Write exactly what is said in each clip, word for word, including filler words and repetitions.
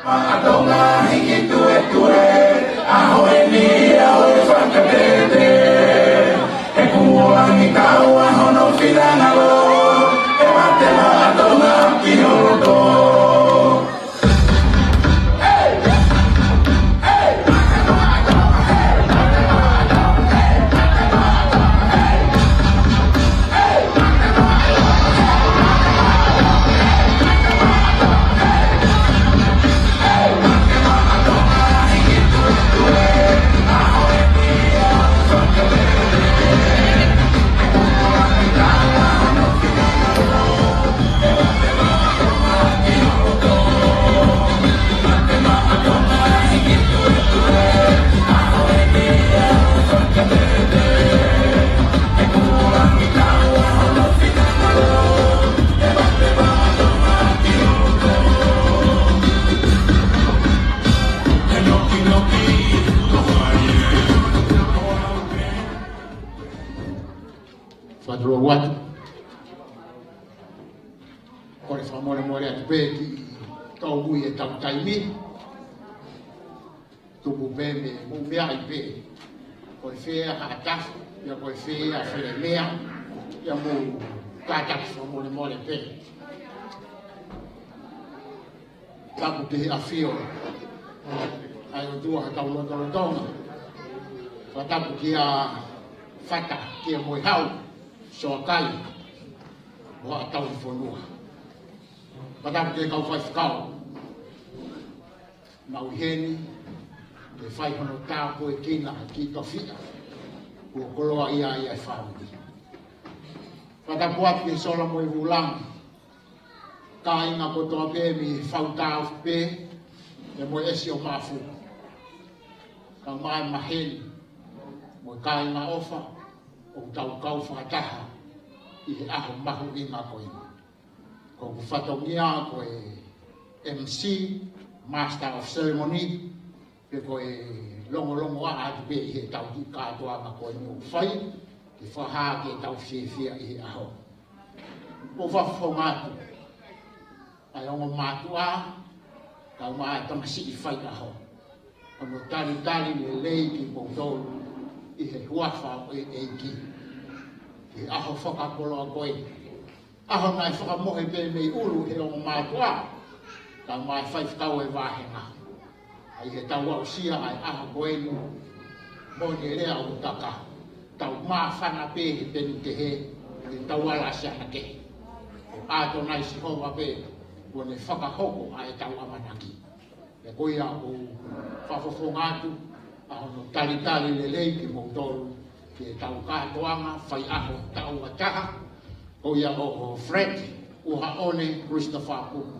Maʻa Tonga hiki tuetue, ʻaho eni ʻa e fakatete. He kulangi kau ʻa hono finangalo, ʻe mate Maʻa Tonga ki holo tō. Fakatulou atu. Kole fakamolemole atu pē ki he tōmui ʻetau taimi. Tupu pē mei he mou meaʻi pē. Ko e fē ʻa Haʻatafu, pea ko e fē ʻa Felemea, pea mou kātaki fakamolemole pē. Tapu ki he ʻafio ʻa e ʻOtua ʻi hotau lotolotonga. Fakatapu kia Fata, kia Moehau, Soakai, ʻo haʻa tauhi fonua. Fakatapu ki he kau faifekau. Mau ʻi heni ke fai hono tāpuekina ki he tofiʻa kuo koloaʻia ʻa e fāmili. Fakatapu atu ki he sola mo e vūlangi, kāinga kotoa pē mei he Fautaofi pē, pea mo e ʻEsi ʻo Maʻafu. Kau mai maheni mo e kāinga ʻofa, ʻoku tau kau fakataha ʻi he ʻaho mahuʻinga ko eni. Ko hoku fatongia ko e M C, Master of Ceremony, pe ko e longolongoaʻa atu pē ʻi heʻetau kiʻi kātoanga ko eni ʻoku fai, ke fakahā ki heʻetau fiefia ʻi he ʻaho. ʻOku ou fakafofonga atu ʻa e ongo mātuʻa, kau mai ʻa e tamasiʻi faiʻaho. Hono talitali lelei kimoutolu ʻi he huafa ʻo e ʻEiki. Ki he ʻaho fakakoloa ko ē. ʻAho naʻe fakamohe pē mei ʻulu he ongo mātuʻa, kau mai faifekau ʻo e vāhenga. ʻA ia ʻi heʻetau aʻusia ʻa e ʻaho ko eni, moʻoni e lea ʻoku taka, tau māfana pē he peni kehe, he tau ala ʻa siana kehe. Ko ʻAtonai Sihova pē, kuo ne fakahoko ʻa ʻetau ʻamanaki. Pea ko ia ʻoku ou fakafofonga atu ʻa hono talitali lelei kimoutolu Ke tau kātoanga faiʻaho taʻu ua taha, ko ia ʻo Fred Uhaʻone Christopher Kuku.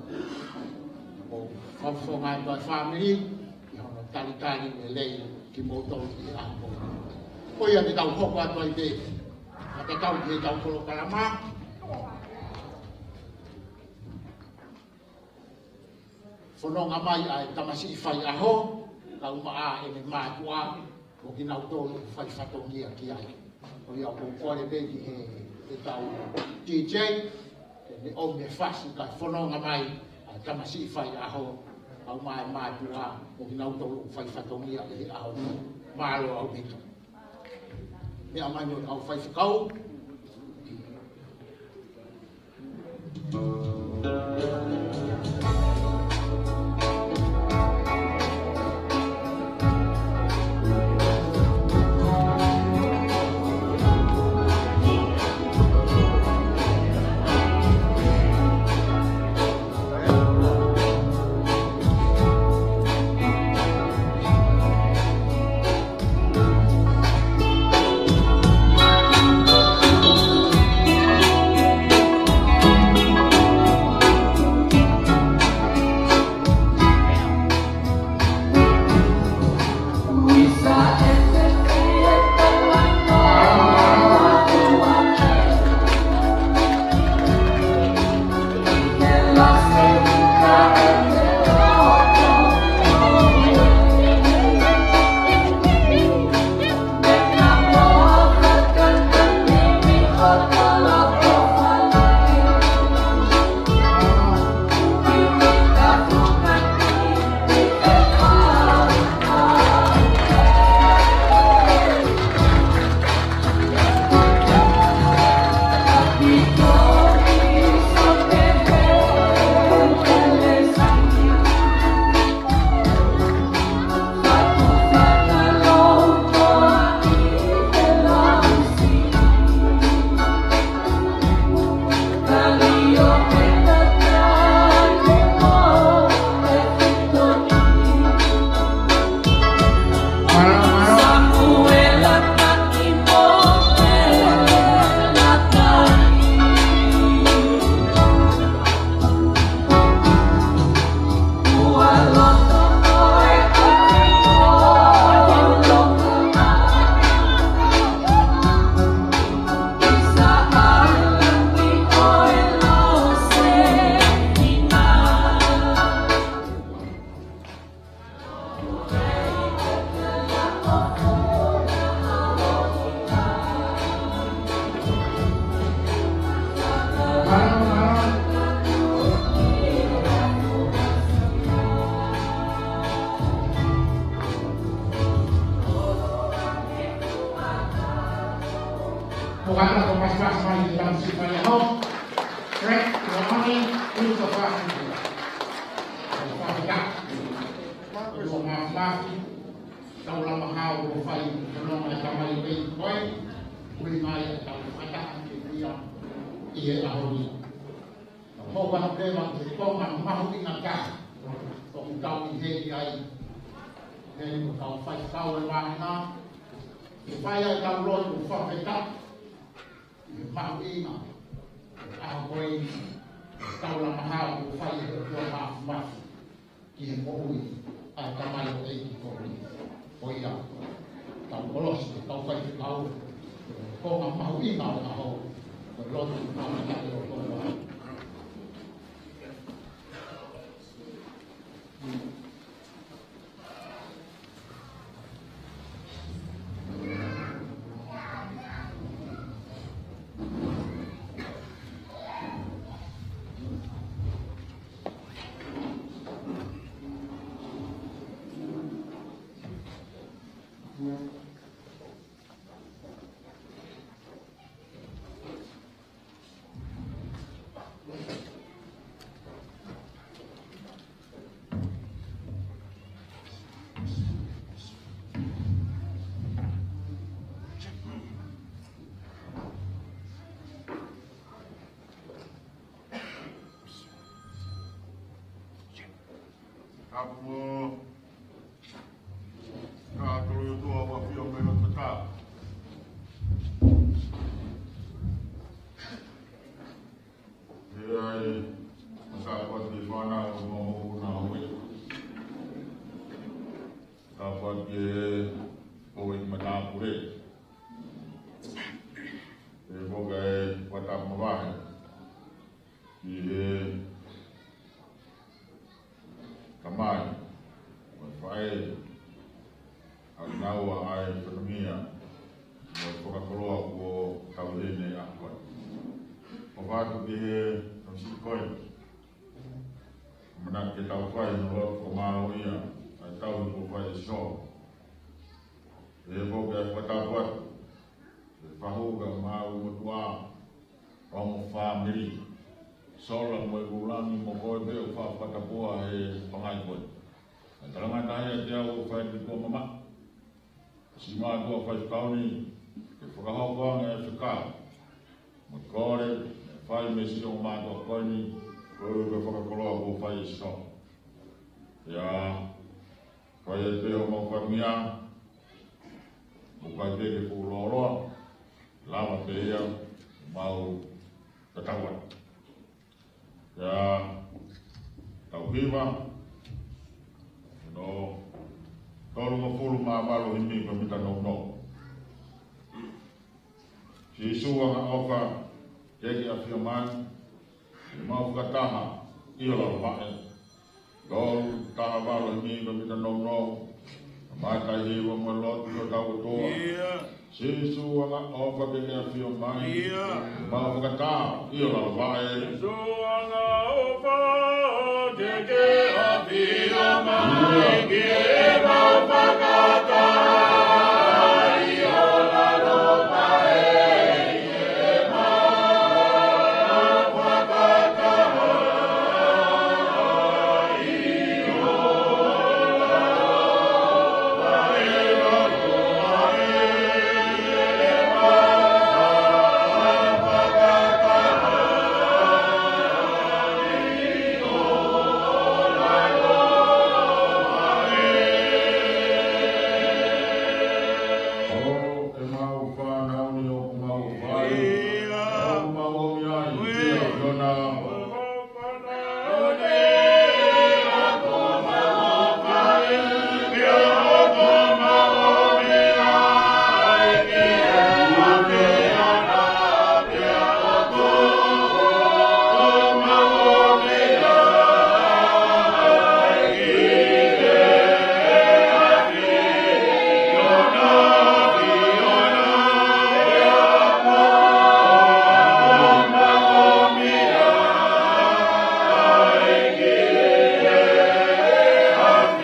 ʻOku fakafofonga atu e fāmili, ʻi hono talitali lelei kimoutolu ʻi he ʻaho ko eni. Ko ia te tau hoko atu ai pē, ʻo tatau ki heʻetau polokalama. Fononga mai ʻa e tamasiʻi faiʻaho, kae ʻumaʻā ʻene mātuʻa, mo kinautolu ʻoku fai fatongia ki ai. Ko ia ʻoku ou kole pē ki he, heʻetau D J, ke ne ʻomi e fasi kae fononga mai ʻa e tamasiʻi faiʻaho, kae ʻumaʻā e mātuʻa, mo kinautolu ʻoku fai fatongia ʻi he ʻaho ni. Mālō ʻaupito. Meʻa mai mo e kau faifekau. Ko e kau faifekau mai ʻi he tamasiʻi faiʻaho, Fred Uhaʻone Christopher Kuku. Ko e faifekau. Ko e kau mafimafi, taulama hao ʻoku fai, ko e nonga e tamai pei koe, ui mai e tau fakataha ki he ia ʻi he ʻaho ni. Hoko atu pē ʻa e konga mahuʻinga taha ʻoku tau ʻi heni ai. Heni ko e kau faifekau ʻo e māhina. Ke fai ai ʻetau lotu fakafetaʻi ʻi he mahuʻinga ʻo e ʻaho ko eni, taulama hao ʻoku fai ʻe he ʻOtua Māfimafi ki he moʻui ʻa e tamaioʻeiki ko eni. Ko ia, tau kolosi, tau faifekau, konga mahuʻinga ʻo e ʻaho, ko e lotu ʻoku tau ʻi ai ʻo kolosi. Kapu mo kātoi ʻOtua ʻoku ʻafio mei hotau taha. Fatu ki he tauhi ko eni. Manatu ke tau fai hono lotu fakamālō ia, ʻa e tauhi kuo fai ʻe Sihova. ʻE foki ʻa e fakatapu atu, ʻe fahu ka mau motuʻa, ongo fāmili. Sola mo e kulangi mo koe pē ʻoku fakatapu ʻa e pangai ko eni. ʻA e talangata ia te au ʻoku fai ni kuo mama. Siʻi mātuʻa faifekau ni, ke fakahoko ange ʻa e fekau. Mo kole, ʻe fai mei siʻi ongo mātuʻa ko eni, ko e ʻuhi ko e fakakoloa kuo fai ʻe Sihova. ʻIa, fai ʻe pē homau fakamia, mo kai pē ke fuʻu lōloa, lava pē ia, mau tatau atu. ʻIa, tau hiva, no, tolungofulu mā valu himi ko e mita nounou. Sīsū angaʻofa, ke ke ʻafio mai, ʻi homau fakataha, ʻi ho lalo vaʻe. Tolu taha valu himi ko e mita nounou. Mai kai hiva mo e lotu ki hotau ʻOtua. ʻIa. Sīsū angaʻofa ke ke ʻafio mai. ʻIa. Mau fakataha ʻi ho lalo vaʻe. Sīsū angaʻofa ke ke ʻafio mai. ʻIa. Ke mau fakataha ʻi ho lalo vaʻe. ʻE mau fānau ni ʻoku mau fai. ʻIa. ʻOku mau ʻomi ai. ʻIa.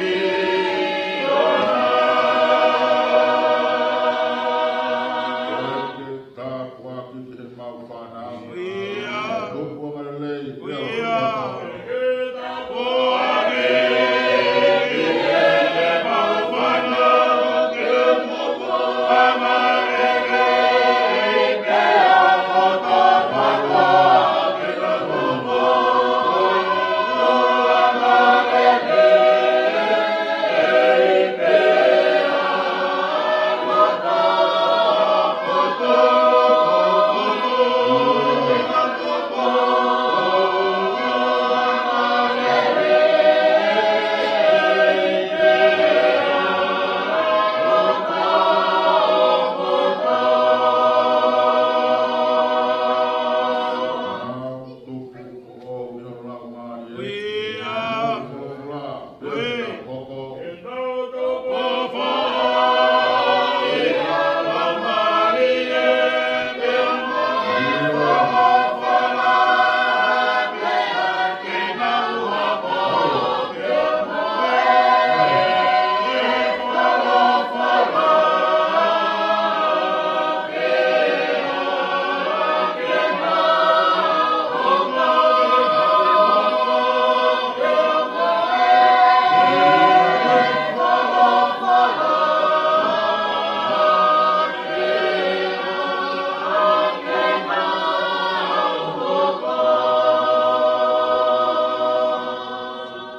Ki he ʻAfiona. Tāpuaki ki he mau fānau. ʻIa. Tupu angalelei. ʻIa.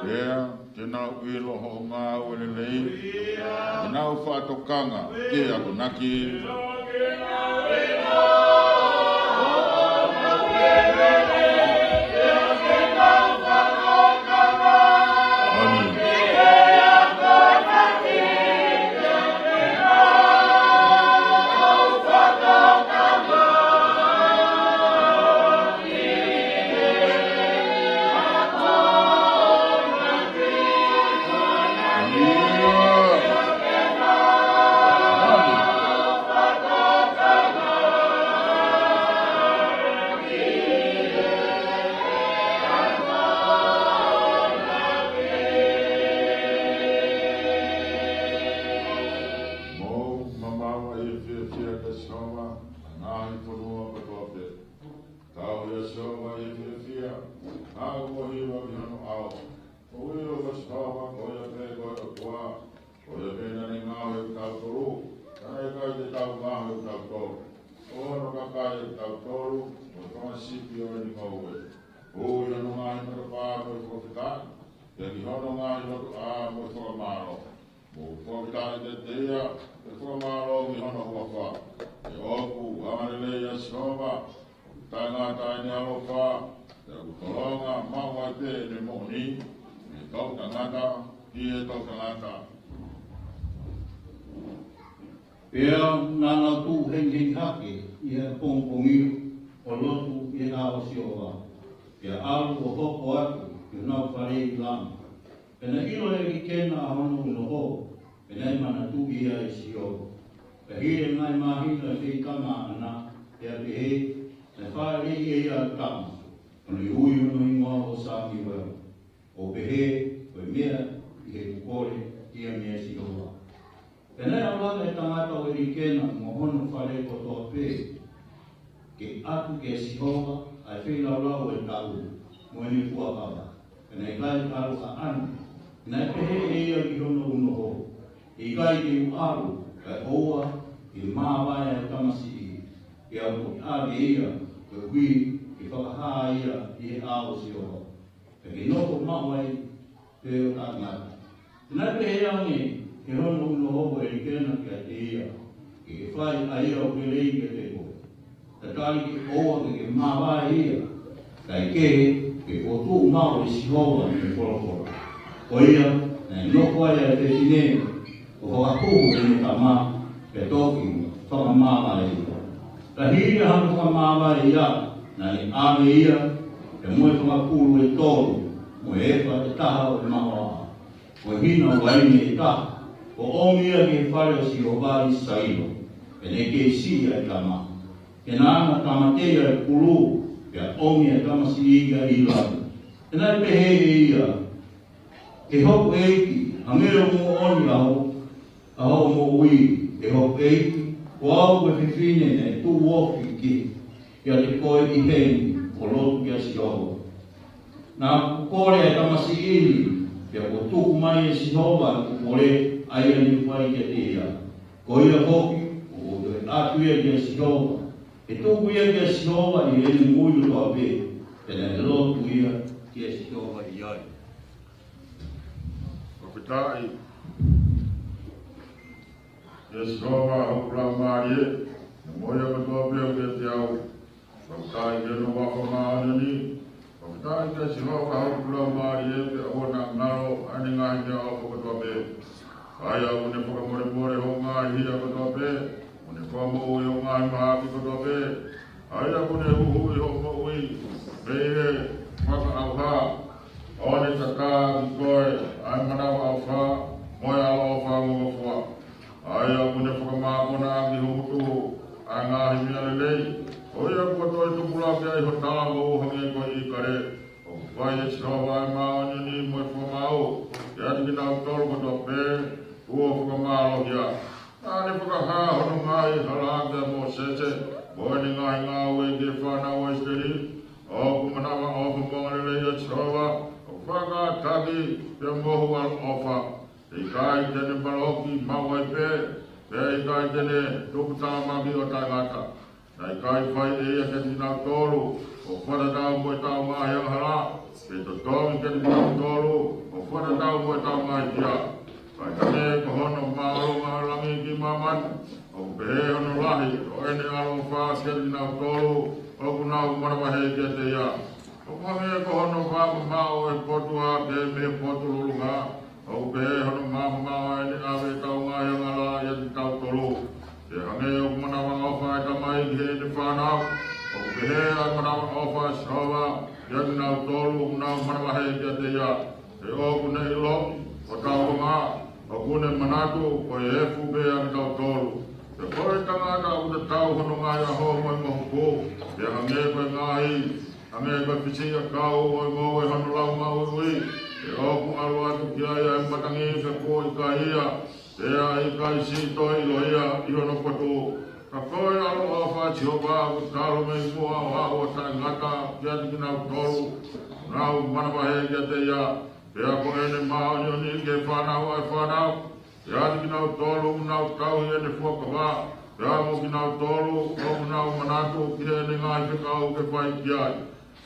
Pea te nau ʻilo hoʻo ngāue lelei, te nau fakatokanga ki he akonaki. ʻa kitautolu mo e fanga sipi ʻo ʻene ngoue. Ui hono ngaahi matapā mo e fakafetaʻi, pea ki hono ngaahi lotoʻā mo e fakamālō. Mou fakafetaʻi kiate ia, pea fakamālō ki hono huafa. He ʻoku angalelei ʻa Sihova, ʻoku taʻengata ʻene ʻaloʻofa, pea ʻoku tolonga maʻu ai pē ʻene moʻoni mei he toʻutangata ki he toʻutangata. Pea naʻa nau tuʻu hengihengi hake ʻi he ʻapongipongi ʻo lotu ʻi he ʻao ʻo Sihova, pea ʻalu ʻo hoko atu ki honau fale ʻi Lama. Pea naʻe ʻilo ʻe ʻElikena ʻa hono unoho, pea naʻe manatuʻi ia ʻe Sihova. Pea hili e ngaahi māhina ʻo e feitanga ʻaʻana, pea pehē, naʻe fāʻeleʻi ʻe ia ʻa e tama, ʻo ne ui hono hingoa ko Samiuela, ʻo pehē, ko e meʻa ʻi he kuo kole ia meia Sihova. Pea naʻe ʻalu hake e tangata ʻo ʻElikena mo hono fale kotoa pē, ke ʻatu kia Sihova ʻa e feilaulau ʻo e taʻu mo ʻene fuakava. Pea naʻe ʻikai ʻalu ʻaʻana. Naʻe pehē ʻe ia ki hono unoho, ʻE ʻikai te u ʻalu, kae ʻoua ke māvae ʻa e tamasiʻi, pea u toki ʻave ia, koeʻuhi ke fakahā ia ʻi he ʻao ʻo Sihova, pea ke nofo maʻu ai pē ʻo taʻengata. Naʻe pehē ange ʻe hono unoho ko ʻElikena kiate ia, Ke ke fai ʻa ia ʻoku lelei kiate koe. Tatali ke ʻoua ke ke māvae ia, kae kehe, ke fokotuʻu maʻu ʻe Sihova ʻene folofola. Ko ia, naʻe nofo ai ʻa e fefine, ʻo fakapuhu ʻene tama, pea toki fakamāvae ia. Ka hili ʻa hono fakamāvae ia, naʻa ne ʻave ia, pea mo e fanga pulu ʻe tolu, mo e efa ʻe taha ʻo e mahoaʻa, mo e hina uaine ʻe taha, ʻo ʻomi ia ki he fale ʻo Sihova ʻi Sailo, pea naʻe kei siʻi ʻa e tama. Pea naʻa na tāmateʻi ʻa e pulu, pea ʻomi ʻa e tamasiʻi ia ʻi lalo. Pea naʻe pehē ʻe ia, ʻE hoku ʻEiki, hangē ʻoku moʻoni ʻa ho, ʻa hoʻo moʻui, ʻe hoku ʻEiki, ko au ko e fefine naʻe tuʻu ofi kiate koe ʻi heni, ʻo lotu kia Sihova. Naʻa ku kole ʻa e tamasiʻi ni, pea kuo tuku mai ʻe Sihova ʻeku kole, ʻa ia ne u fai kiate ia. Ko ia foki, ʻoku ou toe ʻatu ia kia Sihova, ʻe tuku ia kia Sihova ʻi heʻene moʻui kotoa pē. Pea naʻe lotu ia kia Sihova ʻi ai. Fakafetaʻi kia Sihova, hoku laumālie, mo ia kotoa pē ʻoku ʻiate au. Fakafetaʻi ki hono huafa māʻoniʻoni. Fakafetaʻi kia Sihova, hoku laumālie, pea ʻoua naʻa ngalo ʻa ʻene ngaahi meʻaʻofa kotoa pē. ʻA ia ʻoku ne fakamolemole hoʻo ngaahi hia kotoa pē, ʻoku ne fakamoʻui hoʻo ngaahi mahaki kotoa pē. ʻA ia ʻoku ne huhuʻi hoʻo moʻui mei he fakaʻauha, ʻo ne tatā kiate koe ʻa e manavaʻofa mo e ʻaloʻofa ngofua. ʻA ia ʻoku ne fakamākona ʻaki ho ngutu ʻa e ngaahi meʻa lelei. Ko ia kuo toe tupulaki ai ho talavou hangē ko e ʻīkale. ʻOku fai ʻe Sihova ʻa e māʻoniʻoni mo e fakamaau kiate kinautolu kotoa pē kuo fakamālohia. Naʻa ne fakahā hono ngaahi hala kia Mōsese mo ʻene ngaahi ngāue ki he fānau ʻa ʻIsileli. ʻOku manavaʻofa mo angalelei ʻa Sihova, ʻoku fakakātaki pea mohu ʻaloʻofa. ʻE ʻikai te ne valoki maʻu ai pē, pea ʻe ʻikai te ne tuputāmaki ʻo taʻengata. Naʻe ʻikai fai ʻe ia kiate kinautolu ʻoku fakatatau mo ʻetau ngaahi angahala, pe totongi kiate kinautolu ʻoku fakatatau mo ʻetau ngaahi hia. Kae hangē ko hono māʻolunga ʻo e langi ki māmani, ʻoku pehē hono lahi ʻo ʻene ʻaloʻofa kiate kinautolu ʻoku nau manavahē kiate ia. ʻOku hangē ko hono fakamamaʻo ʻo e potu hahake mei he potu lulunga, ʻoku pehē hono fakamamaʻo ʻo ʻene ʻave ʻetau ngaahi angahala ʻiate kitautolu. Pea hangē ʻoku manavaʻofa ʻa e tamai ki heʻene fānau, ʻoku pehē ʻa e manavaʻofa ʻa Sihova kiate kinautolu ʻoku nau manavahē kiate ia. He ʻoku ne ʻilo hotau anga, ʻoku ne manatu ko e efu pē ʻa kitautolu. Pea ko e tangata ʻoku tatau hono ngaahi ʻaho mo e mohuku, pea hangē ko e ngaahi, hangē ko e fisiʻiʻakau ʻo e ngoue hono lau maʻuiʻui. Pea ʻoku ʻalu atu ki ai ʻa e matangi ka kuo ʻikai ia, pea ʻikai siʻi toe ʻilo ia ʻi hono potu. Ka ko e ʻaloʻofa ʻa Sihova ʻoku talu mei muʻa ʻo aʻu ʻo taʻengata kiate kinautolu ʻoku nau manavahē kiate ia. Pea ko ʻene māʻoniʻoni ki he fānau ʻa e fānau, kiate kinautolu ʻoku nau tauhi ʻene fuakava, Pea mo kinautolu ʻoku nau manatu ki heʻene ngaahi fekau ke fai ki ai.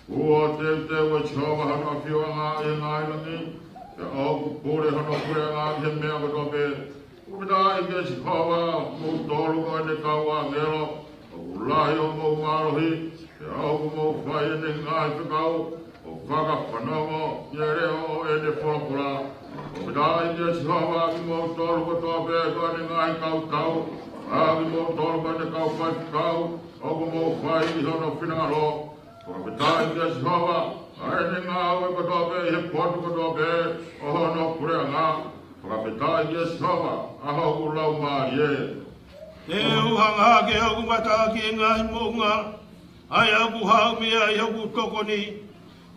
Kuo teuteu ʻe Sihova hono ʻafioʻanga ʻi he ngaahi langi, pea ʻoku pule hono puleʻanga ʻi he meʻa kotoa pē. Fakafetaʻi kia Sihova, moutolu ko ʻene kau ʻāngelo, ʻoku lahi hoʻomou mālohi, pea ʻoku mou fai ʻene ngaahi fekau, ʻo fakafanongo ki he leʻo ʻo ʻene folofola. Fakafetaʻi kia Sihova, kimoutolu kotoa pē ko ʻene ngaahi kautau, ʻa kimoutolu ko ʻene kau faifekau, ʻoku mou fai ʻi hono finangalo. Fakafetaʻi kia Sihova, ʻa ʻene ngāue kotoa pē ʻi he potu kotoa pē ʻo hono puleʻanga. Fakafetaʻi kia Sihova, ʻa hoku laumālie. Te u hanga hake hoku mata ki he ngaahi moʻunga, ʻa ia ʻoku haʻu mei ai hoku tokoni.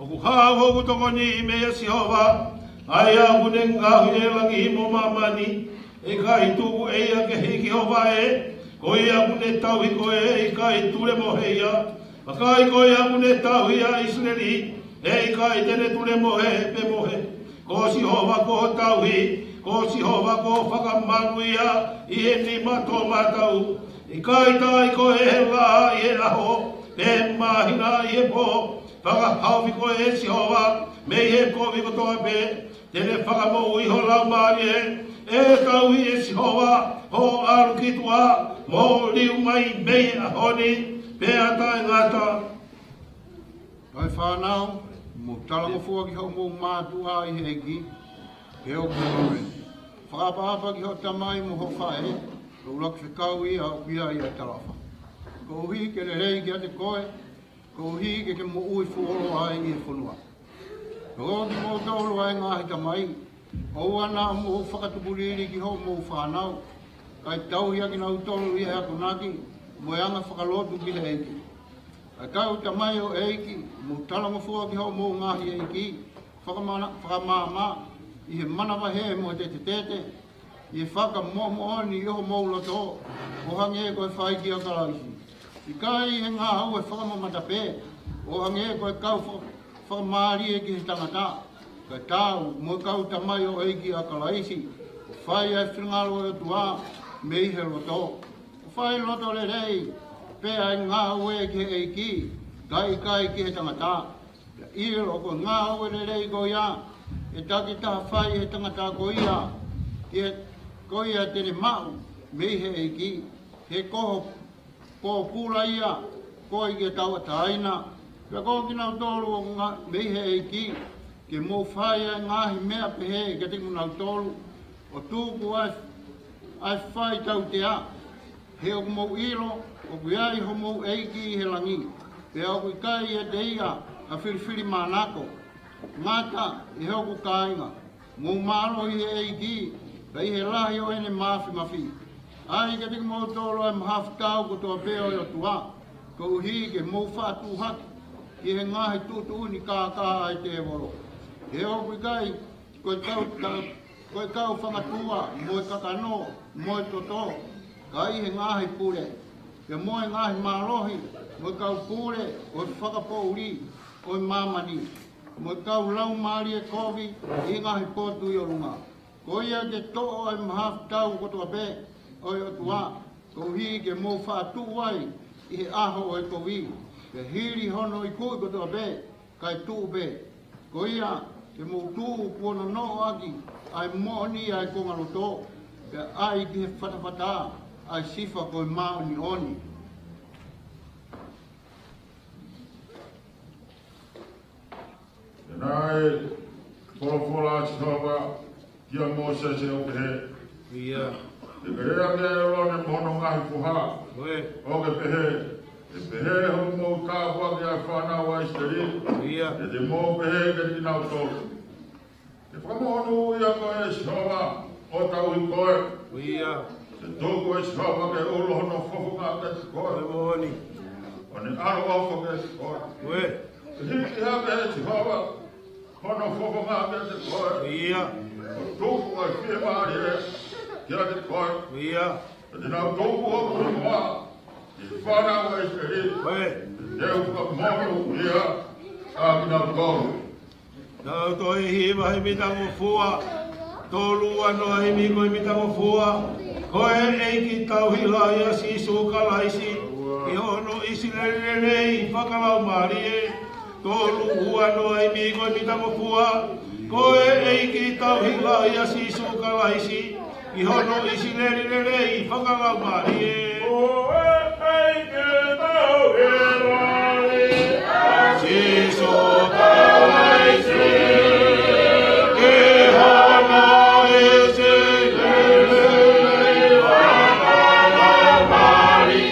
ʻOku haʻu hoku tokoni meia Sihova, ʻa ia ʻoku ne ngaohi ʻa e langi mo māmani. ʻE ʻikai tuku ʻe ia ke hiki ho vaʻe, ko ia ʻoku ne tauhi koe ʻe ʻikai tulemohe ia. Vakai, ko ia ʻoku ne tauhi ʻa ʻIsileli, ʻe ʻikai te ne tulemohe pe mohe. Ko Sihova ko ho tauhi, ko Sihova ko ho fakamaluʻi ia ʻi he nima toʻomataʻu. ʻE ʻikai taaʻi koe ʻe he laʻā ʻi he ʻaho, pe māhina ʻi he pō. Fakahaofi koe ʻe Sihova mei he kovi kotoa pē, te ne fakamoʻui ho laumālie. ʻE tauhi ʻe Sihova hoʻo ʻalu ki tuʻa, mo hoʻo liu mai mei he ʻaho ni pea taʻengata. Kae fānau, mou talangofua ki hoʻomou mātuʻa ʻi he ʻEiki, he ʻoku lelei. Fakaʻapaʻapa ki hoʻo tamai mo hoʻo faʻē, ko e ʻuluaki fekau ia ʻoku ʻi ai ʻa e talaʻofa. Koeʻuhi ke lelei kiate koe, koeʻuhi ke ke moʻui fuoloa ai ʻi he fonua. Ko kimoutolu ʻa e ngaahi tamai, ʻoua naʻa mou fakatupulili ki hoʻomou fānau, kae tauhi ʻa kinautolu ʻi he akonaki mo e anga fakalotu ki he ʻEiki. ʻA e kau tamai ʻo e ʻEiki, mou talangofua ki hoʻomou ngaahi ʻeiki fakamana-, fakamaama, ʻi he manavahē mo e tetetete, ʻi he fakamoʻomoʻoni ʻi homou loto, ʻo hangē ko e fai kia Kalaisi. ʻIkai ʻi he ngāue fakamamata pē, ʻo hangē ko e kau fa-, fakamālie ki he tangata, kae taau mo e kau tamai ʻo e ʻEiki ʻa Kalaisi, ʻo fai ʻa e finangalo ʻo e ʻOtua mei he loto. ʻO fai loto lelei pē ʻa e ngāue ki he ʻEiki, kae ʻikai ki he tangata. Pea ʻilo ko e ngāue lelei ko ia ʻe takitaha fai ʻe he tangata ko ia, ki he, ko ia te ne maʻu mei he ʻEiki, he ko ho pōpula ia ko e tauʻatāina. Pea ko kinautolu ʻoku nga-, mei he ʻEiki, ke mou fai ʻa e ngaahi meʻa pehē kiate kinautolu, ʻo tuku ʻa e, ʻa e fai tautea, he ʻoku mou ʻilo ʻoku ʻi ai homou ʻEiki ʻi he langi, pea ʻoku ʻikai ʻiate ia ha filifilimānako. Ngata, ʻe hoku kāinga, mou mālohi ʻi he ʻEiki, pea ʻi he lahi ʻo ʻene māfimafi. ʻAi kiate kimoutolu ʻa e mahafu tau kotoa pē ʻo e ʻOtua, koeʻuhi ke mou faʻa tuʻu hake ki he ngaahi tuʻutuʻuni kākā ʻa e tēvolo. He ʻoku ʻikai ko e kau, ka, ko e kau fangatua, mo e kakano, mo e toto, ka ʻi he ngaahi pule, pea mo e ngaahi mālohi, mo e kau pule ʻo e fakapoʻuli ʻo e māmani, mo e kau laumālie kovi ʻi he ngaahi potu ʻi ʻolunga. Ko ia ke toʻo ʻa e mahafu tau kotoa pē ʻo e ʻOtua, koeʻuhi ke mou faʻa tuʻu ai ʻi he ʻaho ʻo e kovi, pea hili hono ikuʻi kotoa pē, kae tuʻu pē. Ko ia, ke mou tuʻu kuo nonoʻo ʻaki ʻa e moʻoni ʻa e kongaloto, pea ʻai ki he fatafata ʻa e sifa ko e māʻoniʻoni. Pea naʻe folofola ʻa Sihova kia Mōsese ʻo pehē. ʻIo. Ke ke lea kia ʻĒlone mo hono ngaahi foha. ʻIo. ʻO ke pehē, ʻE pehē hoʻomou tāpuaki ʻa e fānau ʻa ʻIsileli. ʻIo. Pea te mou pehē kiate kinautolu, Ke fakamoʻoni ia ko e Sihova ʻoku tauhi koe. ʻIo. Ke tuku ʻe Sihova ke ulo hono fofonga kiate koe. Ko e moʻoni. ʻO ne ʻaloʻofa kiate koe. ʻIo. Ke hiki hake ʻe Sihova hono fofonga kiate koe. ʻIo. ʻO tuku ʻa e fiemālie kiate koe. ʻIo. Pea te nau tupu ʻo hingoa ʻi he fānau ʻa ʻIsileli. ʻIo. Te u fakamoʻoni ia ʻa kinautolu. Tau toe hiva he mitangofua. Tolu ua noa, himi ko e mitangofua. Ko e ʻEiki tauhi lahi ʻa Sīsū Kalaisi, ʻi hono ʻIsileli lelei fakalaumālie, tolu ua noa imi ko e mitangofua. Ko e ʻEiki tauhi lahi ʻa Sīsū Kalaisi, ʻi hono ʻIsileli lelei fakalaumālie. Ko e ʻEiki tauhi lahi ʻa Sīsū Kalaisi, ʻi hono ʻIsileli lelei fakalaumālie.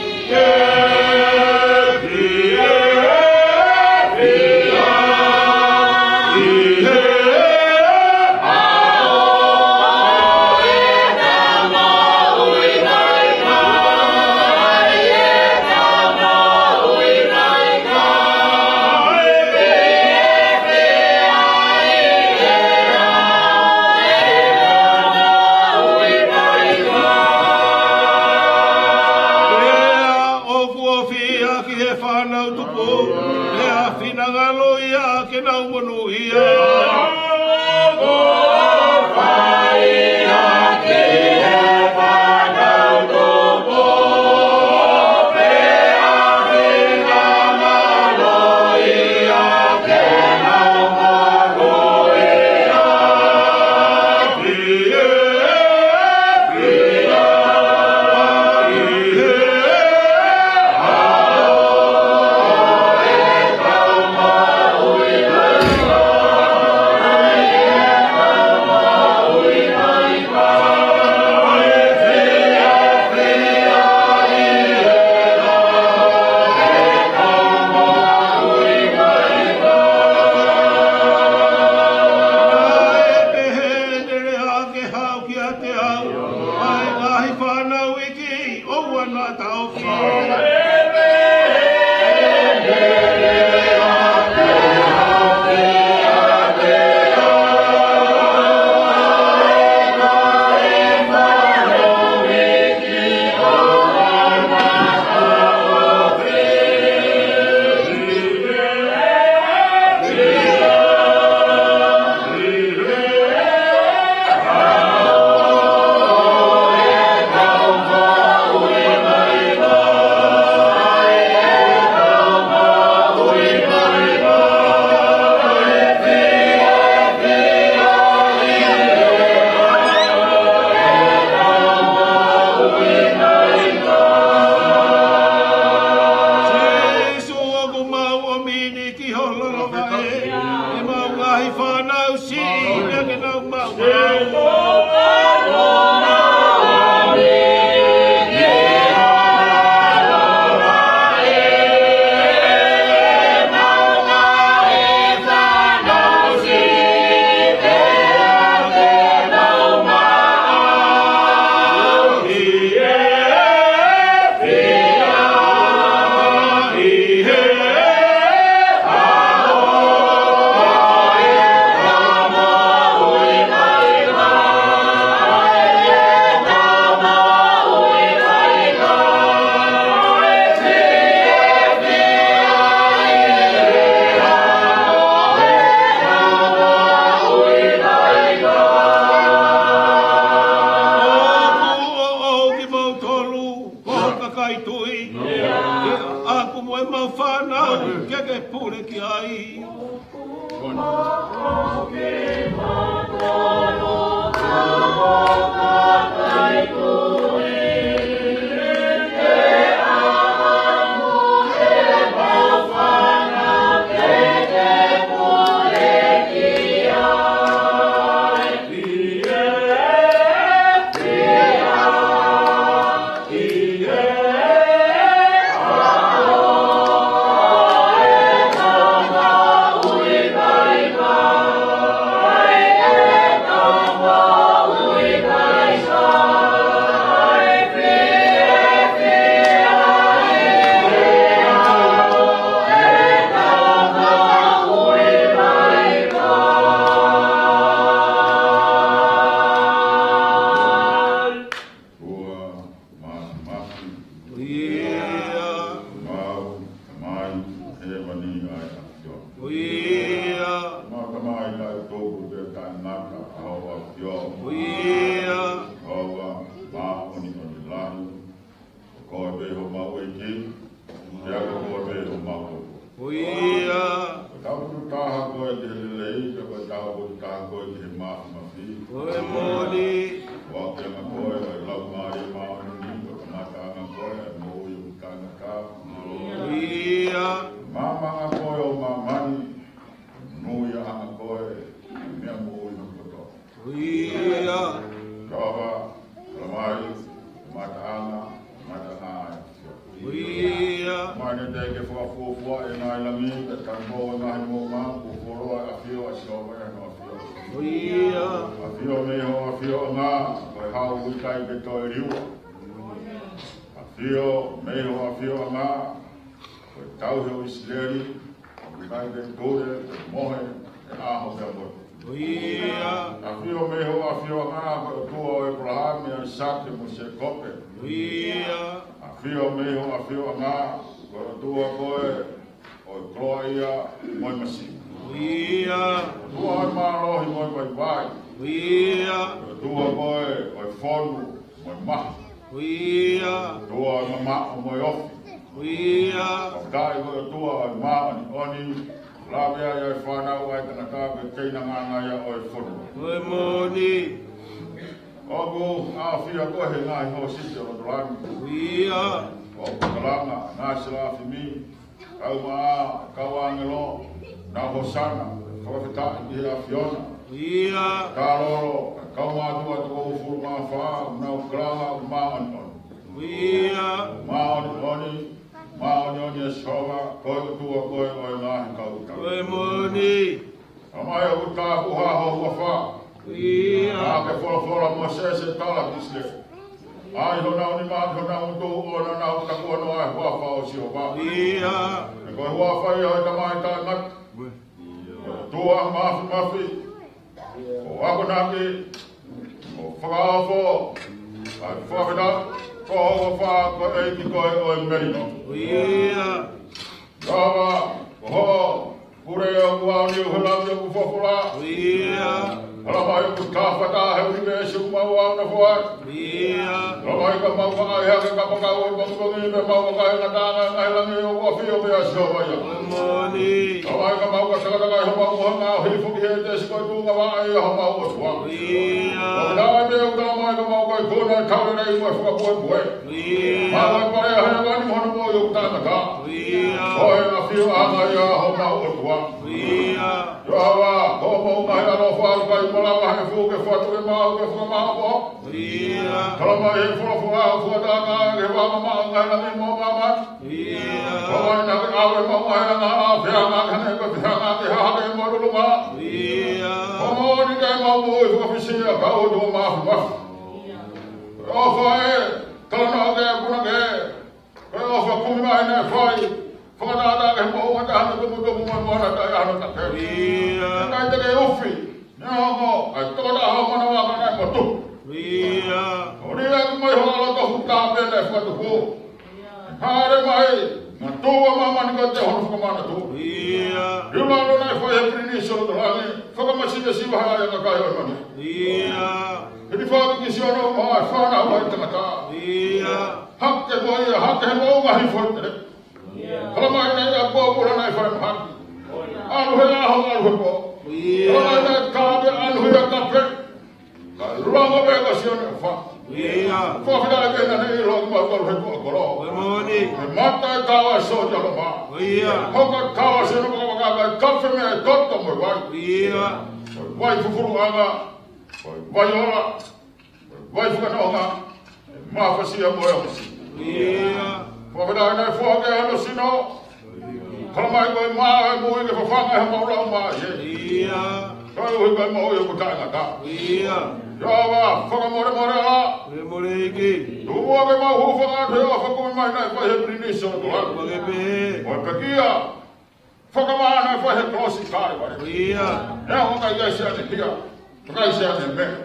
Pea ʻoku ofi ia ki he fānau tupu, pea finangalo ia ke nau monūʻia. Pea ʻoku ofi ia ki he fānau tupu, pea finangalo ia ke nau monūʻia. Naʻe pehē ʻene lea ke haʻu kiate au ʻa e ngaahi fānau iiki, ʻoua naʻa taʻofi. Sīsū, ʻoku mau ʻomi ni ki ho lolovaʻe ʻemau ngaahi fānau siʻi, pea ke nau maʻu ʻOku ʻoʻou kimautolu ko e kakai tui, ʻa ia ʻoku mo ʻemau fānau ke ke pule ki ai. Ke fakafuofua e ngaahi langi, ke taimou e ngaahi moʻunga, kuo fuoloa e ʻafio ʻa Sihova ʻi hono ʻafio. ʻIo. ʻAfio mei ho ʻafioʻanga, ko e hau ʻoku ʻikai ke toe liua. ʻAfio mei ho ʻafioʻanga, ko e tauhi ʻo ʻIsileli, ʻoku ʻikai ke tule, ke mohe, ʻe ʻaho pea mo e ʻIo. ʻAfio mei ho ʻafioʻanga, ko e ʻOtua ʻo ʻĒpalahame, ʻAisake mo Sēkope. ʻIo. ʻAfio mei ho ʻafioʻanga, ko e ʻOtua koe ʻo e koloaʻia mo e masiva. ʻIo. ʻOtua ʻo e mālohi mo e vaivai. ʻIo. Ko e ʻOtua koe ʻo e fonu mo e maha. ʻIo. ʻOtua ʻo e mamaʻo mo e ofi. ʻIo. Fakafetaʻi ko e ʻOtua ʻo e māʻoniʻoni, lave ai ʻa e fānau ʻa e tangata pea teinangangaia ʻo e fonua. Ko e moʻoni. ʻOku ʻafio koe he ngaahi hōsite ʻo loto langi. ʻIo. ʻOku kalanga ngaahi selafimi, kau ma, kau ʻāngelo, nau hōsana, fakafetaʻi ki he ʻAfiona. ʻIo. Talolo, kau mātuʻa toko hongofulu mā fā, nau kalanga māʻoniʻoni. ʻIo. Māʻoniʻoni, māʻoniʻoni ʻa Sihova, ko e ʻOtua koe ʻo e ngaahi kautau. Ko e moʻoni. Tamai, ʻoku tāpuhā ho huafa. ʻIo. Naʻa ke folofola mo Mōsese, tala ki ʻIsileli. ʻAi honau nima ki honau ngutu, ʻo na nau takuanoa e huafa ʻo Sihova. ʻIo. He ko e huafa ia ʻo e Tamai Taʻengata, ʻOtua Māfimafi, ʻo akonaki, ʻo fakaofo, ʻa e fakafetaʻi, ko ho huafa ko e ʻEiki koe ʻo e melino. ʻIo. Sihova, ko hoʻo pule ʻoku aoniu he langi ʻoku folofola. ʻIo. Talamai ʻoku tafata he uike ʻe siʻomou ʻa e nofo ai. ʻIo. Talamai ka mau vakai hake kapakau ʻo e pongipongi, pea mau vakai ngataʻanga e ngaahi langi, ʻoku ʻafio pē ʻa Sihova ia. Ko e moʻoni. Talamai ka mau ka takatakai homau mohenga ʻo hifo ki he tesi ko e tuʻunga vaʻe ʻa homau ʻOtua. ʻIo. ʻOku talamai pē ʻoku talamai ka mau ka ikuna e tau lelei mo e fakapuepue. ʻIo. Mau e pale ʻa hēvani mo hono moʻui ʻoku taʻengata. ʻIo. Ko e ʻafioʻanga ia ʻo homau ʻOtua. ʻIo. Sihova, ko hoʻomou ngaahi ʻaloʻofa ʻoku ʻikai malava he fuʻu ke fatu ke maʻu ke fakamāʻopoʻopo. ʻIo. Talamai ʻe he folofola ʻoku fuataʻa ke vāmamaʻo e ngaahi langi mo māmani. ʻIo. Talamai naʻa ke ʻave homau ngaahi angahala, fehangahangai, fehangahangai, hahake mo lulunga. ʻIo. Ko e moʻoni ke mau moʻui fakafisiʻia, kau ʻOtua Māfimafi. ʻOfa ē, talanoa ke puna ke, ko e ʻofa kumi mai naʻe fai, fakatātā ke moʻunga taʻe hano tumutumu mo e moana taʻe hano take. ʻIo. ʻIkai te ke ufi, neongo ʻa e tokotaha ʻo e manava ka naʻe motuku. ʻIo. ʻO liʻaki mai ho ʻAlo tofu tā pē naʻe fakatupu. Hāʻele mai, matuʻa māmani ko e te hono fakamanatu. ʻIo. Liu lalo naʻe fai he pilinisi ʻo loto langi, fakamasivesiva ai ʻa e kakai ʻo e manu. ʻIo. Hilifaki ki Siona mo e fānau ʻa e tangata. ʻIo. Hake mo ia, hake he moʻunga hifo he tele. Talamai naʻe ʻi ai e pōpula naʻe falemahaki. ʻAlu he ʻaho, ʻalu he pō. ʻIo. Talamai naʻe kape, ʻalu he kape. Ka longo pē ko Siona ʻofa. ʻIo. Fakafetaʻi pē naʻa ne ʻilo ʻoku mau tolu he tuʻa kolo. Ko e moʻoni. He mata e kawa e sōtia Loma. ʻIo. Hoko e kawa Siona vakavaka kae kafe mei he toto mo e vai. ʻIo. Ko e vai fufuluʻanga. Ko e vai ola. Vai fakanonga, mafasia mo e ʻosi. ʻIo. Fakafetaʻi naʻe foaki hono sino. Talamai ko e mā ʻo e moʻui ke fafanga ʻe homau laumālie. ʻIo. Koeʻuhi ko e moʻui ʻoku taʻengata. ʻIo. Sihova, fakamolemole ā. Molemole ʻEiki. Tuku muʻa ke mau hūfanga atu he ʻofa kumi mai naʻe fai he pilinisi ʻo loto langi. Fake pē. Mo e pekia. Fakamā naʻe fai he kolosi Kalevale. ʻIo. Neongo ʻikai ke ʻi ai siʻane hia, ʻikai siʻane meʻa.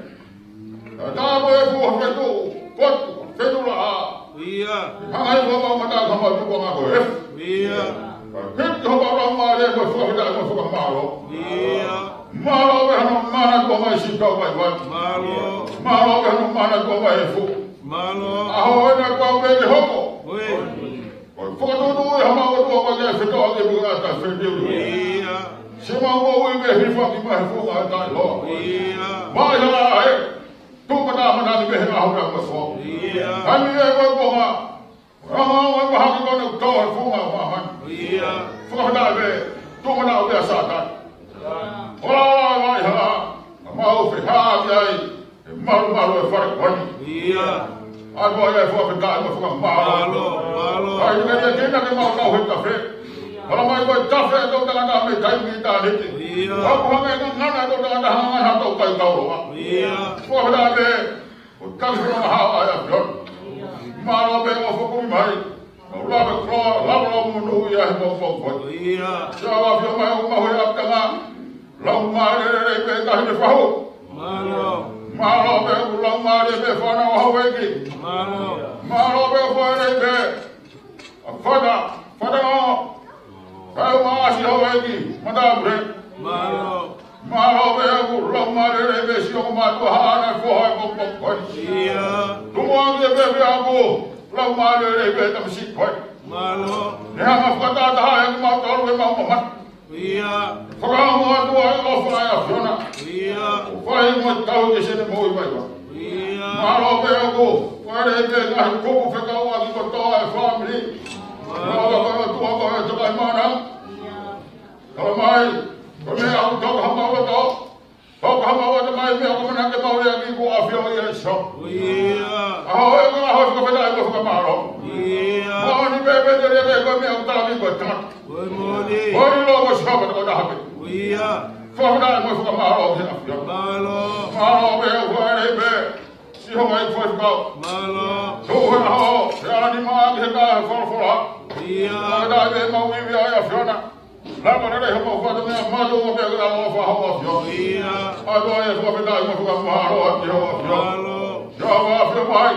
Ka tā mo e fuʻu feituʻu, potu, feituʻu laʻā. ʻIo. Hanga ʻi homau mata ka mau tukuange ko e efu. ʻIo. Ka hiki homau laumālie mo e fakafetaʻi mo e fakamālō. ʻIo. Mālō pē hono manatua mai siʻi kau vaivai. Mālō. Mālō pē hono manatua mai e fuʻu. Mālō. ʻAho ē naʻa kuo pehē ke hoko. ʻOi. Ko e fakatuʻutuʻu ʻe homau ʻOtua ko e fekau ake pē ʻa e taʻefeliuliu. ʻIo. Siʻemau moʻui ke hifaki mai he funga ʻo e taʻeʻiloa. ʻIo. Mai hala ē, tuʻu mata mata ni pē he ʻaho pea mo e fo. ʻIo. Taimi ē ko e konga, ʻa e mahaki ko eni ʻoku tō he funga ʻo māmani. ʻIo. Fakafetaʻi pē, tuʻu mata ʻo pea Sātai. Ola mai hala, ka mau fehāʻaki ai, he malumalu e fale ko eni. ʻIo. ʻOtua ē, fakafetaʻi mo fakamālō. Mālō, mālō. ʻAi, ʻikai ke ʻikai ke mau kau he tafe. Hala mai ko e tafe ʻa e tangata mei taimi ki ʻitāniti. ʻIo. Hoko hangē ko e ngana ʻa e tangata hangē ha tau kai kaulonga. ʻIo. Fakafetaʻi pē, ʻo tau sula maha ʻa e ʻAfiona. Mālō pē ʻoku fokumi mai. Mau lave ko, lave lau monu ia he mau mau koe. ʻIo. Siʻa ʻAfio mai ʻo mau he ʻapitanga. Laumālie lelei pē taʻahine fahu. Mālō. Mālō pē ʻoku laumālie pē fānau ʻa houʻeiki. Mālō. Mālō pē ʻoku lelei pē ʻa fata, fata ngā. Kae ʻumaʻā siʻi houʻeiki, matāpule. Mālō. Mālō pē ʻoku laumālie lelei pē siʻi ongo mātuʻa haʻane foha ʻi he pongipongi ko eni. ʻIo. Tuku ā ke pehē pē ʻoku laumālie lelei pē tamasiʻi ko eni. Mālō. Ne hanga fakatahataha ʻaki kimautolu ʻemau mamata. ʻIo. Fakaongo atu ʻa e ʻofa ʻa e ʻAfiona. ʻIo. ʻO fai mo tau ke sene mo i vai vai. ʻIo. Mālō pē ʻoku fai lelei pē ngaahi kupu fekauʻaki kotoa ʻa e fāmili. Mālō. Mālō pē ʻOtua ko e Tamai Māʻoniʻoni. Tala mai, ko e meʻa ʻoku tau ka hama ua tau. Tau ka hama ua tau mai meʻa ko e mana ke mau lea ki ko ʻAfio ia iso. ʻIo. ʻAho ē ko e ʻaho fakafetaʻi mo fakamālō. ʻIo. Moʻoni pē pē te lea ko e meʻa ʻoku tala ki ko e tangata. Ko e moʻoni. Moʻoni lo ko e sapa ko e taha pē. ʻIo. Fakafetaʻi mo fakamālō ki he ʻAfio. Mālō. Mālō pē ʻoku fai lelei pē. Siʻi homai faifekau. Mālō. Tuʻu he ʻaho, he ʻaho ni mā ki he ka he folofola. ʻIo. Fakafetaʻi pē mau ivi ʻa e ʻAfiona. Lava lelei homau fatongia mātuʻa pē ko e ʻaloʻofa ʻa e ʻAfio. ʻIo. ʻOtua ē fakafetaʻi mo fakamālō atu ki he ʻAfio. Mālō. Siʻa ʻAfio mai.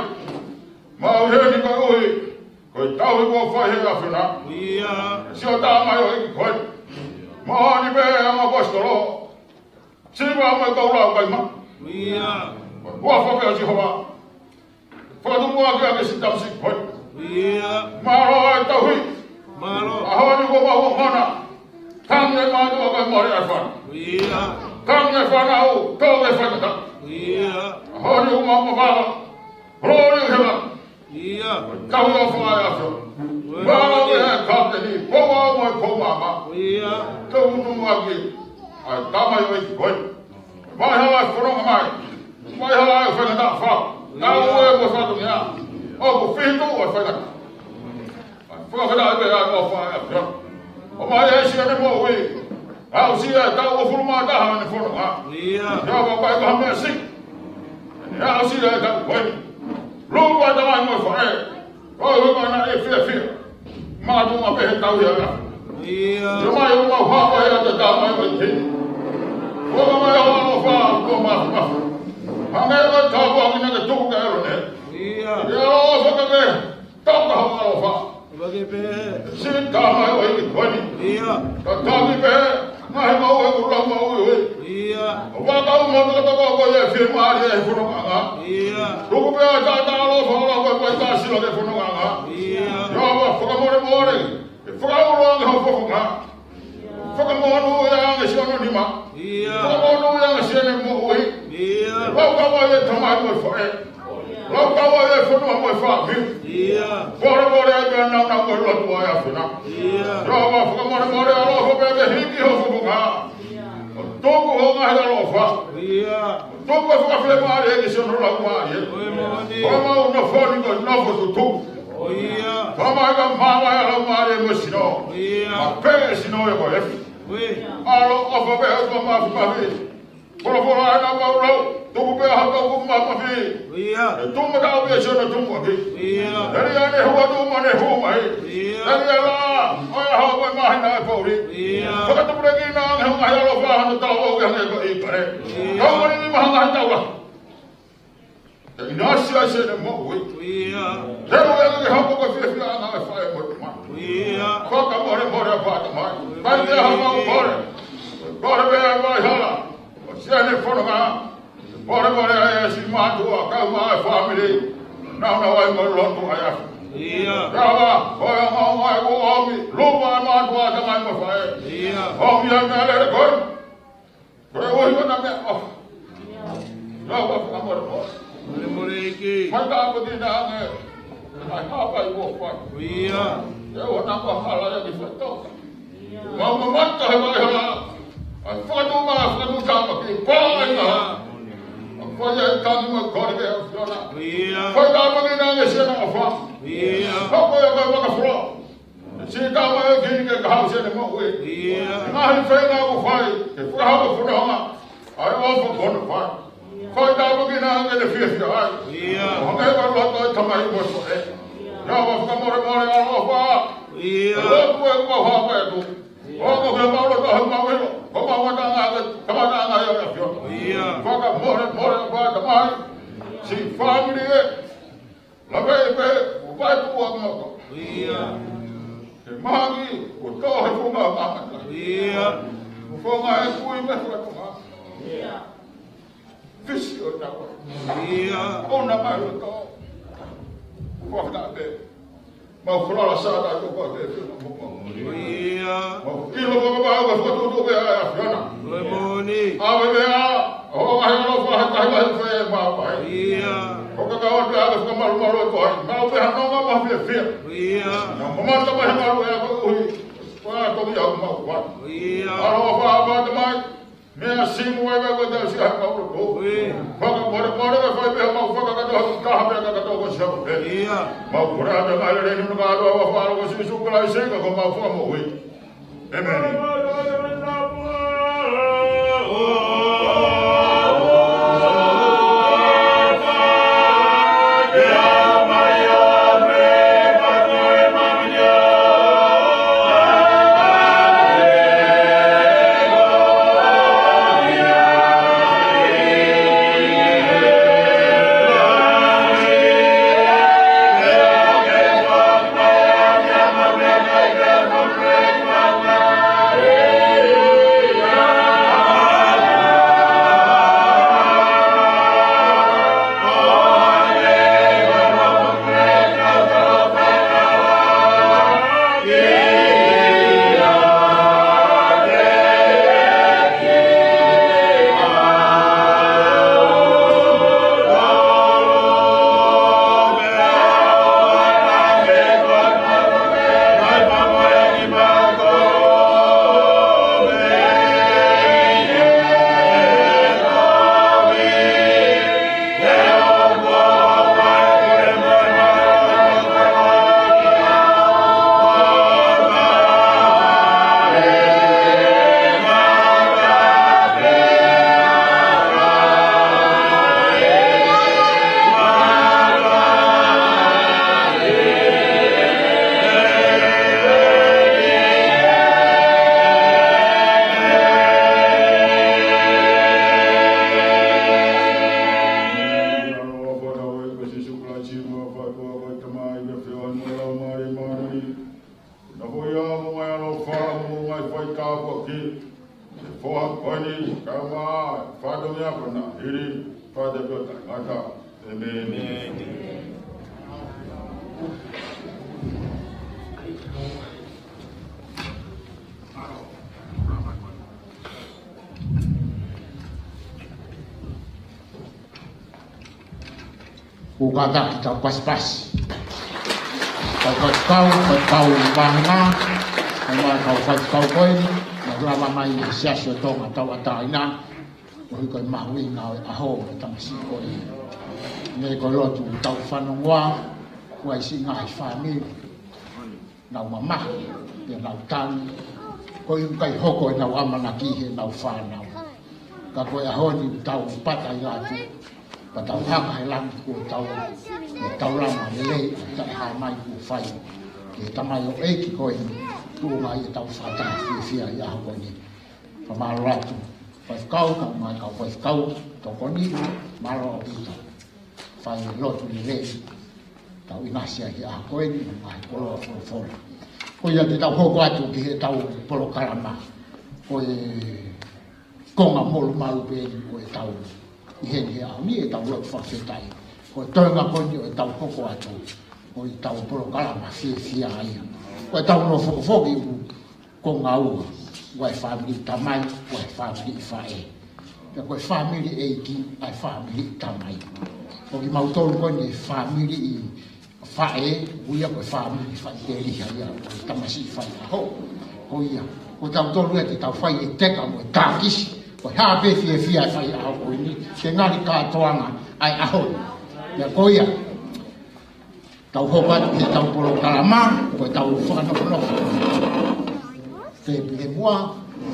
Mau heni koeʻuhi ko e tauhi kuo fai he ʻAfiona. ʻIo. Siʻo tamaioʻeiki ko ē. Moʻoni pē ʻa e ʻapositolo. Siva mai kau lau kai ma. ʻIo. Ua fake ʻa Sihova. Fakatupu ake ake si tamasiʻi ko ē. ʻIo. Mālō ʻa e tauhi. Mālō. ʻAho ni ko mau ongona. Tangi e mātuʻa kai mole ʻa e fānau. ʻIo. Tangi e fānau, tō e faingataʻa. ʻIo. ʻAho ni ko mau mavava. Glory hela. ʻIo. Tau ʻofa ʻa e ʻAfio. Mālō ʻa e kapiteni, ko au mo e ko mama. ʻIo. Tau utu ake ʻa e tamaioʻeiki ko ē. Mai hala e fononga mai. Mai hala e faingataʻa fau. Tau ē mo e fatongia. ʻOku fitu ʻa e faingataʻa. Fakafetaʻi pē ʻa e ʻofa ʻa e ʻAfio. ʻOmai ʻe he Sione moʻui. Aʻusia e taʻu uofulu mā taha ʻene fononga. ʻIo. Ia ʻoku ʻikai ko ha meʻa siʻi. ʻEne aʻusia e taʻu ko eni. Lupa tamai mo e faʻē. Ko e ʻuhinga naʻe fiefia. Mātuʻa pē he tauhi ʻa e ʻAfio. ʻIo. Ia mai ʻo mau hapa ia te tamai mo e tini. Ua ka mai ʻo ʻaloʻofa, ʻo mafimafi. Hangē ko e tāpuaki naʻe tuku kia ʻElone. ʻIo. Ia ʻofa ka ke Tau ka hau ʻaloʻofa. Vake pē. Siʻi tamai ʻo e ʻEiki ko eni. ʻIo. Ka taki pē, ngaahi mau e kula mau ui ui. ʻIo. ʻO vakau mau tokotoko ko e fiemālie he fonongaʻanga. ʻIo. Tuku pē ʻa e taʻataʻa ʻaloʻofa ʻo lau ko e kai tā sila ke fonongaʻanga. ʻIo. ʻIo, ʻofa fakamolemole. ʻE fakaulo ange ho fofonga. Fakamonūʻia ange siʻono nima. ʻIo. Fakamonūʻia ange siʻene moʻui. ʻIo. Laukau ai e tamai mo e faʻē. Laukau ai e fonua mo e fāmili. ʻIo. Polepole ai pea naunau mo e lotu ʻa e ʻAfiona. ʻIo. ʻIo, ʻofa fakamolemole ʻaloʻofa pea ke hiki ho fofonga. ʻO tuku ho ngaahi ʻaloʻofa. ʻIo. Tuku e fakafiemālie ki siʻono laumālie. Ko e moʻoni. Ko e mau nofo ni ko e nofo tutuku. ʻIo. Ko e mau ka mama e laumālie mo e sino. ʻIo. Ma pē sino e ko e efi. ʻIo. ʻAloʻofa pē ʻa e mafimafi. Folofola ʻa e na mau lau. Tuku pē ha kau ko mafimafi. ʻIo. ʻE tuʻu mataʻu pē siʻono tuʻu ʻaki. ʻIo. Tali ʻa e hua tuʻu ma ne hū mai. ʻIo. Tali ʻa e la. ʻO e ʻaho ko e māhina e poʻuli. ʻIo. Fakatupulekina ange ho ngaahi ʻaloʻofa hano tau au ke hangē ko e ʻIpale. ʻIo. Kau mani ni maha ngaahi taua. Te ina asia se ne moʻui. ʻIo. Te mo e ke hoko ko e fiefia ʻa e faʻē mo e tama. ʻIo. Fakamolemole ʻa pāta mai. Mai te aha mau kole. Kole pē ʻa e vai hala. ʻO sia ne fononga. Polepole ai e siʻi mātuʻa, kau mai e fāmili. Naunau ai mo e lotu ʻa e ʻAfiona. ʻIo. Kava, ko e mau mai ko ʻomi, lupa e mātuʻa tamai mo e faʻē. ʻIo. ʻOmi ai meʻa lele ko ē. Ko e ʻuhi ko na meʻa ʻofa. Kava, fakamolemole. Molemole ʻEiki. Mai ka ko tina ange. Ai hapa i ʻofa. ʻIo. Te u ana ko hala ia ki faitoka. Mau mamata he vai hala. ʻA e fakatuma, fakatuma tāmaki. Pā ai na. ʻA ko ia Tangi mo e kole ki he ʻAfiona. ʻIo. Fai tāpuekina ange siʻene ʻofa. ʻIo. Hoko ia ko e vaka fua. Siʻi tama ʻe kini ke ka hau siʻene moʻui. ʻIo. Ngaahi feinga ʻoku fai ke fakahoko fononga ʻa e ʻofa kuo ne fai. Fai tāpuekina ange ke ne fiefia ai. ʻIo. ʻO hangē ko e loto ʻo e tamai mo e faʻē. ʻIo, fakamolemole ʻaloʻofa. ʻIo. Lotu ʻoku mau hanga atu. ʻOku ke mau lotu ʻa homau ʻilo, ko homau ngataʻanga, ko e ngataʻanga ia ʻo e ʻAfiona. ʻIo. Fakamolemole ʻa e tamai, siʻi fāmili ē, lave pē, ʻo vai tuʻu ʻa e ngata. ʻIo. Ke mahangi, ʻo tō he funga ʻo māmani. ʻIo. ʻO fonga e kui me fakatonga. ʻIo. Fisi ʻo tau. ʻIo. ʻO na mai loto. Fakataha pē. Mau falala sa ta toko te te mo mo. ʻIo. Mau ʻilo mo mau ka fotu tu pe a fiona. Ko e moʻoni. ʻAve meʻa, ʻo ʻai ʻo fa ha tahi mai fe mau pai. ʻIo. ʻO ka ka o te ʻave fakamalumalu atu ai. Mau pe ha nonga mau fiefia. ʻIo. Mau mamata mai ha malu ʻe ʻave ui. Ko e toki au mau kuat. ʻIo. ʻAloʻofa ʻa e tamai. Meʻa simu ai ka ko e tau si ha mau loto. ʻIo. Fakamolemole ka fai pē mau fakakakato ha taha pē kakato ko sia ko pē. ʻIo. Mau kole atu mai lelei ni ka ʻaloʻofa ʻa Sīsū Kalaisi ka ko homau Fakamoʻui. ʻĒmeni. Nofo ia mo e ʻaloʻofa mo e ngaahi faitāpuaki. Ke foha ko eni, kae ʻumaʻā e fatongia ko ena, hili, fai pē ʻo taʻengata. ʻĒmeni. Kuo kātaki, tau pasipasi. Kau faifekau, faifekau vāhenga, ʻa e kau faifekau ko eni, naʻa nau lava mai he Siasi ʻo Tonga Tauʻatāina, koeʻuhi ko e mahuʻinga ʻo e ʻaho ʻo e tamasiʻi ko eni. Ko e lotu tau fanongoa, ʻoku ʻi ai siʻi ngaahi fāmili nau mamahi, pea nau tangi, koeʻuhi ʻoku ʻikai hoko ʻenau ʻamanaki heʻenau fānau. Ka ko e ʻaho ni tau pata ʻi latu, pea tau hanga he langi kuo tau, kuo tau lama lelei, ʻa e taʻehāmai kuo fai ki he tamaioʻeiki ko eni, tuʻunga ʻi heʻetau fakataha fiefia ʻi he ʻaho ko eni. Fakamālō atu, faifekau, kae ʻumaʻā e kau faifekau tokoni, mālō ʻaupito. Fai e lotu lelei, tau ʻinasi ai he ʻaho ko eni, ngaahi koloa folofola. Ko ia te tau hoko atu ki heʻetau polokalama. Ko e konga molumalu pē eni ʻo ʻetau ʻi heni he ʻaho ni ʻetau lotu fakafetaʻi. Ko e toenga ko eni ʻo ʻetau hoko atu, ʻo ʻetau polokalama fiefia ia. Ko ʻetau nofo foki ʻoku konga ua, ʻa e fāmili tamai, ʻa e fāmili faʻē. Pea ko e fāmili ʻeiki, ʻa e fāmili tamai. Ko kimautolu ko eni e fāmili faʻē, ʻoku ʻi ai ko e fāmili faʻiteliha ia, ko e tamasiʻi faiʻaho. Ko ia, ko tautolu ia te tau fai e teka mo e tākisi, Ko e hā pē fiefia e fai ʻaho ko eni, ke ngali kātoanga ʻa e ʻaho ni. Pea ko ia, tau hoko atu ki heʻetau polokalama, ko ʻetau fakanofonofo. Tēpile muʻa,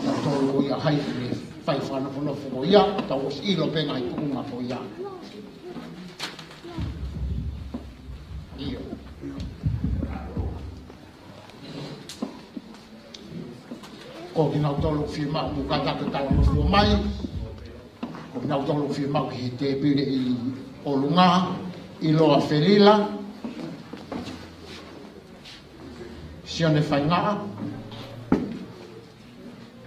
tau tolu ko ia hai ke fai fakanofonofo ko ia, tau ʻosi ʻilo pē ngaahi tuʻunga ko ia. ʻIo. Ko kinautolu fiemaʻu muʻa ke tau talangofua mai. Ko kinautolu fiemaʻu ki he tēpile ʻi ʻolunga, ʻIloa Felila, Sione Faingaʻa,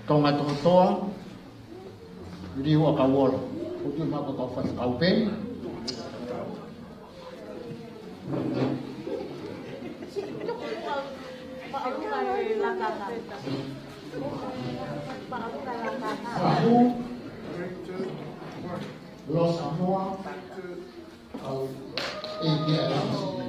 Tonga Tohotoa, Liua Kauola. Ko e tui mai ko e kau faifekau pē. Fahu, Losamoa, kau ʻEiki ʻa e Lami.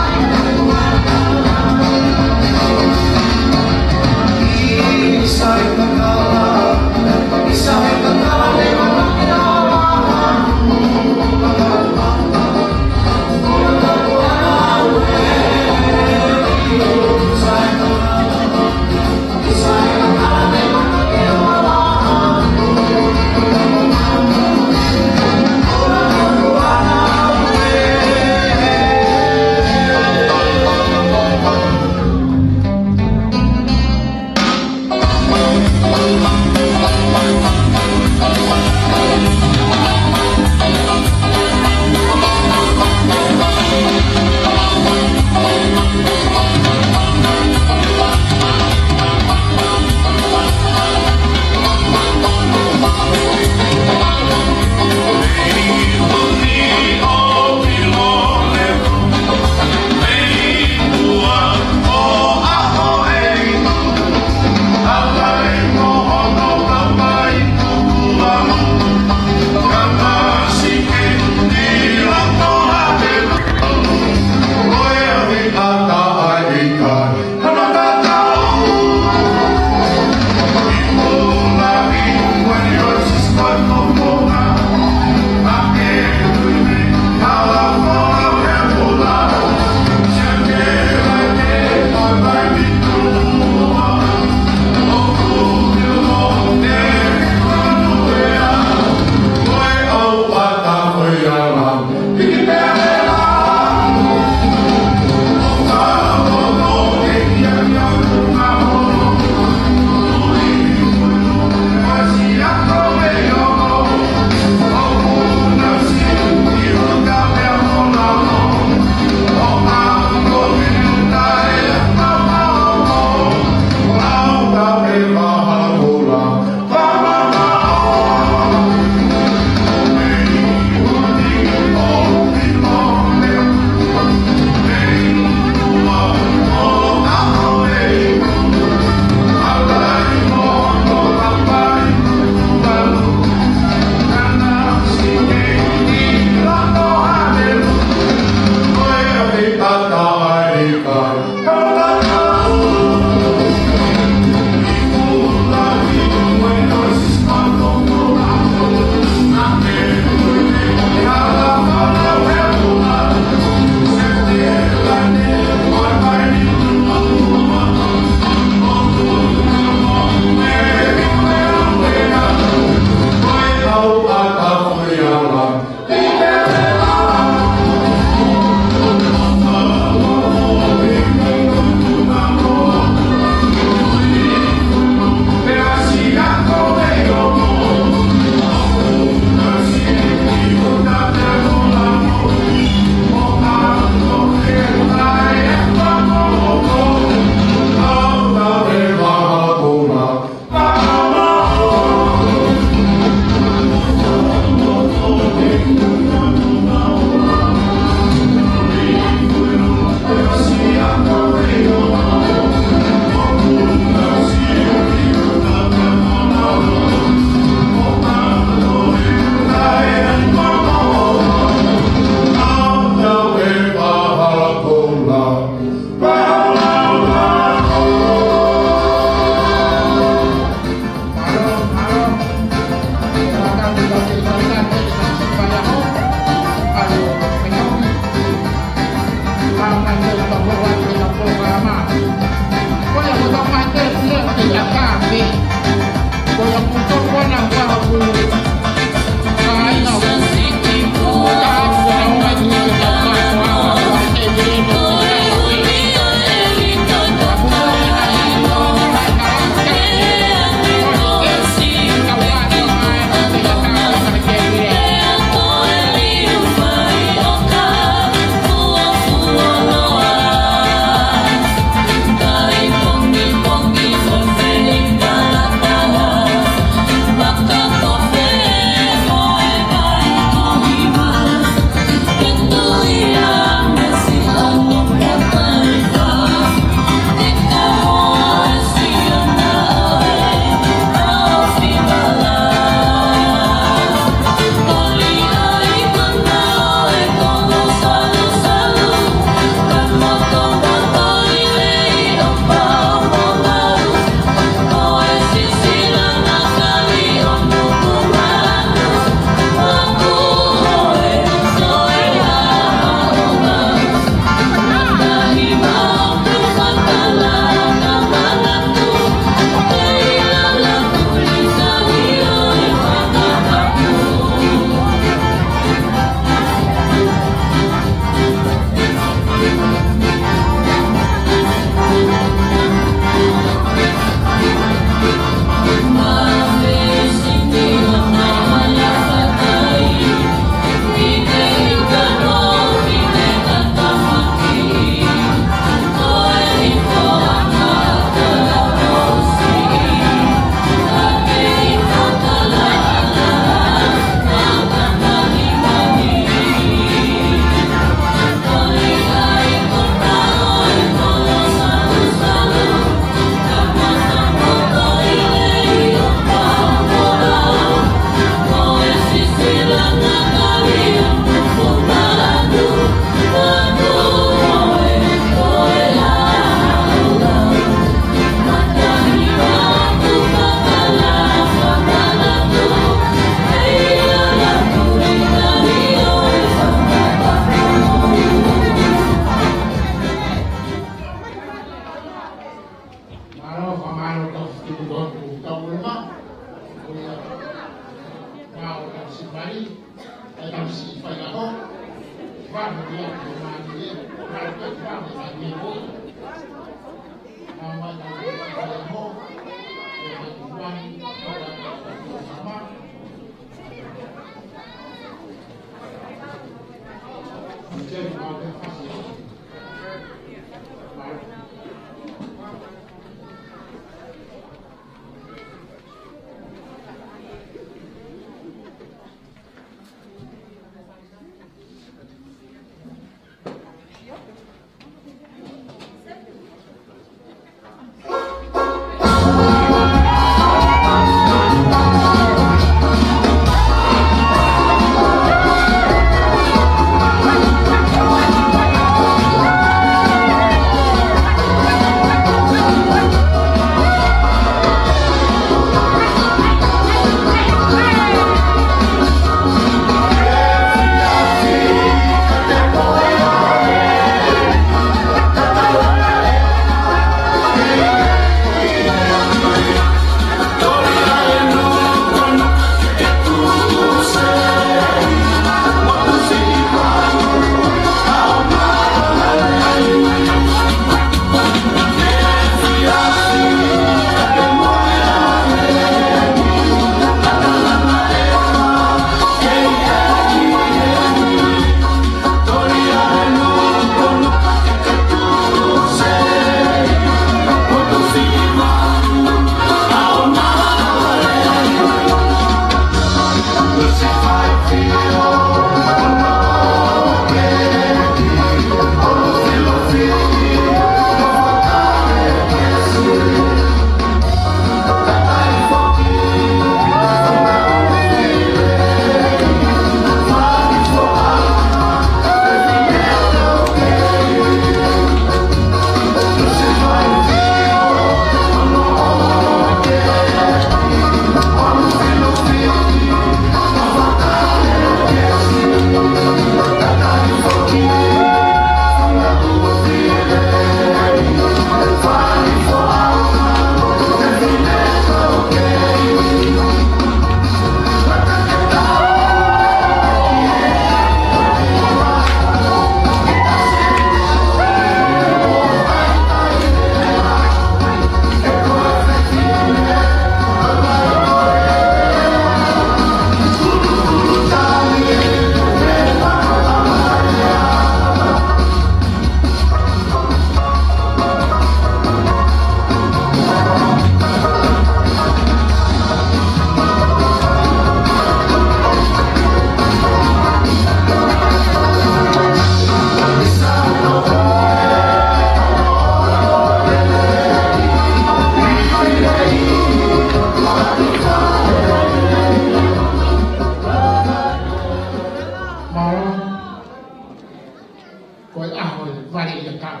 Ko e ʻaho ʻe vale ia tau,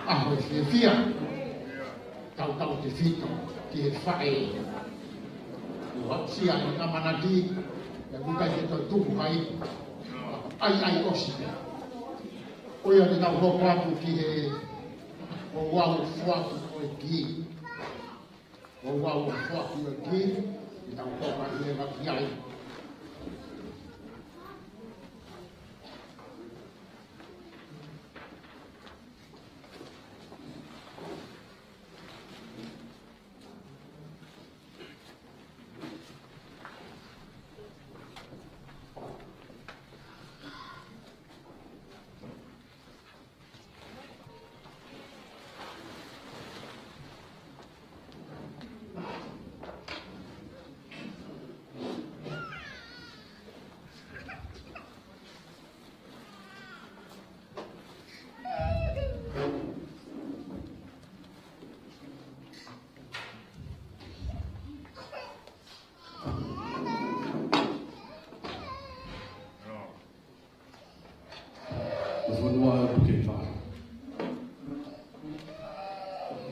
ʻaho ʻe fiefia, tautautefito ki he faʻē ʻoku aʻusia ʻene ʻamanaki, ʻoku ʻikai ke toe tupu ha ipu, ʻai, ʻai ʻosi pē. Ko ia te tau hoko atu ki he ouau foaki ʻo e kī. Ouau foaki ʻo e kī, te tau toka ʻi he vaki ai. Ko e fonua ʻo Pukefaʻahi.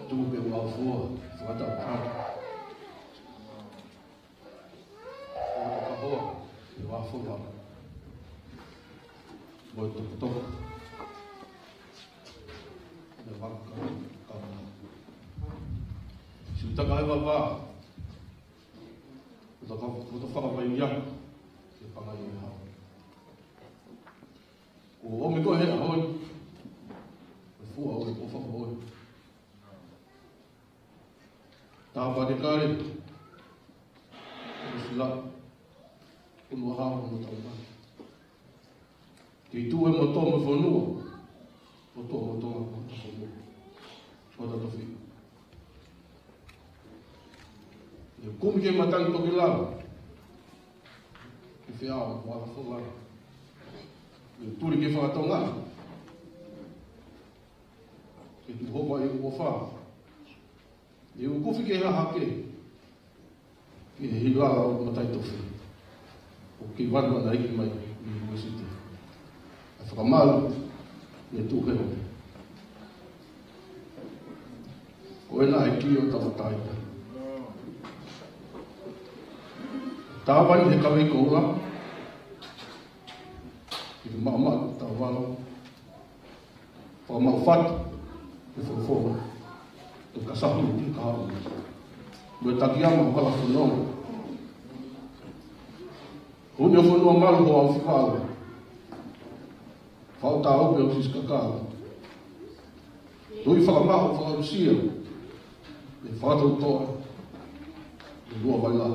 Tuku ke u ʻaofua, fakatapu atu. Fakatapu ʻa e ʻaofua. Mo e tokotoko. Mo e fakatapu. Siutaka ʻe vava. Ko e faka-, ko e fakavaivai ia. Te pangai e hao. Kuo ʻomi koe he ʻaho ni. Ko e fua ʻo e ʻofa ʻo e. Tāpate kale. Ko e sila. Ko e hao mo tau mai. Ke tuʻu e motuʻa mo e fonua. Motuʻa mo Tonga, mo e fonua. Mo e tofiʻa. ʻE kumi ke matangi toki lava. Ke feʻao, mo ala fola. ʻE tuli ke fakatonga. Ke tuʻu hoko ai ʻofa. ʻE ukufi ke hahake. Ke hilala ʻo matai tofi. ʻO ke vanavanaiki mai ʻi he uesite. ʻE fakamalu. ʻE tuʻu he ope. Ko ena e kī ʻo tamatai. Tāvai he kavei koula. Ki te maʻamaʻa ko tāvalo. Fakamaʻu fatu. Ke folofola. Ke kasahu ki kahaʻu. Mo e taki ama hala fononga. Huni ʻo fonua malu ho au fifala. Fau tā ope ʻo sisi kakala. Tui fakamaʻu fakalusia. ʻE fakatautoa. ʻE lua vaila.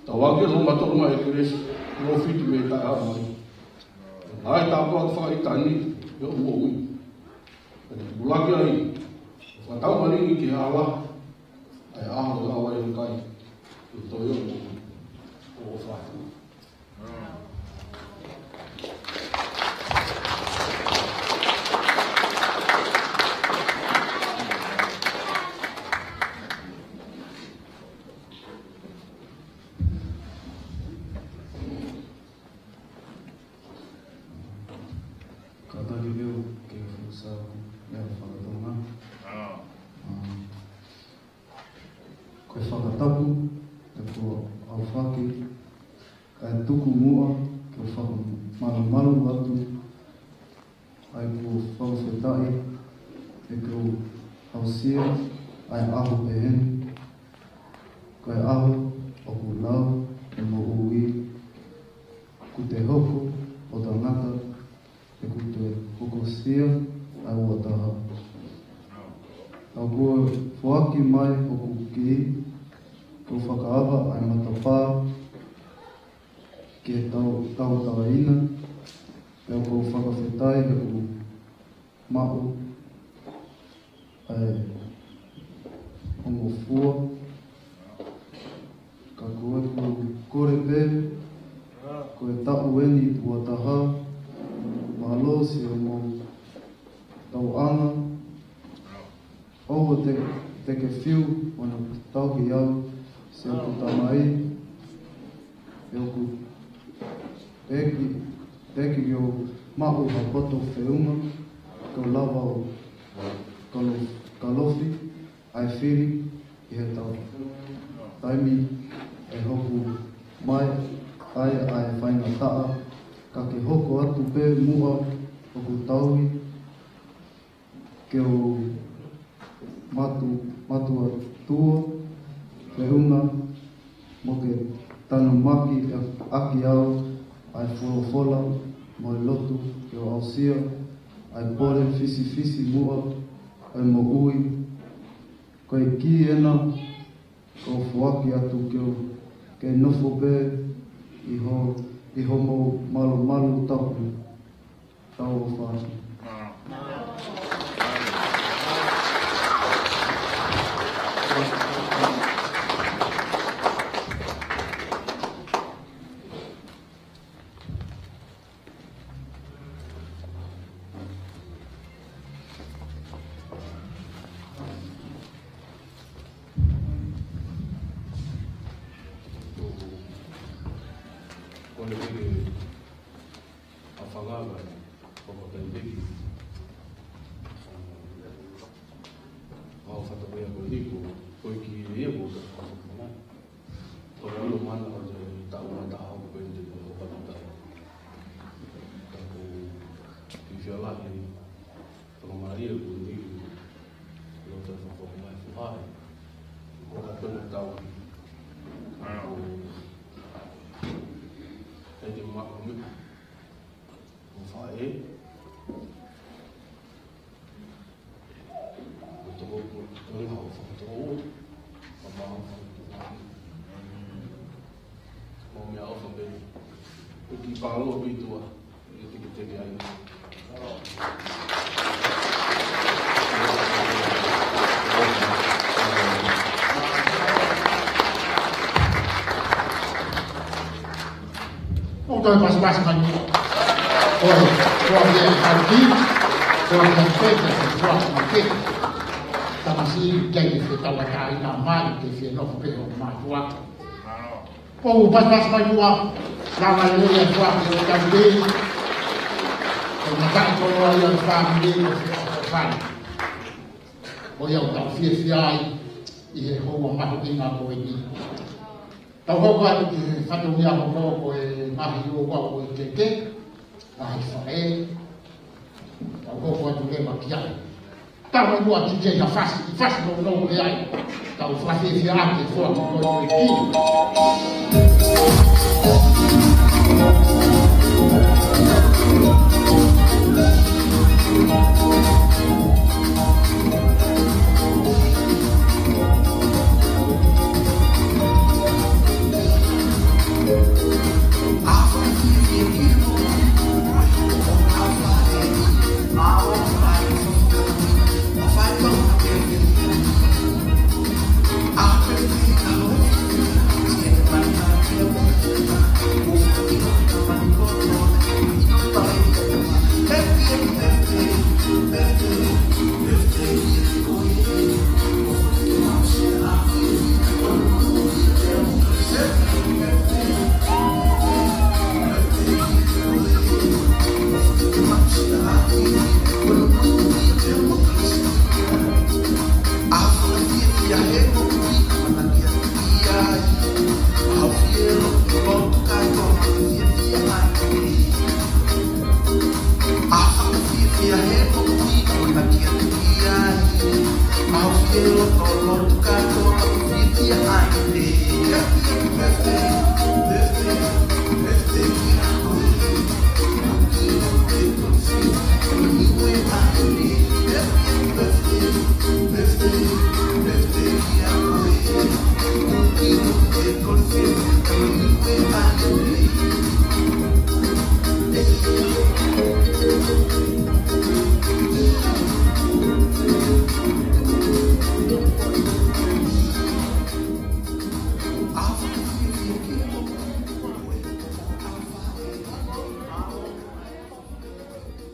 Tau ake lo matolu mai e kelesi. Lo fitu me taʻe haʻu mai. Ai tāpua ke fakaitani. ʻE ʻo ui. ʻE te kulaki ai. Fakatau malingi ke ala. ʻAi ʻaho lau ai e kai. ʻE toi ʻo ui. ʻO fai. Kātaki pē ʻo ke fusa meʻa fakatonga. ʻĀ. Ko e fakatapu, ʻe ko au faki, kae tuku muʻa, ke u fakamalumalu atu, ʻa e ko fakafetaʻi, ʻe ke u aʻusia, ʻa e ʻaho pehē ni, ko e ʻaho, ʻoku lau, ʻe moʻui, ʻoku te hoko, ʻo tangata, ʻoku te hokosia ʻa e ua taha. ʻOku foaki mai hoku kī, ʻoku fakaava ʻa e matapā, ke tau, tau talaina, pea ʻoku fakafetaʻi heʻeku maʻu ʻa e ongo fua, ka ko ʻeku kole pē, ko e taʻu eni ua taha, mālō siʻomo tauʻanga, ʻoua te, te ke fiu, ʻo na tauhi au, siʻoku tamai, ʻe ʻoku ʻEiki, ʻEiki ʻo maʻu ha poto feʻunga, ko lava ʻo kalo-, kalofi, ʻa e fili, ʻi he tau. Taimi ʻe hoku mai, ʻai, ʻa e faingataʻa, ka ke hoko atu pē muʻa, hoku tauhi, ke u matu-, matuʻotuʻa feʻunga mo ke tanumaki ʻaki au ʻa e folofola mo e lotu ke u aʻusia ʻa e pole fisifisimuʻa ʻo e moʻui. Ko e kī ena ʻoku foaki atu ke u, ke nofo pē ʻi ho, ʻi hoʻomou malumalu tapu. Tau ʻofa atu. Kole pē ke ʻafangava, ʻo ka taipeki. ʻA, ʻo fatakoia ko Niko, ko e kī ia ko ka fakafangai. Ko e ʻilo mana ʻo te tau mai taha ko e te ko ka tau. Ka ko ki fia lahi, ko ka maria ko Niko, lo te fakafangai fuhai. Ko ka tau tau. Ko Thank you, Mark. Mo faʻē. Mo toko, mo toko, mo toko. Mo meʻaʻofa pē. ʻOku pālō pē ʻi tuʻa. ʻIo, tiki teke ai. ʻOku tau pasipasi mai muʻa. Ko e, ko e kia Tauki, ko e kia Pete, ko e kia Makete. Tamasiʻi ʻoku ʻikai ke fetauʻatāina mai, ke fie nofo pē ʻo mātuʻa. ʻOku pasipasi mai muʻa, lava lelei ʻa e ʻOtua ki he ʻOtua. Ko e mataʻi koloa ia ʻo e fāmili ko e fefine. Ko ia ʻoku tau fiefia ai ʻi he houa mahuʻinga ko eni. Tau hoko atu ki he fatongia hoko ko e ngaahi ʻoku ʻoku ʻi keke, ngaahi faʻē. Tau hoko atu leva ki ai. Tau mai muʻa ki he fasi, fasi nounou pē ai. Tau fakafiefia ʻaki e foaki ko e ki.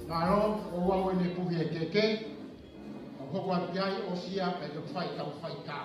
Mālō, ʻoua ʻe ne puhi e keke. Tau hoko atu ki ai, ʻosi ia, kae tau fai, tau fai ka.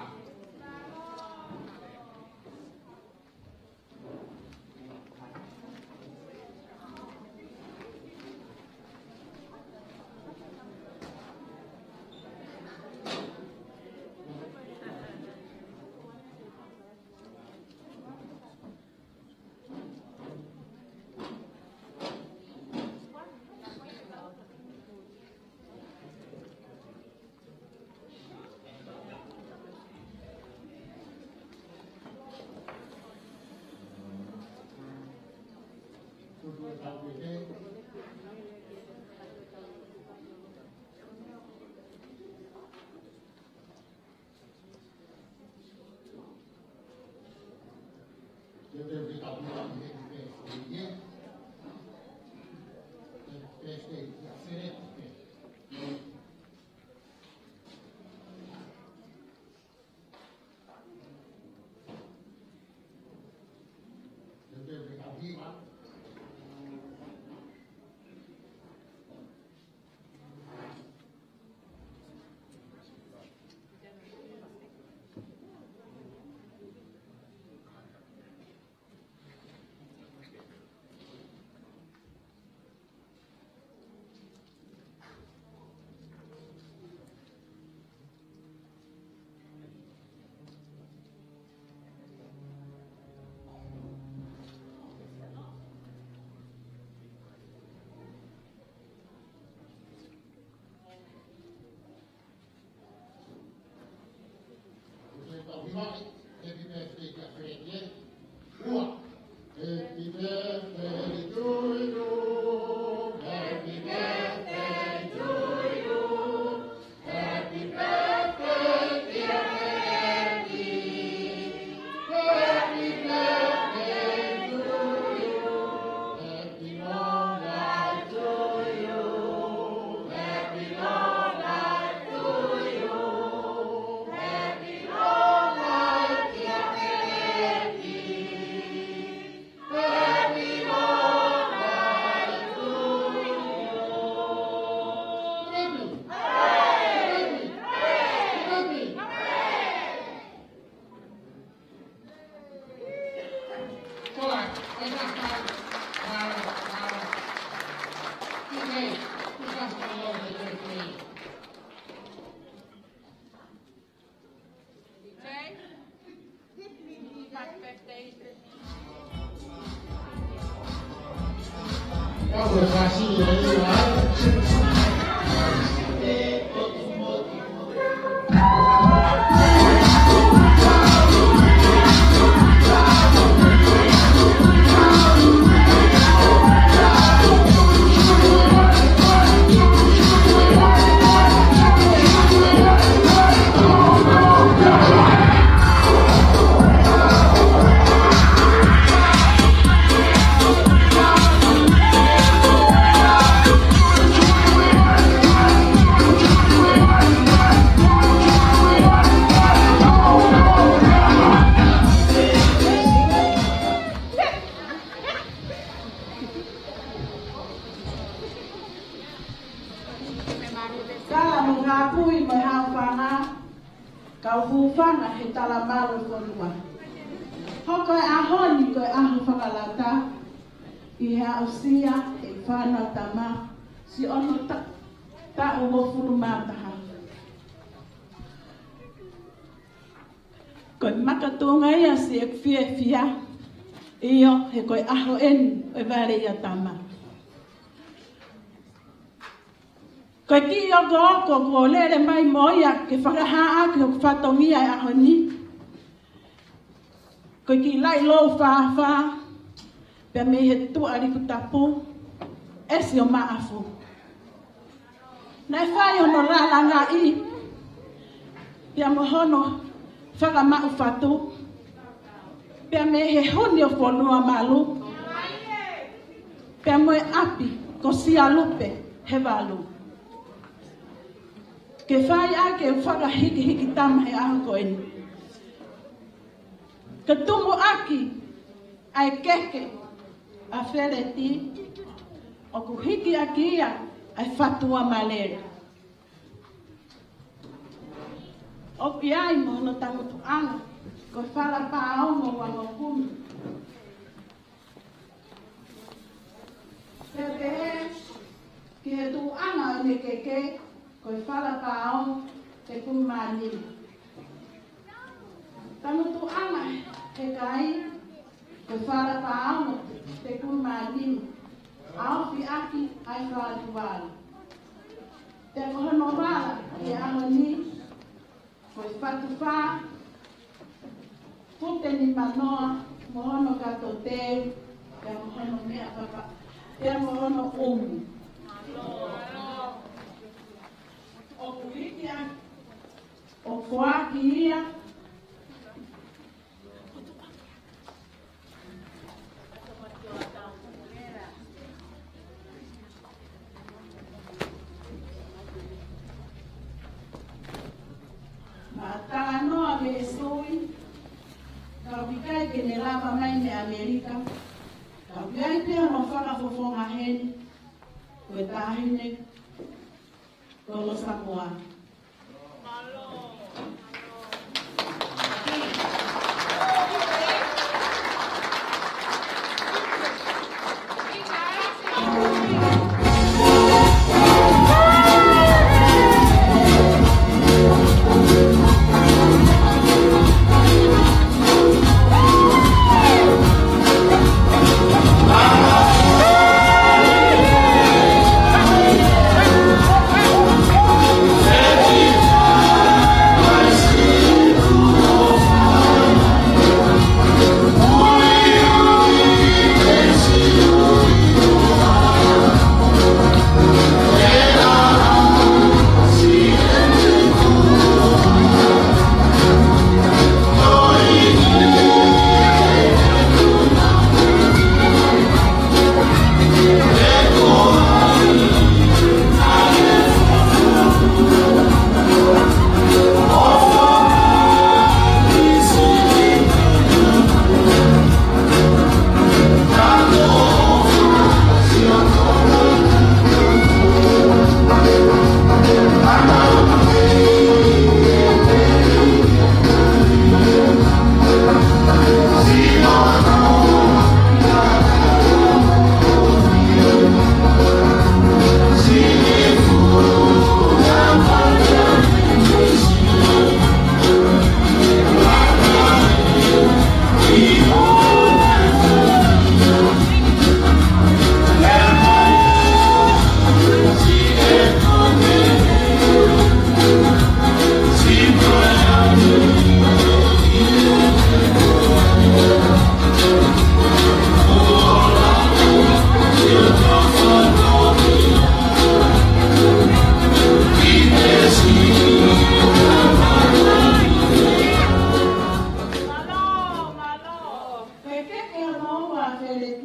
Kala mo ngāpui mo e haofanga, kau hūfanga he talamalu ʻo e fonua. Hoko e ʻaho ni ko e ʻaho fakalata ʻi he aʻusia ʻe he fānau tama siʻono ta-, taʻu uofulu mā taha. Ko e makatuʻunga ia siʻeku fiefia, ʻio, he ko e ʻaho eni ʻo e vale ʻia tama. Ko e kiʻi okooko kuo lele mai mo ia ke fakahā ʻaki hoku fatongia ʻi he ʻaho ni. Ko e kiʻi laʻi lou fāfā, pea mei he tuʻa liku tapu, ʻesi ʻo Maʻafu. Naʻe fai hono lalangaʻi, pea mo hono fakamaʻu fatu, pea mei he huni ʻo Fonuamalu, pea mo e ʻapi ko Sialupe he valu. Ke fai ʻaki e fakahikihiki tama he ʻaho ko eni. Ke tumu ʻaki ʻa e keke ʻa Feleti, ʻoku hiki ʻaki ia ʻa e fatua malele. ʻOku ʻi ai mo hono tangutuʻanga, ko e fala pāongo uangofulu. Pea pehē ki he tuʻuʻanga ʻo e keke, ko e fala pāongo ʻe tolu mā nima. Tangutuʻanga he kai, ko e fala pāongo ʻe tolu mā nima, ʻa e ofi ʻaki ʻa e fala tuala. Pea ko hono vala he ʻaho ni, ko e fatu fā, fute nimanoa, mo hono kato teu, pea mo hono meʻa papa, pea mo hono ʻumu. ʻOku hiki ʻa, ʻoku foaki ia. Naʻe talanoa mei he sui, ka ʻoku ʻikai ke ne lava mai mei ʻAmelika. Ka ʻoku ʻi ai pē hono fakafofonga heni, ko e taʻahine kolo Samoa.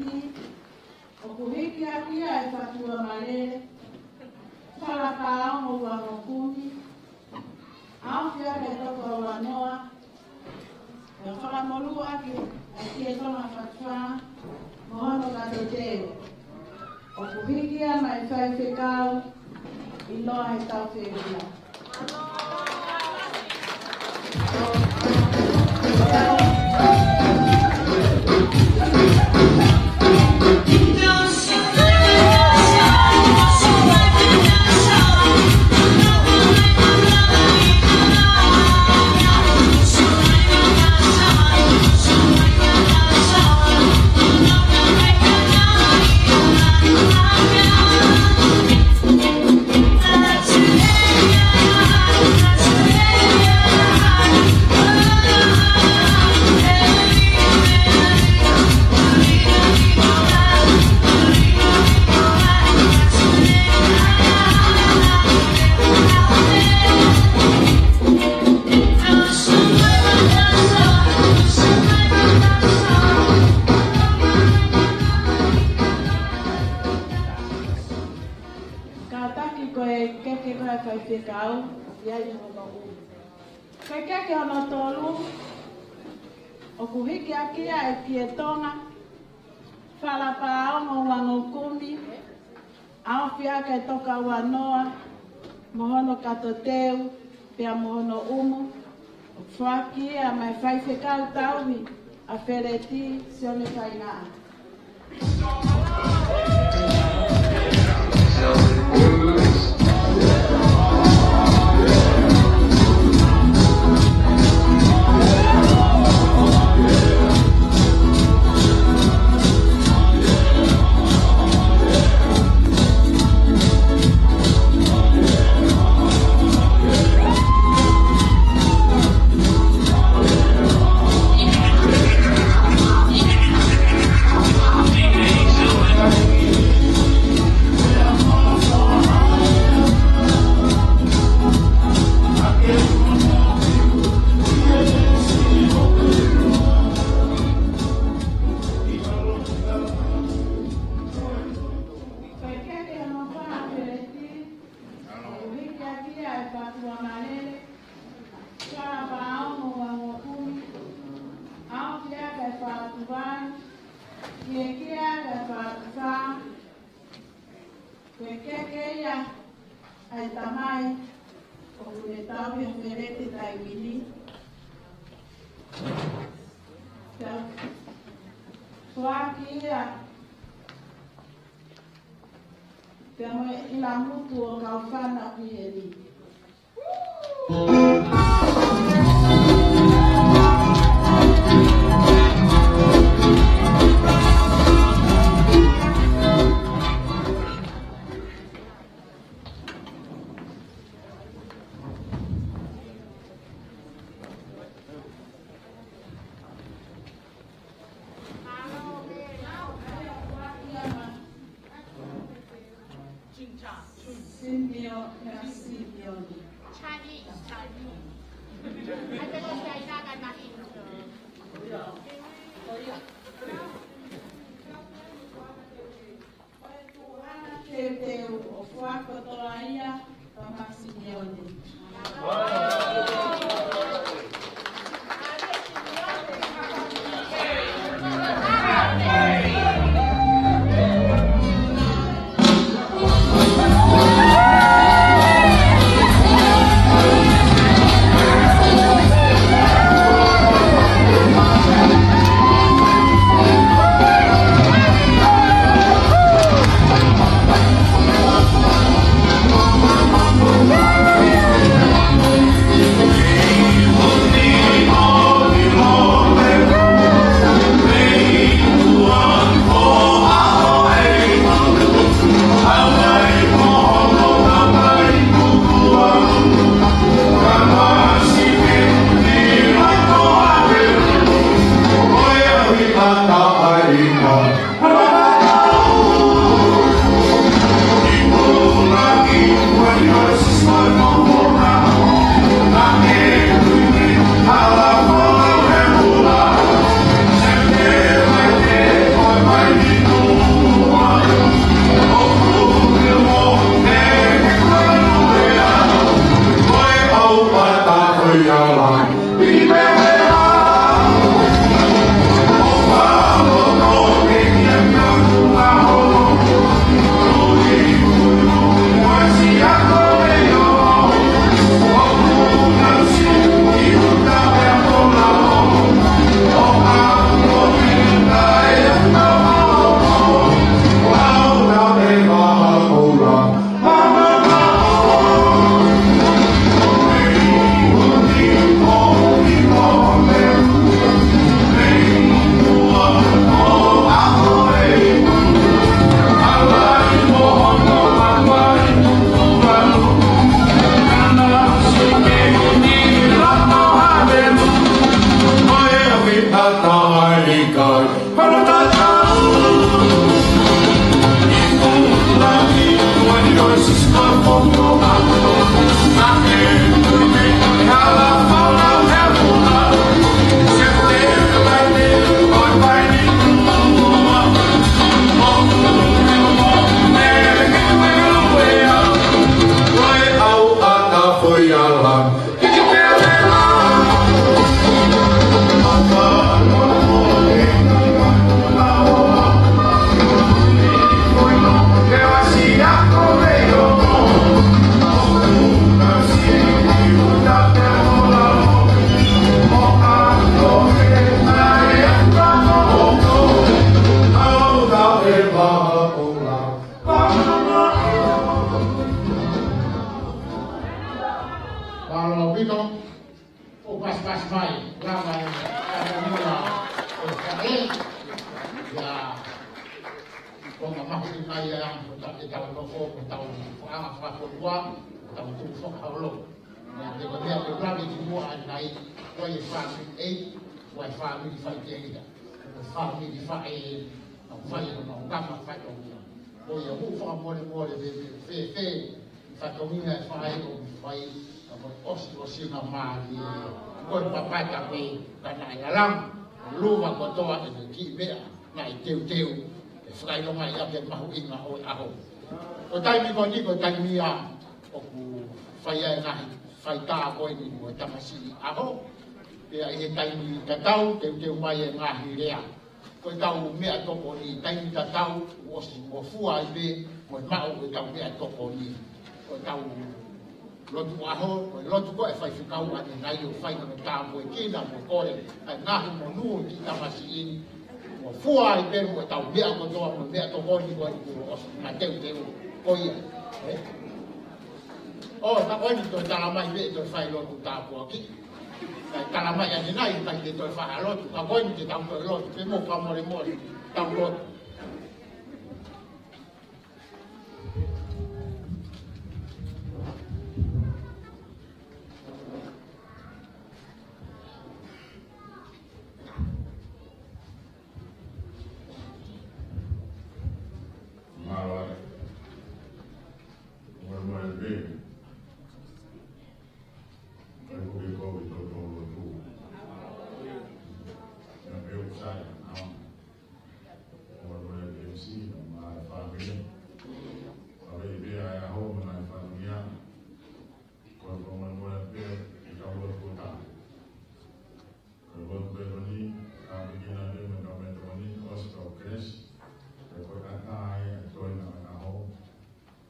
ʻOku hiki ʻaki ia ʻe Fatuamalele Falapaongo Uangokumi, ʻaofi ʻaki ʻe Toka Uanoa, ʻe fakamolū ʻaki ʻa e Tietonga Fatufā mo hono kato teu. ʻOku hiki ia maʻa e faifekau ʻi Loa he Tau Fefia. Kātaki ko e keke ko ē ʻa e faifekau, ʻoku ʻi ai hono ʻū. Ko e keke hono tolu, ʻoku hiki ʻaki ia ʻe Tietonga Falapaongo Uangokumi, ʻaofi ʻaki ʻe Toka Uanoa mo hono kato teu, pea mo hono ʻumu, ʻoku foaki ia maʻa e faifekau tauhi ʻa Feleti Sione Faingaʻa. Ko e keke hono fā ʻa Feleti, ʻoku hiki ʻaki ia ʻe Fatuamalele Falapaongo Uangokumi, ʻaofi ʻaki ʻe Fatuvai, hiki ʻaki ʻe Fatufā. Ko e keke ia ʻa e tamai ʻoku ne tauhi ʻa Feleti he taimi ni. Pea foaki ia pea mo e ʻilamutu ʻo Kaufana ʻoku ʻi heni. Simio-, Simeone. Chinese, Chinese. Ko e tuʻunga ke te u ʻo fuako toa ia, ka Makisimione. Ko e mahuʻinga ia ʻa e anga ʻetau nofo, ʻetau fakaanga fakakolua, ʻetau tuʻu fakaholo. Naʻe ko e meʻa ko e lave ki muʻa ʻanenai, ko e fāmili ʻeiki, ko e fāmili faiteliha, ko e fāmili faʻē, naʻa nau fai ʻenau ngaahi fatongia. Ko ia ʻoku ou fakamolemole pē, pē, pē, pē, fatongia ʻe fai ʻo fai, ka ko e ʻosiʻosingamālie, ko e papata pē, ka naʻe lalanga, luva kotoa ʻene kiʻi meʻa, naʻe teuteu, ʻe fakaʻilongaʻi ʻaki e mahuʻinga ʻo e ʻaho. Ko e taimi ko eni, ko e taimi ia ʻoku fai ai e ngaahi faitā ko eni mo e tamasiʻi ʻaho. Pea ʻi he taimi tatau, teuteu mai e ngaahi lea. Ko ʻetau meʻatokoni, taimi tatau, ʻosi ngofua ai pē, mo e maʻu ʻetau meʻatokoni. Ko ʻetau lotu ʻaho, ko e lotu ko ē ʻa e faifekau ʻanenai ʻo fai mo tāpuekina mo kole ʻa e ngaahi monū ʻo e kiʻi tamasiʻi ni. Ngofua ai pē mo ʻetau meʻa kotoa mo e meʻatokoni ko ē kuo ʻosi mateuteu ko ia. Ē? ʻO, ka ko eni toe tala mai pē toe fai lotu tāpuaki. Kae tala mai ʻanenai, kae toe fai ha lotu. Ka ko eni te tau toe lotu, pea mou fakamolemole, tau lotu. Mālō ʻaupito. Mālō ʻaupito. Kai ko ke kau i tau tau lotu. Na peo sai, na. Mālō ʻaupito M C, mo e fāmili. ʻAve i pea e ʻaho mo e ngaahi fatongia. Ko e fakamolemole pē, ʻi he kau lotu ko ē. Ko e lotu pē ko eni, ka ʻi kina pē mo e kau meʻatokoni, ʻosi kau kelesi. Pea ko e ʻatā ia ʻa e toenga ʻo e ʻaho.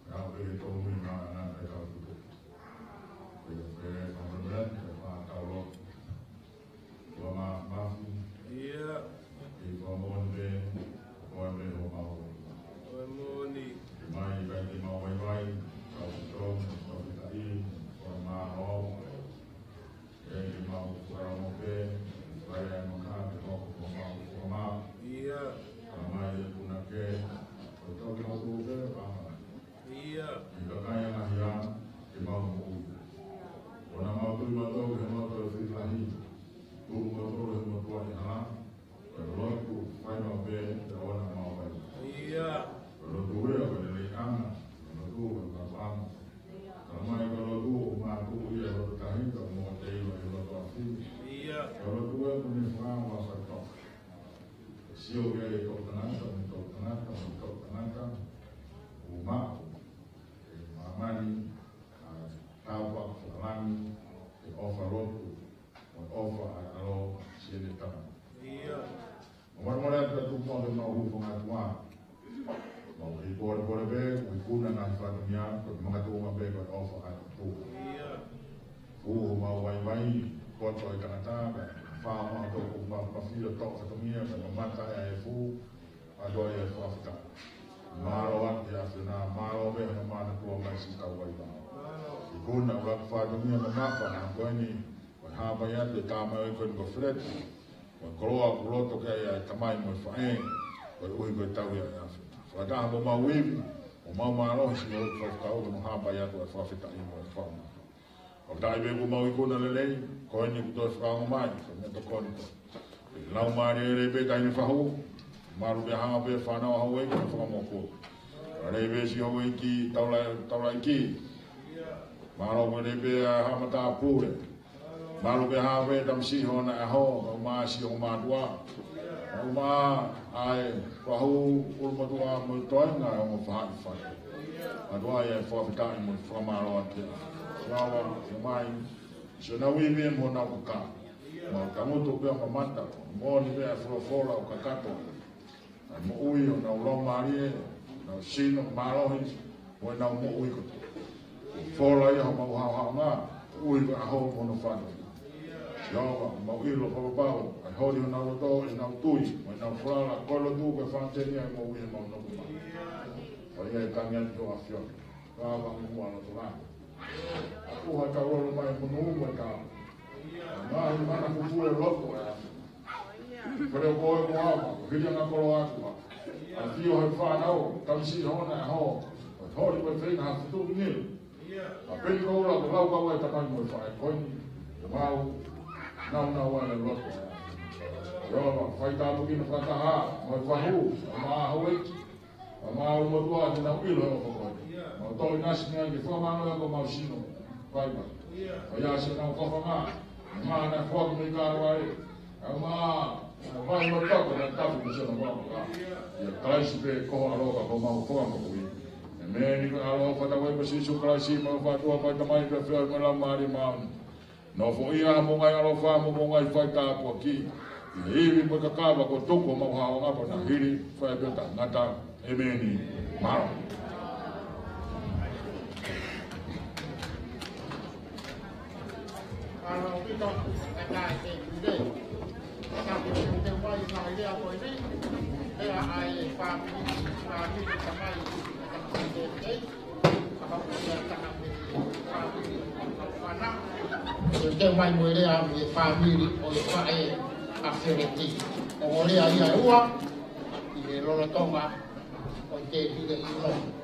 Pea ʻoku pehē tō mui ngā ngā pē kau tuku. Pea pē fakamolemole, pea fakatau lotu. Ua ma-, mafi. ʻIo. ʻI he fakamoʻoni pē, ko e meʻa ʻoku mau. Ko e moʻoni. Ke mai, kai ke mau vaivai, kau tō, kau fetaʻi, ko e mā ʻo. ʻE ke mau fakamoʻoni pē, vai ai mo ka, ke mau, ko mau, ko mau. ʻIo. Ka mai e puna ke, ko tau ke mau tō pē, ʻa. ʻIo. ʻI he kakai ʻa e ngaahi ʻaho, ke mau moʻui. ʻOua naʻa mau tui mautolu, he mautolu fili lahi. Tui mautolu, he mautolu ʻi hala. Ko e lotu, fai mau pē, pea ʻoua naʻa mau fai. ʻIo. Ko e lotu ia, ko e lelei ʻanga. Ko e lotu, ko e mamaʻo ʻanga. Ka mai ko e lotu, ʻoku mātuʻaki ia, lotu tahi, ka mo te ilo, ʻi lotu afi. ʻIo. Ko e lotu ia, ko e meʻa fakaʻamu ʻa e faitoʻo. Sio ki ai e toʻutangata, mo e toʻutangata, mo e toʻutangata. ʻOku maʻu, ʻe māmani, ʻa e tāpuaki fakalangi, ʻe ʻofa lotu, ʻo ʻofa ʻa e ʻAlo, siʻene tama. ʻIo. Mo mara mara atu atu mo ke mau hū fanga tua. Mau kei pole pole pē, ʻoku ikuna ngaahi fatongia, ko e makatuʻunga pē ko e ʻofa ʻa e ʻOtua. ʻIo. Hū mau vaivai, koto e tangata, ka fā mau tō ʻoku mau mafio tō fatongia, ka mamata e efu, ʻa e toe e fakafetaʻi. Mālō atu ʻa e ʻAfiona, mālō pē hana mana tua mai si kau vaivai. Ikuna ʻoku fatongia mo mapa na ko eni, ko e hāpai atu e tama ʻo e ko eni ko Feleti. Ko e koloa ʻoku loto ki ai ʻa e tamai mo e faʻē, koeʻuhi ko e tauhi ʻa e ʻAfiona. Fakataha mo mau ivi, ʻo mau mālohi si ʻo fakakau ko hono hāpai atu ʻa e fakafetaʻi mo e fakamālō. Fakafetaʻi pē kuo mau ikuna lelei, ko eni kuo toe fakaongo mai, ko e meʻatokoni ko ē. Laumālie lelei pē taʻahine fahu, malu pē hao pē fānau ʻa houʻeiki mo e fanga mokopuna. Lelei pē si houʻeiki taula-, taulaʻeiki. Mālō pē lelei pē ʻa e haʻa matāpule. Malu pē hao pē tamasiʻi hono ʻaho, mau mā si o mātuʻa. Mau mā ʻa e fahu ʻulumotuʻa mo e toenga ʻo e ongo faʻahi fatu. Mātuʻa ia ʻe fakafetaʻi mo e fakamālō atu. Siawa, ʻio mai, si honau ivi mo honau kaka. Mau tangutu pē ʻo mamata, moʻoni pē ʻa e folofola ʻoku kakato. ʻA e moʻui ʻo honau laumālie, honau sino, mālohi, mo ʻenau moʻui kotoa. Fola ia homau haohaoa, ui ko e ʻaho mo hono fano. Siawa, mau ʻilo fakapapau, ʻa e holi honau loto, ʻenau tui, mo ʻenau falala, ko e lotu ko e fāmili ʻa e moʻui ʻemau nofo mai. ʻO ia ʻe tangi atu ki he ʻAfiona. Ka vā mo muʻa loto lahi. ʻOku ʻi ai e tau lolo mai mo nuu mo e tau. Ngaahi mana kuku e loto e ʻAfiona. Ko e leo ko e ko ava, ko hili anga kolo atu a. ʻAfio he fānau, tamasiʻi hono ʻaho, ʻo holi ko e feinga ha futu ni. ʻA peni ko ula ko lau kau ai tamai mo e faʻē ko eni, ʻe mau naunau ai e loto. ʻIo, fai tāpuekina fakataha, mo e fahu, mo e houʻeiki, mo e motuʻa te nau ʻilo ʻo ko eni. Mau tō ʻinasi mei ai ke fakamālō ʻa ko mau sino. Fai mai. Fai ʻa se nau fafanga, mo e mana foaki mei ka vai. ʻA ma, ʻa vai mo tapu na tapu ko se na wama ka. ʻIa Kalaisi pē ko ho ʻaloʻofa ko mau ko amo kui. ʻĒmeni. Ko e ʻaloʻofa ʻa e ʻOtua ko Sīsū Kalaisi, mo e ʻofa ʻa e ʻOtua ko e Tamai, pea feohi mo e Laumālie Māʻoniʻoni. Nofoʻia mo ngai ʻaloʻofa mo ngai fai tāpuaki. ʻI he ivi mo e kakava ko tuku mau hao ngapa na hili, fai pē ta ngata. ʻĒmeni. Mālō. Te u mai mo e lea mo e fāmili ʻo e faʻē ʻa Feleti. ʻO lea ia ʻe ua, ʻi he lolotonga ʻo e tēpile ʻi loto.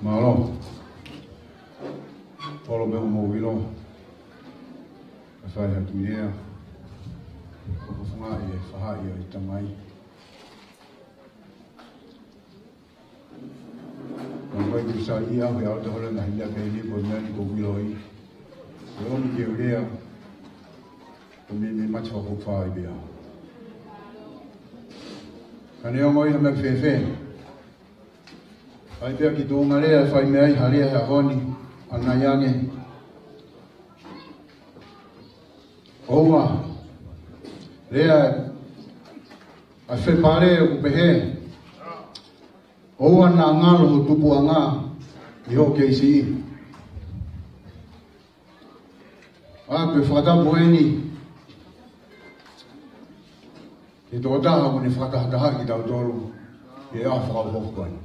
Mālō. Polo me o mo wilo. Ka fai ha ki lea. Ko ko funga i e faha i o i tamai. Ka mai ki sa i au he au te hole na hila ke ni ko mea ni ko wilo i. Ko o mi ke ulea. Ko mi mi mati wako fai bea. Ka ne o mo i ha mea fēfē. Fai pea ki tō ngā lea, fai mea i ha lea he ʻaho ni, ʻanai ange. ʻOua, lea, ʻa e fepale ʻoku pehē. ʻOua naʻa ngalo ho tupuʻanga, ʻi hoʻo kei siʻi. ʻA, ko e fakatapu eni. Ke tō taha mo ne fakatahataha ki tau tolu. Ke a fakaufofu ko eni.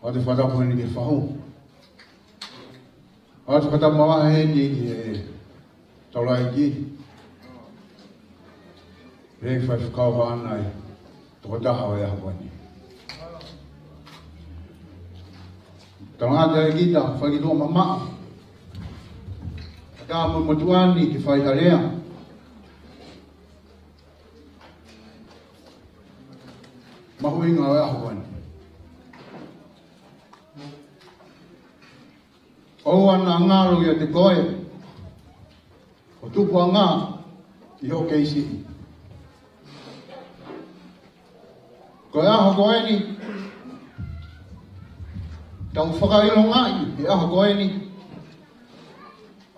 ʻA, ko e fakatapu eni ke fahu. ʻA, ko e fakatapu mavahe eni ke taulaʻeiki. He fai fakau hana e tokotaha ʻo e ʻaho ko eni. Tangata e kita, fai ki tuʻa mamaʻo. Ka mo motuʻa ni ke fai ha lea. Mahuʻinga ʻo e ʻaho ko eni. ʻOua naʻa ngalo ʻiate koe ho tupuʻanga ʻi hoʻo kei siʻi. Ko e ʻaho ko eni, tau fakaʻilongaʻi he ʻaho ko eni,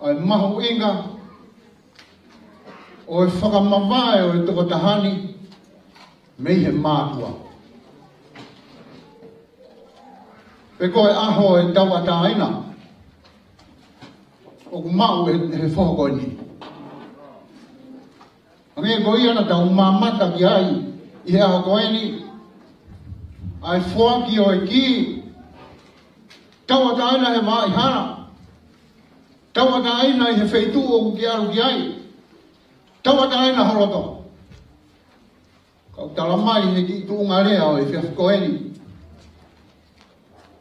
ʻa e mahuʻinga ʻo e fakamavae ʻo e tokotaha ni mei he mātuʻa. Pe ko e ʻaho ʻe tauʻatāina ʻoku maʻu he, he foha ko eni. Hangē ko ia naʻa tau mamata ki ai ʻi he ʻaho ko eni, ʻa e foaki ʻo e kī, tauʻatāina he maʻi hala, tauʻatāina ʻi he feituʻu ʻoku ke ʻalu ki ai, tauʻatāina ho loto. Kau tala mai he kiʻi tuʻunga lea ʻo e efiafi ko eni.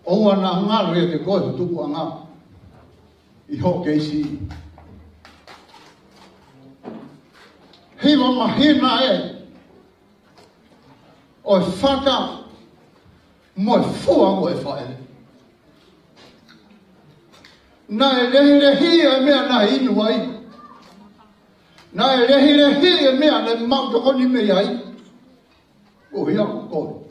ʻOua naʻa ngalo ʻiate koe ho tupuʻanga ʻi hoʻo kei siʻi. Hiva mahina ē ʻo e fata mo e fua mo e faʻē. Naʻe lehilehi e meʻa naʻe inu ai. Naʻe lehilehi e meʻa naʻe maʻu tokoni mei ai. ʻO ia ko koe.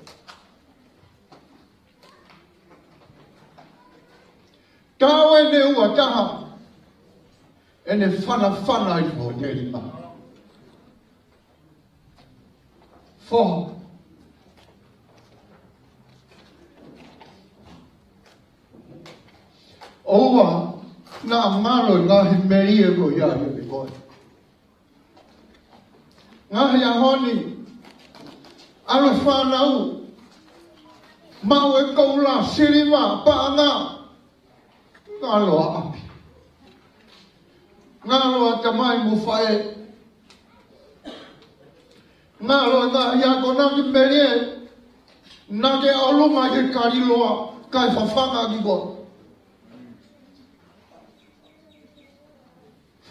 Tau ʻene ua taha, ʻene fanafana ʻi ho telima. Foha. ʻOua Naʻa ngalo e ngaahi melie ko ia ʻiate koe. Ngaahi ʻaho ni, ʻalu e fānau, maʻu e koula, siliva, paʻanga, ngalo ʻa ʻapi. Ngalo ʻa tamai mo faʻē. Ngalo e ngaahi akonaki melie, naʻa ke ʻalu mai ke kaliloa, kae fafanga ki koe.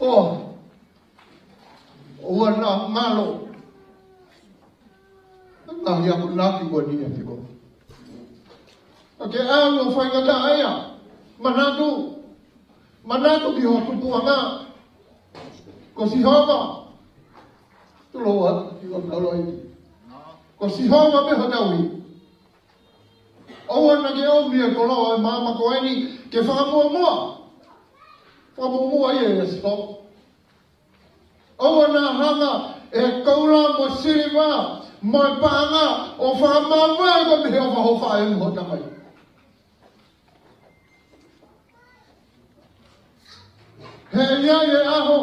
Foha, ʻoua naʻa ngalo e ngaahi akonaki ko eni ʻiate koe. Ka ke ʻalu ʻo faingataʻaʻia, manatu, manatu ki ho tupuʻanga, ko Sihova. Tuloa, ʻi o talo ai. Ko Sihova pē hotau ivi. ʻOua naʻa ke ʻomi e koloa ʻo e maama ko eni ke fakamuʻomuʻa. Fakamuʻomuʻa ia ʻia Sihova. ʻOua naʻa hanga e koula mo e siliva mo e paʻanga ʻo fakamavae koe mei he ʻofa ʻa ho faʻē mo ho tamai. He ʻe ʻi ai e ʻaho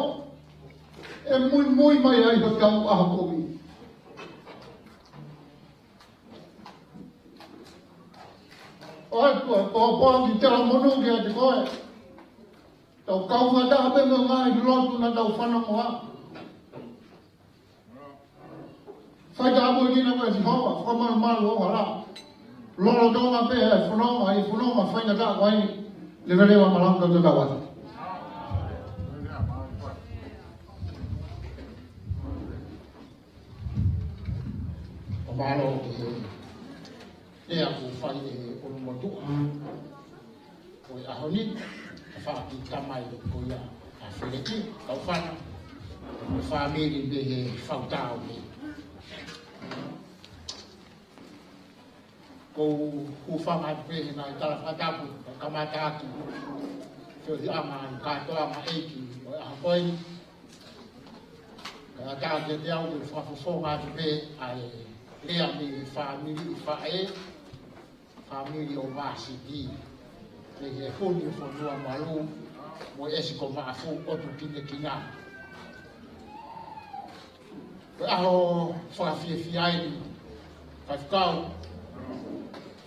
ʻe muimui mai ai hotau ʻaho kovi. ʻOatu e pōpoaki talamonū kiate koe. Tau kau fakataha pē mo e ngaahi lotu naʻa tau fanongoa. Fai tāpuekina koe ʻe Sihova, fakamalumalu hoʻo hala. Lolotonga pē e fononga, e fononga faingataʻa ko eni. Leveleva malanga kau tatau atu. ʻO mālō ki he lea kuo fai ʻe he ʻulumotuʻa ʻo e ʻaho ni, tafaʻaki tamai ko ia ʻa Feleti, kau fānau, fāmili mei he fautau ni. Ko u hūfanga atu pē he ngaahi tala fakatapu, ka kamata atu, feohiʻanga ʻa e kātoanga ʻeiki ʻo e ʻaho ko eni. Kae ʻatā kiate au ke fakafofonga atu pē ʻa e lea mei he fāmili ʻi faʻē, fāmili ʻo Vāsiti, mei he Huni ʻo Fonuamalu, mo e ʻEsi ko Maʻafu ʻo Tukinekina. Ko e ʻaho fakafiefia eni, faifekau,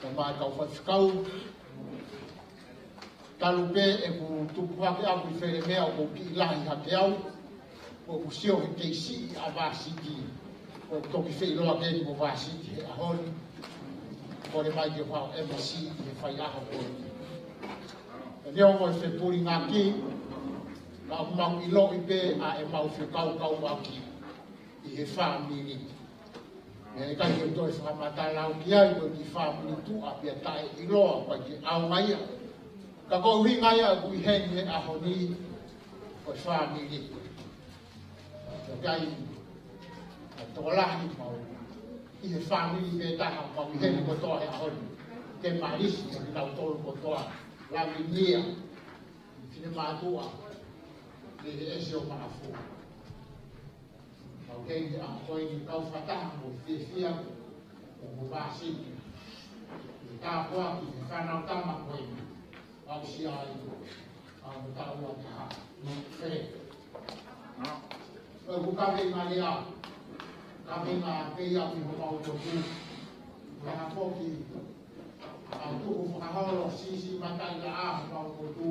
kae ʻumaʻā e kau faifekau, talu pē ʻeku tupu hake ʻaku ʻi Felemea ʻoku ou kiʻi lahi hake au, ʻoku ou sio he kei siʻi ʻa Vāsiti, ʻoku ou toki feʻiloaki eni mo Vāsiti he ʻaho ni, kole mai ke u haʻu ʻo M C ʻi he faiʻaho ko eni. Pea neongo e fepulingaki, ka ʻoku mau ʻiloʻi pē ʻa ʻemau fekaukauʻaki ʻi he fāmili. Pea ʻikai ke u toe fakamatala au ki ai, ko e kiʻi fāmili tuʻa pea taʻeʻiloa, ʻikai ke ʻaonga ia. Ka ko e ʻuhinga ia ʻoku ʻi heni he ʻaho ni, ko e fāmili. Pea ʻikai, ʻa e tokolahi mau ʻi he fāmili pē taha, mau ʻi heni kotoa he ʻaho ni. Ke malisi, ke kinautolu kotoa, Lavinia, finemātuʻa, mei he ʻEsi ʻo Maʻafu. Mau heni ʻa ko eni kau fakataha mo fiefia, ʻo mo Vāsiti. Ke tāpuaki he fānau tama ko eni. Mau sia ai, ʻa mo taua taha. Fele. ʻOku kaveinga lea, kaveinga pē ia ʻi homau lotu. Meʻa foki, ʻa e tuku fakaholo, siʻisiʻi mataʻi laʻā homau lotu,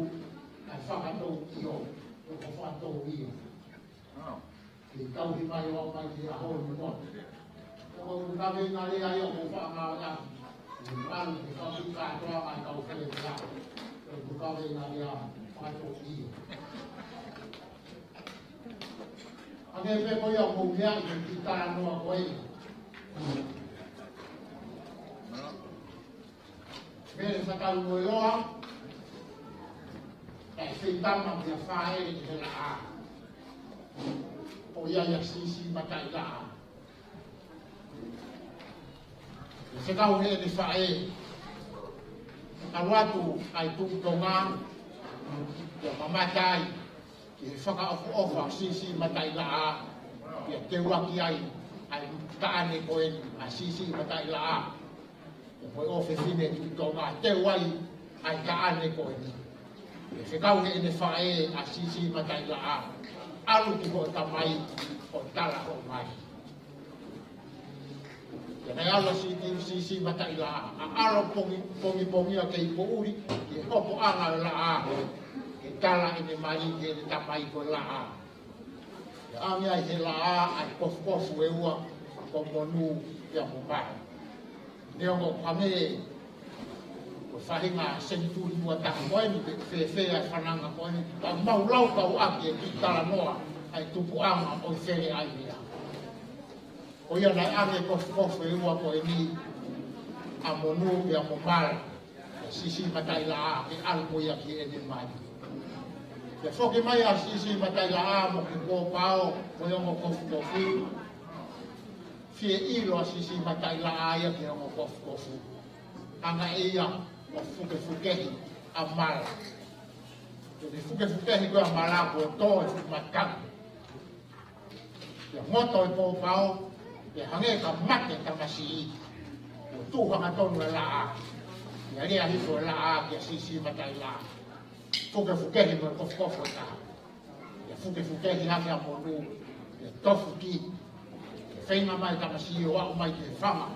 ʻa e fakatou ʻio, ʻo ko fakatou ʻio. Ke tauhi mai ʻo aʻu mai ki he ʻaho ni mo. ʻOku kaveinga lea ia ʻoku faʻa ngāueʻaki. ʻI he ʻalu ke kau ki kātoa mai kau fele lea. ʻOku kaveinga lea fakatou ʻio. Hangē pē ko ia ʻoku ou meaʻi he kiʻi talanoa ko ē. Mele Fatau Moeloa, kae feitama pea fāʻele ki he laʻā. Ko ia ia siʻisiʻi mataʻi laʻā. Fekau heʻene faʻē, ʻalu atu ʻa e Tuʻi Tonga, pea mamata ai ki he fakaʻofoʻofa siʻisiʻi mataʻi laʻā, pea teuaki ai ʻa e taʻane ko eni ʻa e siʻisiʻi mataʻi laʻā. Ko e ʻofefine Tuʻi Tonga, teu ai ʻa e taʻane ko eni. ʻE fekau heʻene faʻē ʻa Sisi Mataʻilaʻā, ʻalu ki hoʻo tamai ʻo tala hoʻo mali. Pea naʻe ʻalu ʻa Siti, Sisi Mataʻilaʻā, ʻa ʻalu pongi, pongipongia kei poʻuli ki he hopoʻanga ʻo e laʻā ko ē, ke tala ʻene mali ki heʻene tamai ko e laʻā. Pea ʻange ai he laʻā ʻa e kofukofu ʻe ua, ko Monū pea mo Mala. Neongo ʻoku hangē ko e faʻahinga senituli ua taha ko eni, pe fēfē ʻa e fananga ko eni, ka mau laukau ʻaki e kiʻi talanoa ʻa e tupuʻanga ʻo e feleʻaimea. Ko ia naʻe ʻange kofukofu ʻe ua ko eni, ʻa Monū pea mo Mala, ʻa Sisi Mataʻilaʻā, ke ʻalu mo ia ki heʻene mali. Pea foki mai ʻa Sisi Mataʻilaʻā mo Kipōpao mo e ongo kofukofu. Fie ʻilo ʻa Sisi Mataʻilaʻā ia ki he ongo kofukofu. Hanga ʻe ia ʻo fukefukehi ʻa Mala. Pea ne fukefukehi ko ē ʻa Mala kuo tō e fuʻu mataʻu. Pea ngoto e pōpao, pea hangē ka mate e tamasiʻi. Kuo tuʻu hangatonu e laʻā. Pea lea hifo e laʻā kia Sisi Mataʻilaʻā. Fukefukehi mo e kofukofu ʻe taha. Pea fukefukehi hake ʻa Monū, pea tofu ki. Pea feinga mai e tamasiʻi ʻo aʻu mai ki he fanga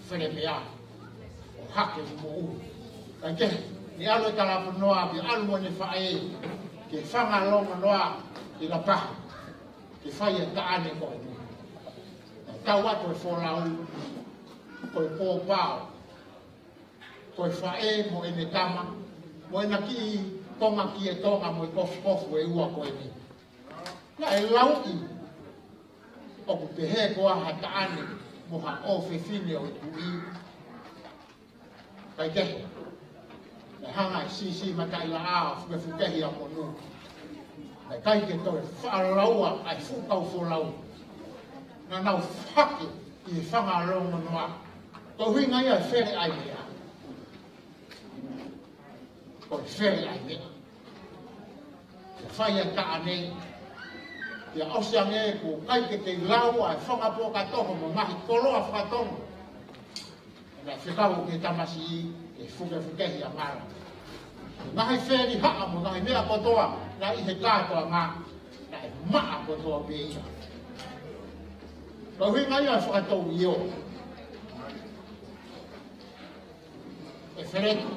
feleʻaimea ʻo hake e moʻui. Kae kehe, ne ʻalu e talafanoa pea ʻalu mo ʻene faʻē ki he fanga longoloa ʻi Lapaha, ke fai e taʻane ko eni. Naʻe tau atu e folau, ko e pōpao, ko e faʻē mo ʻene tama, mo ʻena kiʻi konga kie tonga mo e kofukofu ʻe ua ko eni. Naʻe lauʻi ʻoku pehē ko ha taʻane mo ha ʻofefine ʻo e tuʻi. Kae kehe, naʻe hanga ʻe Sisi Mataʻilaʻā ʻo fukefukehi ʻa Monū. Naʻe ʻikai ke toe faʻa laua ʻa e fuʻu kau folau. Naʻa nau hake ʻi he fanga longoloa. Ko e ʻuhinga ia e feleʻaimea. Ko e feleʻaimea. Ke fai e taʻane, pea ʻosi ange kuo ʻikai ke kei laua e fanga pōkatoho mo e ngaahi koloa fakatonga. Naʻe fekau ki he tamasiʻi ke fukefukehi ʻa Mala. Ngaahi felihaʻa mo e ngaahi meʻa kotoa naʻe ʻi he kātoanga, naʻe maʻa kotoa pē ia. Ko e ʻuhinga ia e fakatou ʻio. ʻE Feleti,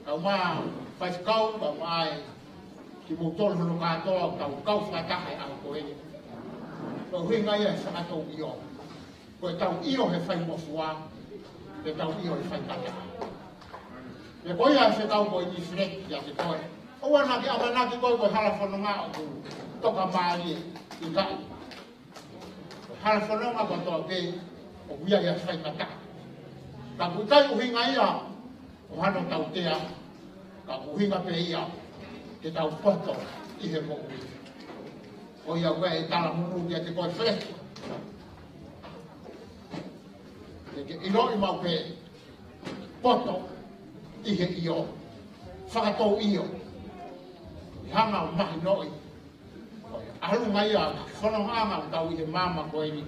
kae ʻumaʻā e faifekau, kae ʻumaʻā e kimoutolu hono kātoa, ʻoku tau kau fakataha he ʻaho ko eni. Ko e ʻuhinga ia e fakatou ʻio. Ko ʻetau ʻio he faingofua, pea tau ʻio he faingataʻa. Pea ko ia e fekau ko eni Feleti kiate koe. ʻOua naʻa ke ʻamanaki koe ko e hala fononga ʻoku toka mālie, ʻikai. Ko e hala fononga kotoa pē ʻoku ʻi ai e faingataʻa. Ka ʻoku ʻikai ʻuhinga ia ʻo hano tautea, ka ʻoku ʻuhinga pē ia ke tau poto ʻi he moʻui. Ko ia ʻoku ʻi ai e talamonū kiate koe Feleti. Ke ke ʻiloʻi maʻu pē, poto ʻi he ʻio. Fakatou ʻio. ʻE hanga ʻo mahinoʻi ʻa e ʻalunga ia e fonongaʻanga ʻoku tau ʻi he māmani ko eni.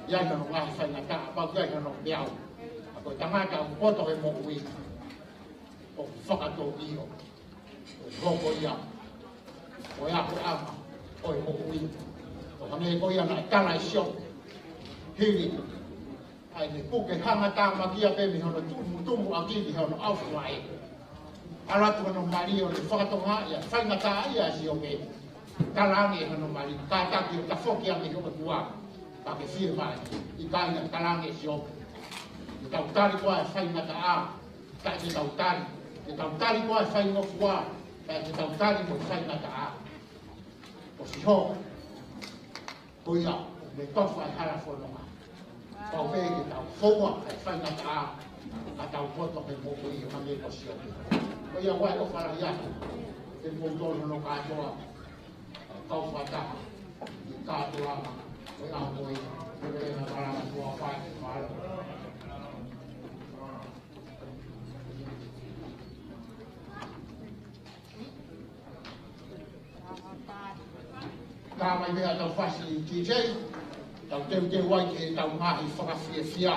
ʻI ai hano ngaahi faingataʻa, pau ʻi ai hano peau. Ka ko e tangata ʻoku poto he moʻui, ʻoku fakatou ʻio. ʻOku hoko ia ko e akoʻanga ʻo e moʻui. ʻO hangē ko ia naʻe tala ʻe Siope. Hili ʻa ʻene puke hangatamakia pē mei hono tumutumu ʻaki ki hono ʻaufuaʻe. ʻAlu atu hono mali ʻo ne fakatokangaʻi ʻa e faingataʻaʻia ʻa Siope. Talaange hono mali, kātaki ʻo tafoki ange ki he ʻOtua, ka ke fiemālie. ʻIkai, naʻe talaange ʻe Siope, te tau tali koā e faingataʻa, taʻe te tau tali. Te tau tali koā e faingofua, taʻe te tau tali mo e faingataʻa. ʻOsi hoko. Ko ia, ne tofa e hala fononga. Pau pē ke tau foua e faingataʻa, ka tau poto he moʻui ʻo hangē ko Siope. Ko ia ʻoku ou ʻofa lahi atu kiate kimoutolu hono kātoa, kau fakataha ʻi he kātoanga ʻo e ʻaho ko eni, ke lelei e malanga ʻa e ʻOtua. Mālō. Ka mai meʻa tau fasi T J, tau teuteu ai ke tau ngaahi fakafiefia.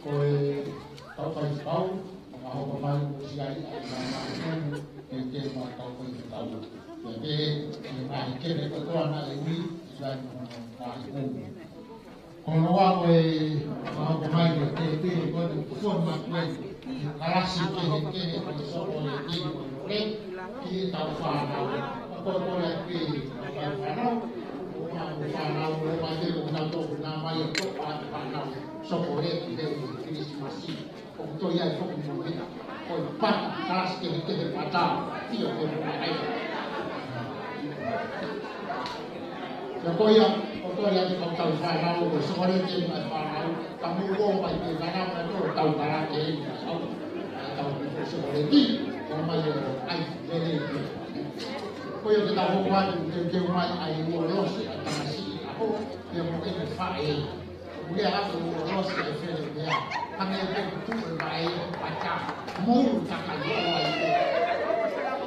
Ko e kau faifekau, ʻa hoko mai ʻo siʻi ai ʻa e ngaahi kumu, ke ke ma kau faifekau. Pea pehē, ʻe ngaahi kele kotoa naʻe ui, ʻi ai mo hono ngaahi kumu. Ko hono ua ko e, ʻa hoko mai ko e tēpile ko e kumu mai ko e, kalasi kehekehe ko e soko e tēpile ko e, ki heʻetau fānau. Ko e kole atu pē, ʻetau fānau, ʻo fānau, ʻo fānau, ʻo mai te o nau tō, nā mai ʻo tō, ʻa fānau. Soko e ki he Kilisimasi. ʻOku toe ʻi ai foki mo e meʻa. Ko e pata, kalasi kehekehe pata. Tio ke mo ai. Pea ko ia, ʻoku toe ʻi ai e kau tau fānau, ko e soko e ki he fānau. Ka mou ō mai pē fānau, ka tō tau kalake, tau, tau soko e ki, ko mai ʻo ai. Ko ia ʻoku teuteu mai ʻa e uolosi ʻa e tamasiʻi ʻaho, pea mo ʻene faʻē. Ko ia ʻoku uolosi ʻa e fele pea. Hangē pē ko e tuʻu ʻa e vaʻe ʻo pata. Mou taka i ʻo ai.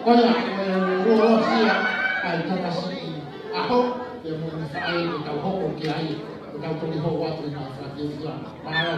Ko ia ʻoku uolosi ʻa e tamasiʻi ʻaho, pea mo ʻene faʻē ʻoku tau hoko ki ai, ʻoku tau toki hoko atu ʻi he faʻahinga. Mālō.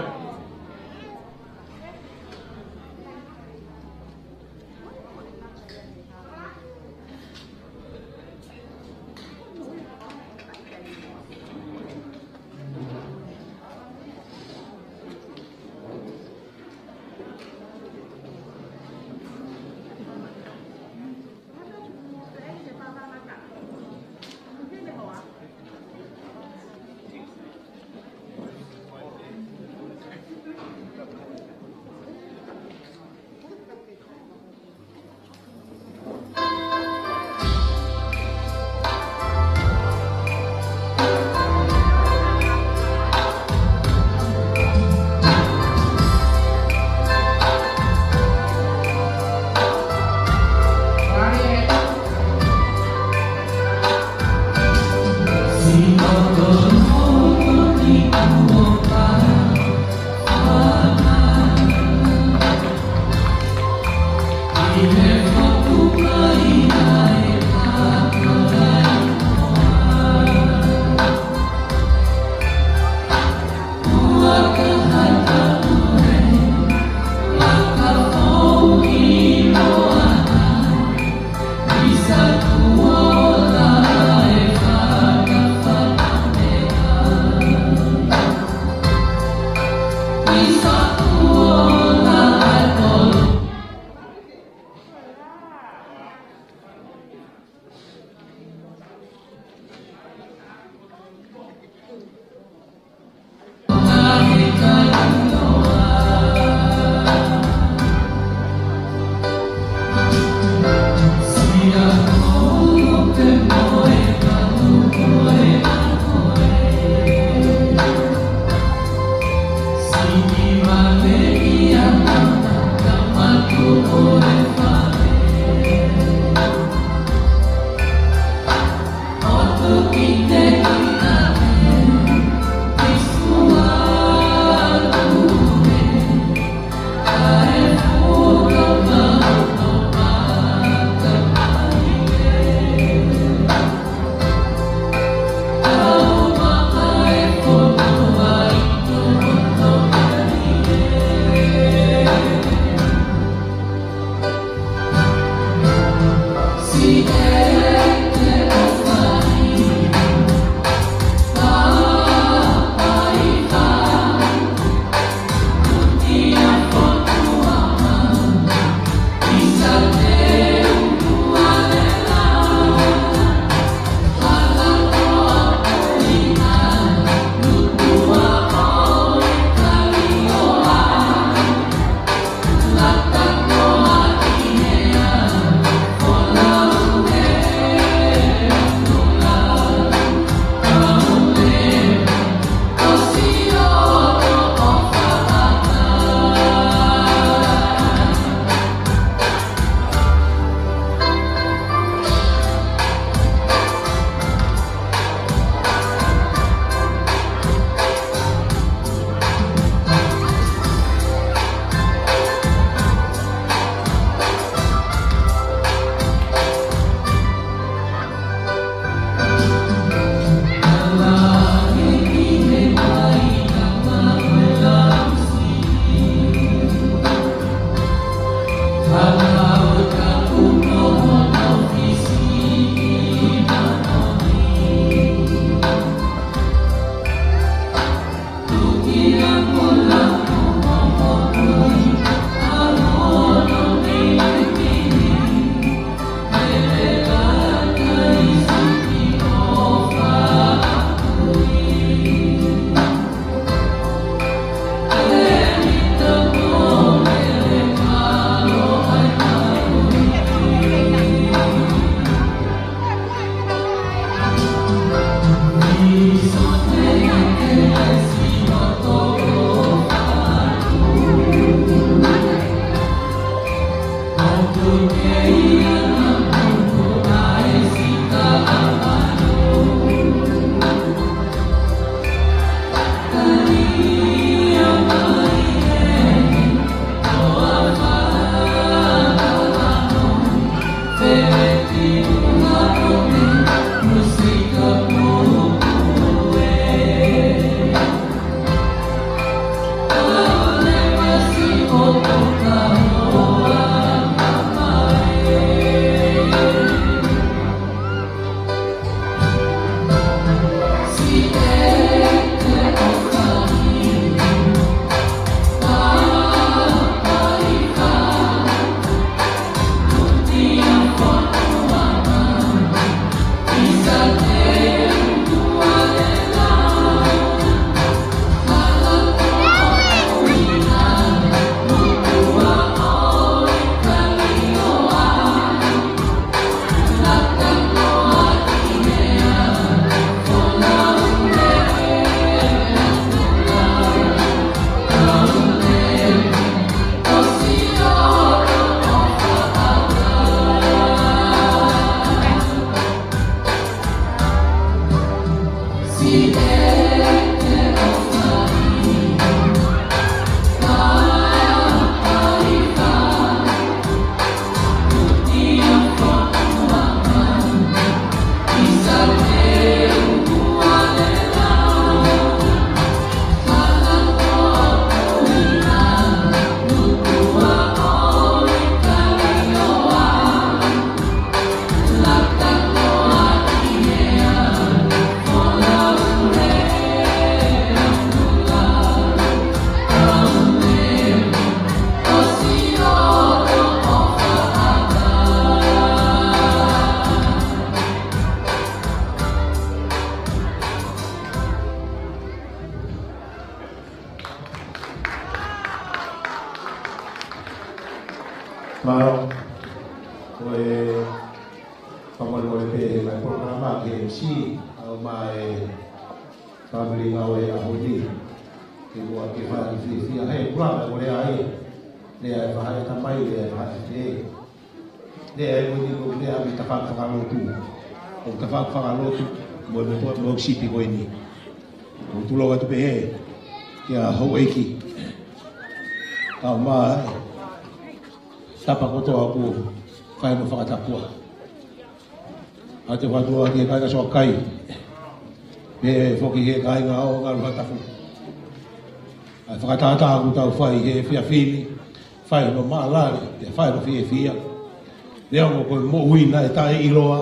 Ko e fakamolemole pē he ngaahi polokalama ki he M C, ʻa e ʻomai e fāmili ngāue he ʻaho ni. Ke mua ke fai fiefia he kula mo lea ai. Lea e faʻē tamai, lea e faʻē. Lea e moʻoni ko e lea ʻa e tafaʻaki fakalotu. ʻO e tafaʻaki fakalotu, mo e meʻa mo e sipi ko eni. ʻOku tuku atu pē he, kia houʻeiki. Ka ʻomai, tapa kotoa ʻoku fai hono fakatapua. ʻA e fakatapua ki he kāinga Soakai. Pea foki he kāinga ʻo Ngaluhatafu. ʻA e fakatātā ʻoku tau fai he efiafi ni. Fai hono mālale, pea fai hono fiefia. Neongo ko e moʻui naʻe taʻeʻiloa.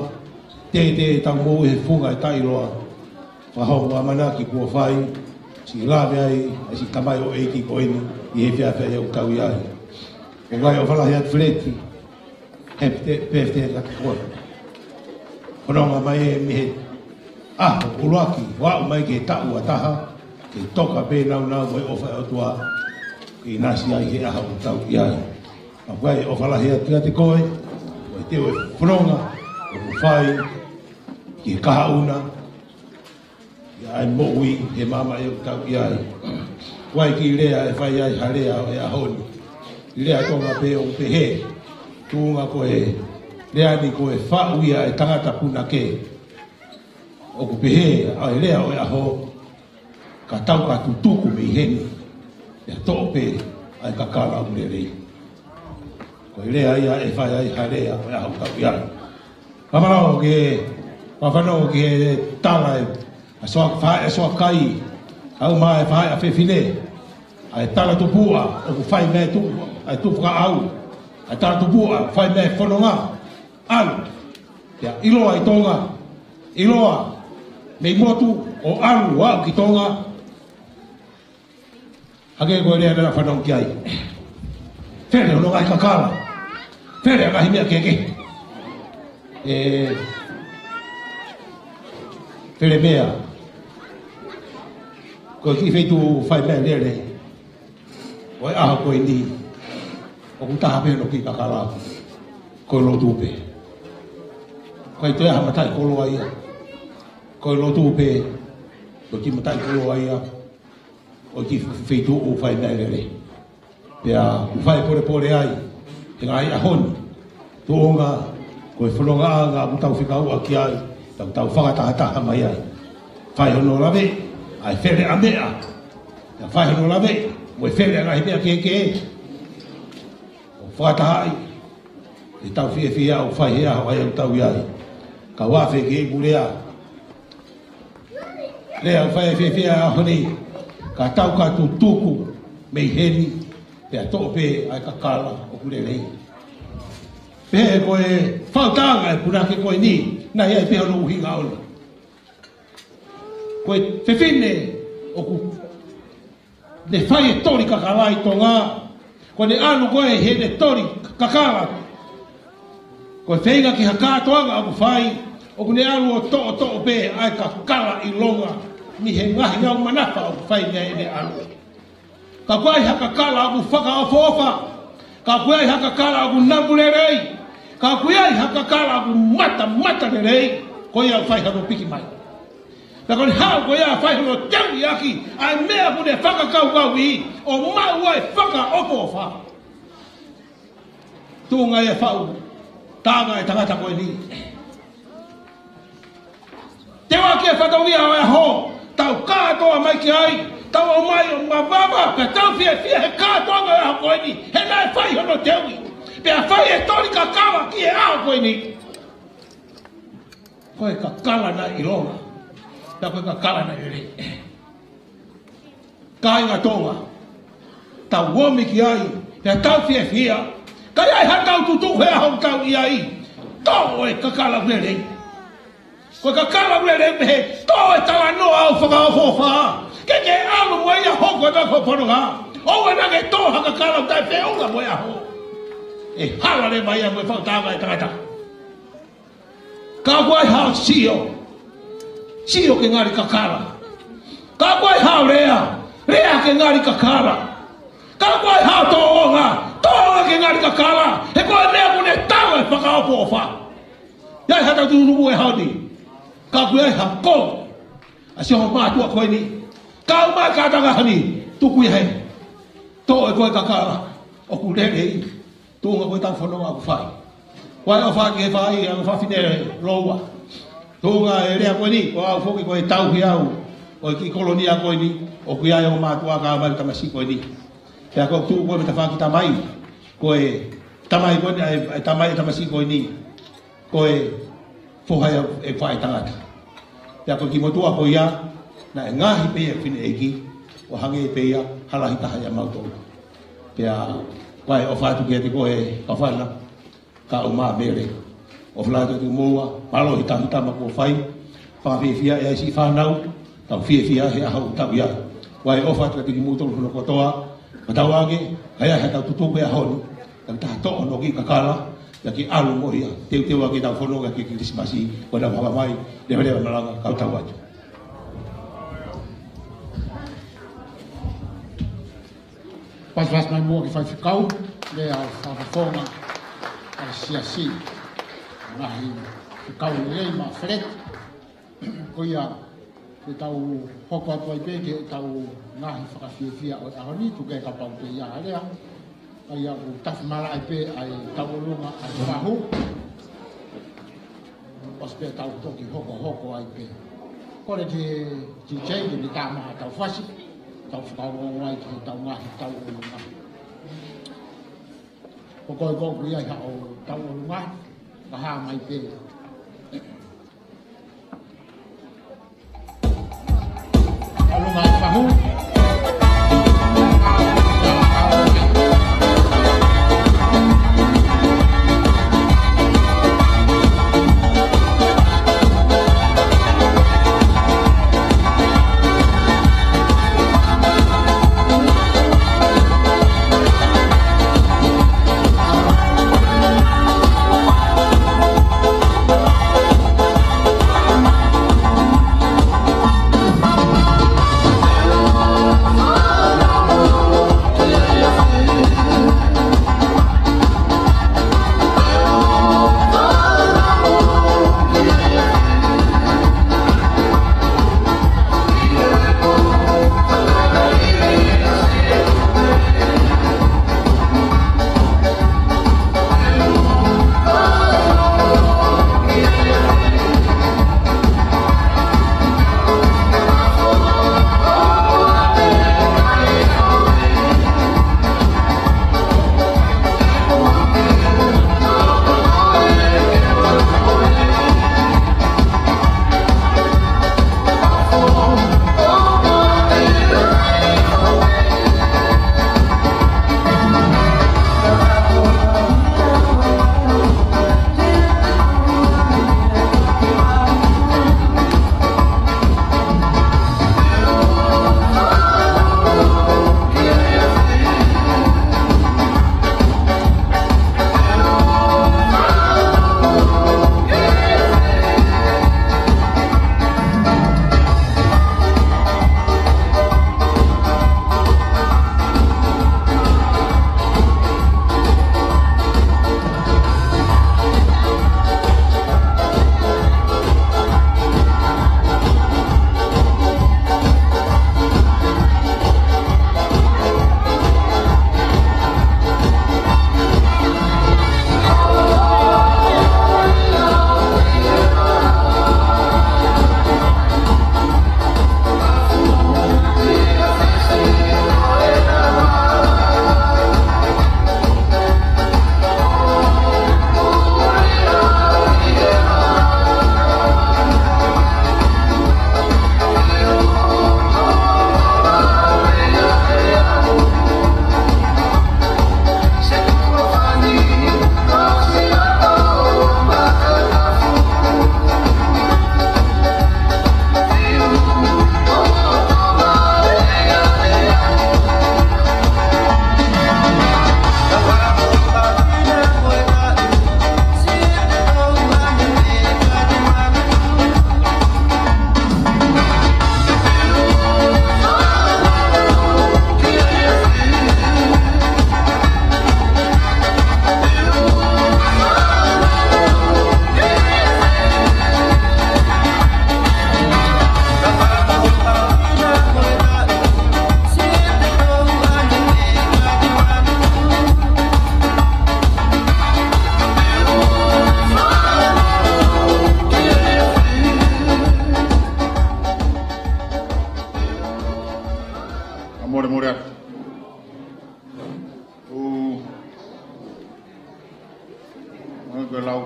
Tētē ʻetau moʻui he funga ʻe taʻeʻiloa. Fakahoko ʻamanaki kuo fai, siʻi lave ai, ʻa e siʻi tamaioʻeiki ko eni, ʻi he efiafi ʻoku tau ʻi ai. ʻOku ʻofa lahi atu Feleti, he pē, pē te ka kua. Fononga mai ē mei he ʻaho ʻuluaki, ʻo aʻu mai ki he taʻu ʻe taha, ke toka pē naunau mo e ʻofa ʻa e ʻOtua, ke ʻinasi ai he ʻaho ʻoku tau ʻi ai. ʻOku ʻofa lahi atu kiate koe, ʻoku ʻi he fononga ʻoku fai, ki he kahaʻu na, ʻa e moʻui he māmani ʻoku tau ʻi ai. ʻOku ʻi ai e kiʻi lea ʻe fai ai ha lea ʻo e ʻaho ni. Lea Tonga pē ʻoku pehē, tuʻunga ko e lea ni ko e faʻu ia ʻe he tangata punake. ʻOku pehē ʻa e lea ʻo e ʻaho, ka tau ka tutuku mei heni, ʻe toʻo pē ʻa e kakala ʻoku lelei. Ko e lea ia ʻe fai ai ha lea ʻo e ʻaho ʻoku tau ʻi ai. Fakamālō ki he, fakamālō ki he tala ē, ʻa e Soa-, faʻē ʻa Soakai, ʻa e ʻomai e faʻē ʻa Fefine, ʻa e talatupuʻa ʻoku fai mei tuʻa, ʻa e tuʻu fakaʻau, ʻa e talatupuʻa fai mei fononga, ʻalu, pea ʻiloa ʻi Tonga, ʻiloa mei motu ʻo ʻalu ʻo aʻu ki Tonga, hangē ko e lea naʻa fanongo ki ai. Fele hono ngaahi kakala. Fele ʻa e ngaahi meʻa kehekehe. ʻE, fele meʻa. Ko e kiʻi feituʻu fai meʻa lelei ʻo e ʻaho ko eni. ʻOku taha pē hono kiʻi kakala. Ko e lotu pē. ʻOku ʻikai toe ʻi ai ha mataʻikoloa ia. Ko e lotu pē. Ko e kiʻi mataʻikoloa ia ʻo e kiʻi feituʻu fai meʻa lelei. Pea ʻoku fai polepole ai he ngaahi ʻaho ni. Tuʻunga ko e fonongaʻanga ʻoku tau fekauʻaki ai, tau, tau fakatahataha mai ai. Fai hono lave ʻa e fele ʻa meʻa. Pea fai hono lave mo e fele ʻa e ngaahi meʻa kehekehe. ʻO fakataha ai ʻetau fiefia ʻoku fai he ʻaho ʻa ia ʻoku tau ʻi ai. Kau afe ki he ʻeku lea. Lea ʻoku fai fiefia he ʻaho ni, ka tau ka tutuku mei heni, pea toʻo pē ʻa e kakala ʻoku lelei. Pehē ko e faʻu tanga ʻa e punake ko eni, naʻe ʻi ai pē hono ʻuhinga ʻona. Ko e fefine ʻoku ne fai e toli kakala ʻi Tonga, ko ʻene ʻalu ko ē heʻene toli kakala. Ko e feinga ki ha kātoanga ʻoku fai, ʻoku ne ʻalu ʻo toʻotoʻo pē ʻa e kakala ʻi Tonga, mei he ngaahi ngāue manafa ʻoku fai mei heʻene ʻalu. Ka ʻoku ʻi ai ha kakala ʻoku fakaʻofoʻofa, ka ʻoku ʻi ai ha kakala ʻoku namu lelei, ka ʻoku ʻi ai ha kakala ʻoku matamata lelei, ko ia ʻoku fai hano piki mai. Pea ko ʻene haʻu ko ia ʻo fai hono teuʻi ʻaki ʻa e meʻa ʻoku ne fakakaukauʻi ʻo maʻu ai e fakaʻofoʻofa. Tuʻunga ia e faʻu tanga ʻa e tangata ko eni. Teu ʻaki e fatongia ʻo e ʻaho, tau kātoa mai ki ai, tau ō mai ʻo mavava, pea tau fiefia he kātoanga ʻo e ʻaho ko eni, he naʻe fai hono teuʻi. Pea fai e toli kakala ki he ʻaho ko eni. Ko e kakala naʻe ʻi Tonga. Pea ko e kakala naʻe lelei. Kāinga Tonga. Tau ō mai ki ai, pea tau fiefia. Ka ʻi ai haʻatau tutuku he ʻaho ʻoku tau ʻi ai. Toʻo e kakala ʻoku lelei. Ko e kakala ʻoku lelei pehē, toʻo e talanoa ʻoku fakaʻofoʻofa. Ke ke ʻalu mo ia ʻo hoko atu ko e fononga. ʻOua naʻa ke toʻo ha kakala ʻoku taʻefeʻunga mo e ʻaho. ʻE hala leva ia mo e faʻu tanga ʻa e tangata. Ka ʻoku ʻi ai haʻo sio. Sio ke ngali kakala. Ka ʻoku ʻi ai haʻo lea. Lea ke ngali kakala. Ka ʻoku ʻi ai haʻo tōʻonga. Tōʻonga ke ngali kakala. He ko e meʻa ʻoku ne tala e fakaʻofoʻofa. ʻI ai haʻatau tuʻutuʻuni he ʻaho ni. Ka ʻoku ʻi ai ha kole ʻa siʻi homau mātuʻa ko eni. Kau mai kātaki ʻaho ni, tuku ia hē. Toʻo ʻe koe e kakala ʻoku lelei. Tuʻunga ko ʻetau fononga ʻoku fai. Vahe ʻofa ki he faʻē, ʻa e fafine Loua. Tuʻunga e lea ko eni, ko au foki ko e tauhi au ʻo e kiʻi kolonia ko eni, ʻoku ʻi ai homau mātuʻa kau mai tamasiʻi ko eni. Pea ko e tuʻu ko e mei tafaʻaki tamai, ko e tamai ko eni, ʻa e, ʻa e tamai e tamasiʻi ko eni. Ko e foha ia ʻo e faʻē tangata. Pea ko e kiʻi motuʻa ko ia, naʻe ngaohi pē ia ʻe he fineʻeiki, ʻo hangē pē ia ha lahi taha ʻia mautolu. Pea vahe ʻofa atu kiate koe Kafana, kae ʻumaʻā Mele. ʻOfa lahi atu kiate kimoua, mālō e tauhi tama kuo fai, fakafiefia ʻa e siʻi fānau, tau fiefia he ʻaho ʻoku tau ʻi ai. Vahe ʻofa atu kiate kimoutolu hono kotoa, ka tau ʻoange, ʻa ia he tau tutuku he ʻaho ni, tau taha toʻo hono kiʻi kakala, ʻa ia ke ʻalu mo ia, teuteu ʻaki ʻetau fononga ki he Kilisimasi, ko ʻetau hanga mai, leveleva malanga, kau tau atu. Pasipasi mai muʻa ki he faifekau, lea ʻa e fakafofonga ʻa e siasi. Ngaahi fekau lelei maʻa Feleti. Ko ia, ke tau hoko atu ai pē ke tau ngaahi fakafiefia ʻo e ʻaho ni, tuku kehe kapau ʻoku ʻi ai ha lea. ʻA ia ʻoku tafi malaʻe pē ʻa e tauʻolunga ʻa e fahu. ʻOsi pē tau toki hokohoko ai pē. Kole ki he D J ke ne tā mai haʻatau fasi, tau fakaongoongo ai ki heʻetau ngaahi tauʻolunga. Ko koe ʻoku ʻi ai haʻo tauʻolunga, ka hā mai pē.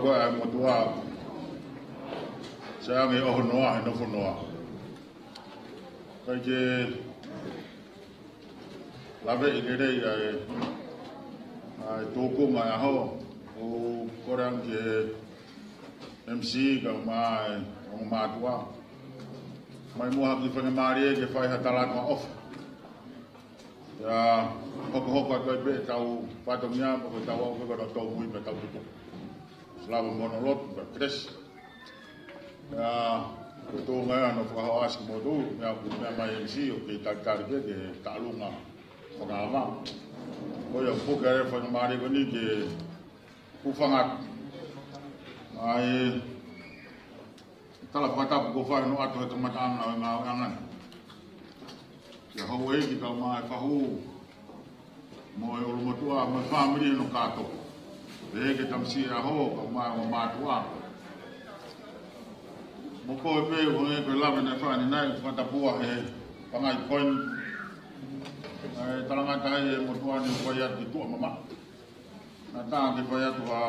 Ko e motuʻa, se ange ʻo hono ʻa he nofo noa. Kai ke laveʻi lelei ʻa e, ʻa e tōkuma ʻo e ʻaho, ʻo kore ange ki he M C kae ʻumaʻā e ongo mātuʻa. Mai muʻa ha kiʻi faingamālie ke fai ha tala atu ʻofa. ʻIa, hokohoko atu ai pē ʻetau fatongia, mo ko ʻetau ʻaho pē ko ʻetau tōmui pē ʻetau tutu. Slava mono lotu, pea Kres. ʻIa, ko e tōnga ia ʻo e fakahoa ʻasi ki motu, meʻa ku meʻa mai M C ʻoku kei talitali pē ke taʻalunga fakaava. Ko ia ʻoku puke ai e faingamālie ko eni ke hūfanga atu. ʻA e tala fakatapu kuo fai hono ʻoatu he kamataʻanga ʻo e ngāueʻanga ni. Kia houʻeiki kae ʻumaʻā e fahu, mo e ʻulumotuʻa, mo e fāmili hono kātoa. Pehē ki he tamasiʻi ʻaho, kae ʻumaʻā e ongo mātuʻa. Mo koe pē, ʻo hangē ko e lave naʻe fai ʻanenai, fakatapu ʻa e pangai ko eni. ʻA e talangata ai e motuʻa ni ʻoku fai atu ki tuʻa mamaʻo. Naʻa tau ke fai atu ha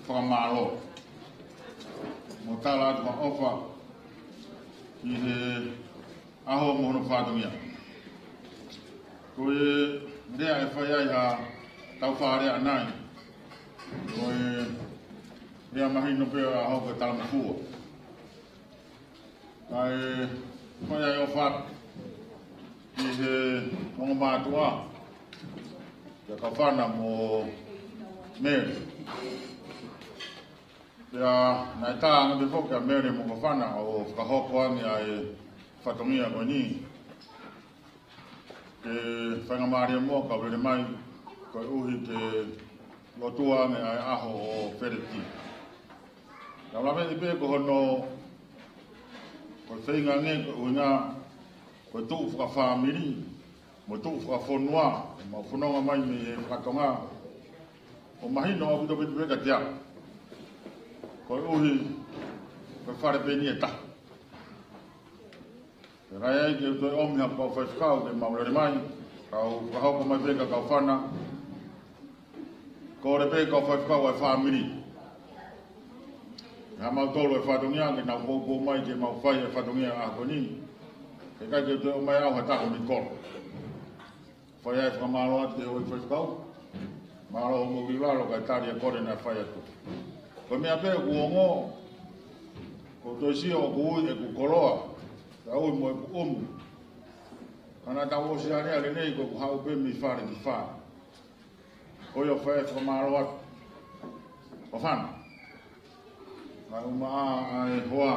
fakamālō mo tala atu ha ʻofa ki he ʻaho mo hono fatongia. Ko e lea ʻe fai ai ha tau fakalea ʻanenai, ko e lea mahino pē ʻa e ʻaho ko e talamafua. Kae fai ai ʻofa atu ki he ongo mātuʻa, kia Kafana mo Mele. Pea naʻe tā ange pē foki ʻa Mele mo Kafana ʻo fakahoko ange ʻa e fatongia ko eni. Ke faingamālie muʻa kau lele mai, koeʻuhi ke lotua ange ʻa e ʻaho ʻo Feleti. Naʻa ku laveʻi pē ko hono, ko e feinga ange, ko e ʻuhinga, ko e tuʻu fakafāmili mo e tuʻu fakafonua, mau fononga mai mei he fakatonga, ʻo mahino ʻaupito pē kiate au. Koeʻuhi, ko e fale pē eni ʻe taha. Pea ʻikai ai ke u toe ʻomi ha kau faifekau ke mau lele mai, kau fakahoko mai pē kia Kafana. Kole pē kau faifekau ʻa e fāmili, ʻa mautolu e fatongia ke nau poupou mai ke mau fai e fatongia ʻaho ko eni. He ʻikai ke u toe ʻomai au ha taha ʻo e kolo. Fai ai e fakamālō atu ki he ʻofa faifekau. Mālō hoʻomou ʻi lalo kae tali e kole naʻe fai atu. Ko e meʻa pē ʻoku ongo, ʻoku ou toe sio ʻoku ui ʻeku koloa, kae ui mo ʻeku ʻumu. Ka naʻa tau ʻosi ʻanenai lelei ko ʻeku haʻu pē mei fale ki fale. Ko ia ʻoku fai e fakamālō atu. Kafana. Kae ʻumaʻā ʻa e hoa,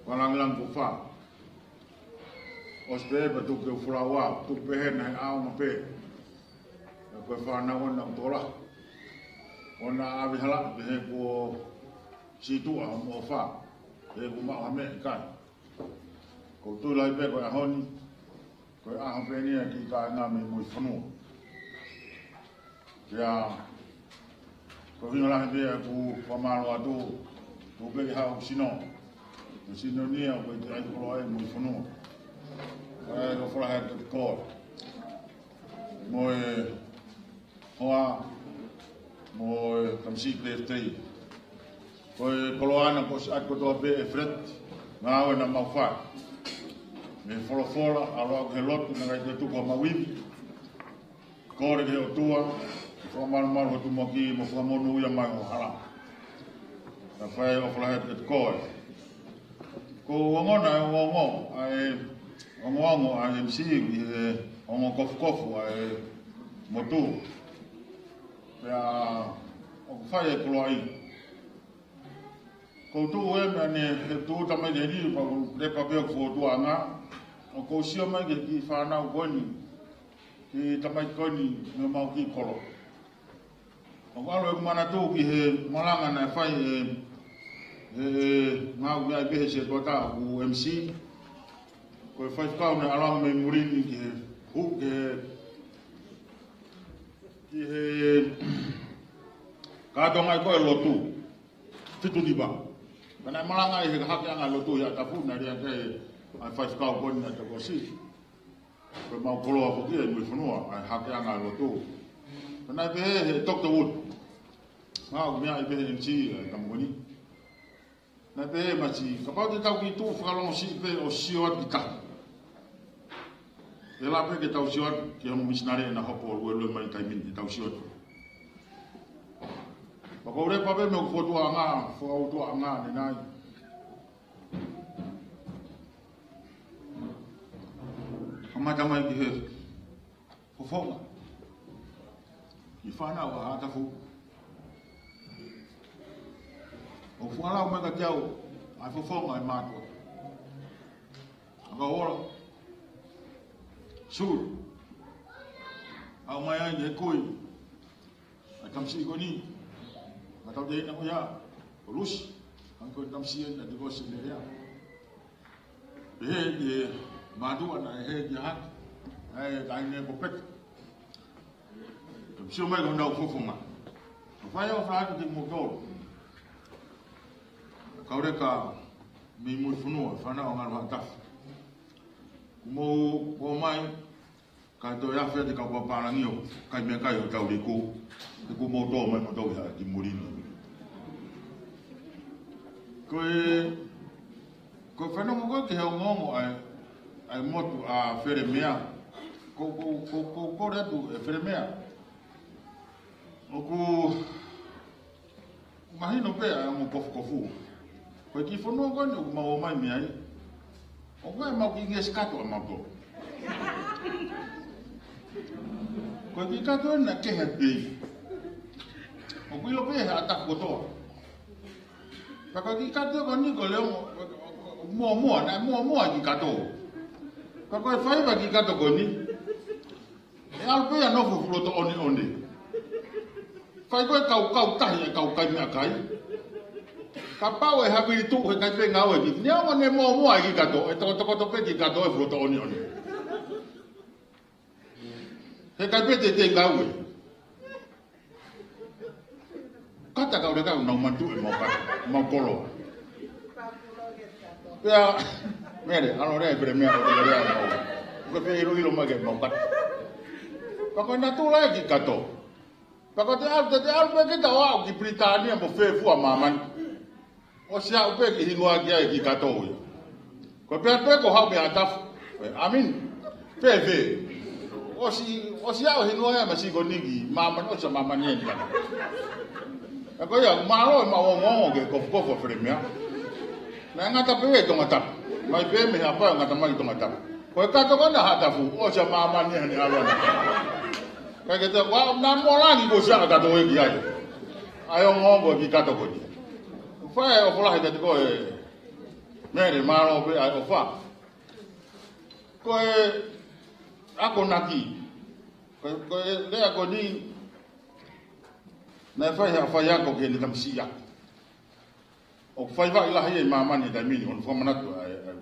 ʻa e langilangi ko fā. ʻOsi pē pea tuku ke u folau au, tuku pē hena he ʻaonga pē. Pea ko e fānau ʻona ʻoku tō lahi. ʻOna ʻave hala, pehē kuo sītuʻa hoʻomo ʻofa. Pehē kuo maʻu ha meʻa ʻikai. Ko u tui lahi pē ko e ʻaho ni, ko e ʻaho pē eni ʻa e kiʻi kāinga mei Muifonua. Pea, ko e ʻuhinga lahi pē ʻeku fakamālō atu, tuku pē ke haʻu ʻeku sino. Ko e sino ni ia, ko e te ai kolo ai Muifonua. Kae ʻofa lahi atu kiate koe. Mo e hoa, mo e tamasiʻi P F T. Ko e koloa ʻana kuo ʻosi ʻoatu kotoa pē ʻe Fred, ngāue naʻa mau fai. Mei he folofola, ʻalu ʻo aʻu ki he lotu, naʻe ʻikai ke tuku ha mau ivi. Kole ki he ʻOtua ke fakamalumalu hoʻo tumuʻaki mo fakamonūʻia mai ho hala. Naʻe fai ʻofa lahi atu kiate koe. Ko e ongoongo, ʻa e ongoongo, ʻa e M C, ʻi he ongo kofukofu ʻa e motu. Pea ʻoku fai e koloaʻia. Ko u tuʻu he meʻa ni he tuʻu tamai ke ni, pea u lepa pē ʻoku fokotuʻu anga. ʻOku ou sio mai ki he kiʻi fānau ko eni, kiʻi tamai ko eni, mei homau kiʻi kolo. ʻOku ʻalu ʻeku manatu ki he malanga naʻe fai ʻe, ʻe, ʻe, ngāue ai pē he setuata ʻoku M C. Ko e faifekau naʻe ʻalu ange mei muli ni ki he, hū ki he, ki he kātoanga ko e lotu. Fitu Niva. Pea naʻe malanga ai he hake anga lotu ia tapu naʻe lea ki ai ʻa e faifekau ko eni naʻe tokosi. Ko e mau koloa foki ʻi Muifonua, ʻa e hake anga lotu. Pea naʻe pehē he Doctor Wood. Ngā ʻoku meʻa ai pē he M C ʻa e kamo ko eni. Naʻe pehē mai, kapau te tau kiʻi tuʻu fakalongosiʻi pē ʻo sio atu ki tahi. ʻE lava pē ke tau sio atu ki he ongo misinale ʻena hopo ʻo luelue mai taimi ni, te tau sio atu. Pea ko e lepa pē mei he fokotuʻuʻanga, fokotuʻuʻanga ʻanenai. Kamata mai ki he fofonga. Ki he fānau ʻa Haʻatafu. ʻO fakalau mai kiate au ʻa e fofonga ʻo e mātuʻa. ʻA ka ola. Sulu. ʻAʻu mai ai ne kui ʻa e tamasiʻi ko eni. Ka tau te ina ko ia. Ko Lusi. Hangē ko e tamasiʻi ʻena te ko se lea. Pehē ki he mātuʻa naʻe hē ki ai. ʻA e taʻahine ko Peta. Ke sio mai ko honau fofonga. Ka fai ʻo fai atu kimoutolu. Kau Leka mei Muifonua, fānau ʻa Ngalu Haʻatafu. Kuo mou ō mai, kae toe afe atu e kau pālangi ʻo kai meʻakai ʻo tau liku. He kuo mou tō mai moutolu ia ki muli ni. Ko e, ko e fanongo ko ē ki he ongoongo ʻa e, ʻa e motu ʻa Felemea. Ko, ko, ko, ko, ko Leka atu ʻe Felemea. ʻOku mahino pē ʻa e ongo kofukofu. Ko e kiʻi fonua ko eni ʻoku mau ō mai mei ai. ʻOku ʻikai ke mau kiʻi ngeʻesi kato ʻa mautolu. Ko e kiʻi kato ena ke he pei. ʻOku ʻilo pē he Haʻatafu kotoa. Pea ko e kiʻi kato ko eni ko e leʻo muʻomuʻa, naʻe muʻomuʻa e kiʻi kato. Pea ko e faiva e kiʻi kato ko eni. ʻE ʻalu pē ia ʻo nofo fuʻu loto ʻoneʻone. Fai ko ē kau, kau tahi e kau kai meʻakai. Kapau ʻe havili tuʻu he ʻikai pē ngāue ki. Neongo ne muʻomuʻa e kiʻi kato, ʻe tokotokoto pē kiʻi kato ʻe fuʻu loto ʻoneʻone. He ʻikai pē te te ngāue. Kata kau Leka ʻo nau manatu ʻe mau kato, mau kolo. Pea, Mele, ʻalu lea ʻe Felemea ʻo lea ʻe mau. Ko e pē ʻiloʻilo mai ke mau kato. Pea ko e natula e kiʻi kato. Pea ko te ʻalu, te te ʻalu pē kita ʻo aʻu ki Pilitānia mo fē fua māmani. ʻOsi aʻu pē ki hingoa ki ai e kiʻi kato ia. Ko e pea pē ko haʻu mei Haʻatafu. ʻE, I mean, fēfē. ʻOsi, ʻosi aʻu hingoa ia masiʻi ko eni ki māmani, ʻosi ʻa māmani eni kana. Pea ko ia, mālō e mau ongoongo ki he kofukofu ʻa Felemea. Naʻe ngata pē ia ʻi Tongatapu. Mai pē mei Haʻapai ʻo ngata mai ʻi Tongatapu. Ko e kato ko ena ʻa Haʻatafu, ʻosi ʻa māmani eni ʻalu ʻana. Kae ke te kua, naʻa mo langi ko sia kato e ki ai. ʻA e ongoongo ki he kato ko eni. Fai e ʻofa lahi kiate koe, Mele, mālō pē ʻa e ʻofa. Ko e akonaki. Ko e, ko e lea ko eni, naʻe fai ha faiako ki heʻene tamasiʻi ako. ʻOku faiva lahi ia ʻi māmani he taimi ni, ʻoku ou fakamanatu ai, ai.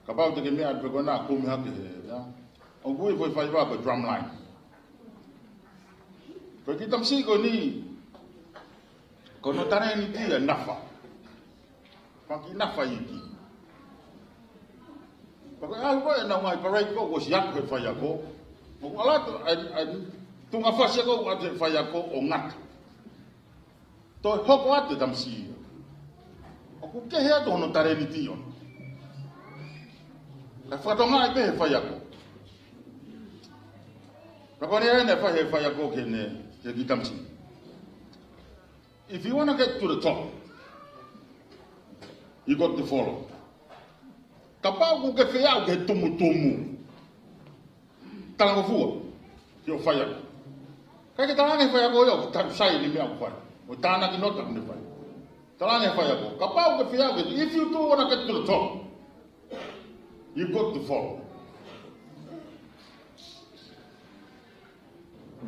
Kapau te ke meʻa atu pē ko ena, kumi hake he, ia. ʻOku ui e foʻi faiva ko e drum line. Ko e kiʻi tamasiʻi ko eni, ko hono talēniti ʻe nafa. Paki nafa iiki. Pea ko e ʻalu ko ē ʻenau ngaahi parade ko ē, kuo ʻosi ako he faiako. ʻOku ʻalu atu, ʻa e, ʻa e tuʻunga fasi ko ē ʻoku ʻatu he faiako ʻo ngata. Toe hoko atu e tamasiʻi ia. ʻOku kehe atu hono talēniti ʻona. Kae fakatokangaʻi pē he faiako. Pea ko e lea ena naʻe fai he faiako ki heʻene, ki he kiʻi tamasiʻi. If you wanna get to the top, you got to follow. Kapau ʻoku ke fie aʻu ki he tumutumu, talangofua ki hoʻo faiako. ʻIkai ke talaange faiako ia ʻoku tau sai ʻene meʻa ʻoku fai. ʻO tānaki nota ʻoku ne fai. Talaange faiako. Kapau ʻoku ke fie aʻu ki he, if you do wanna get to the top, you got to follow.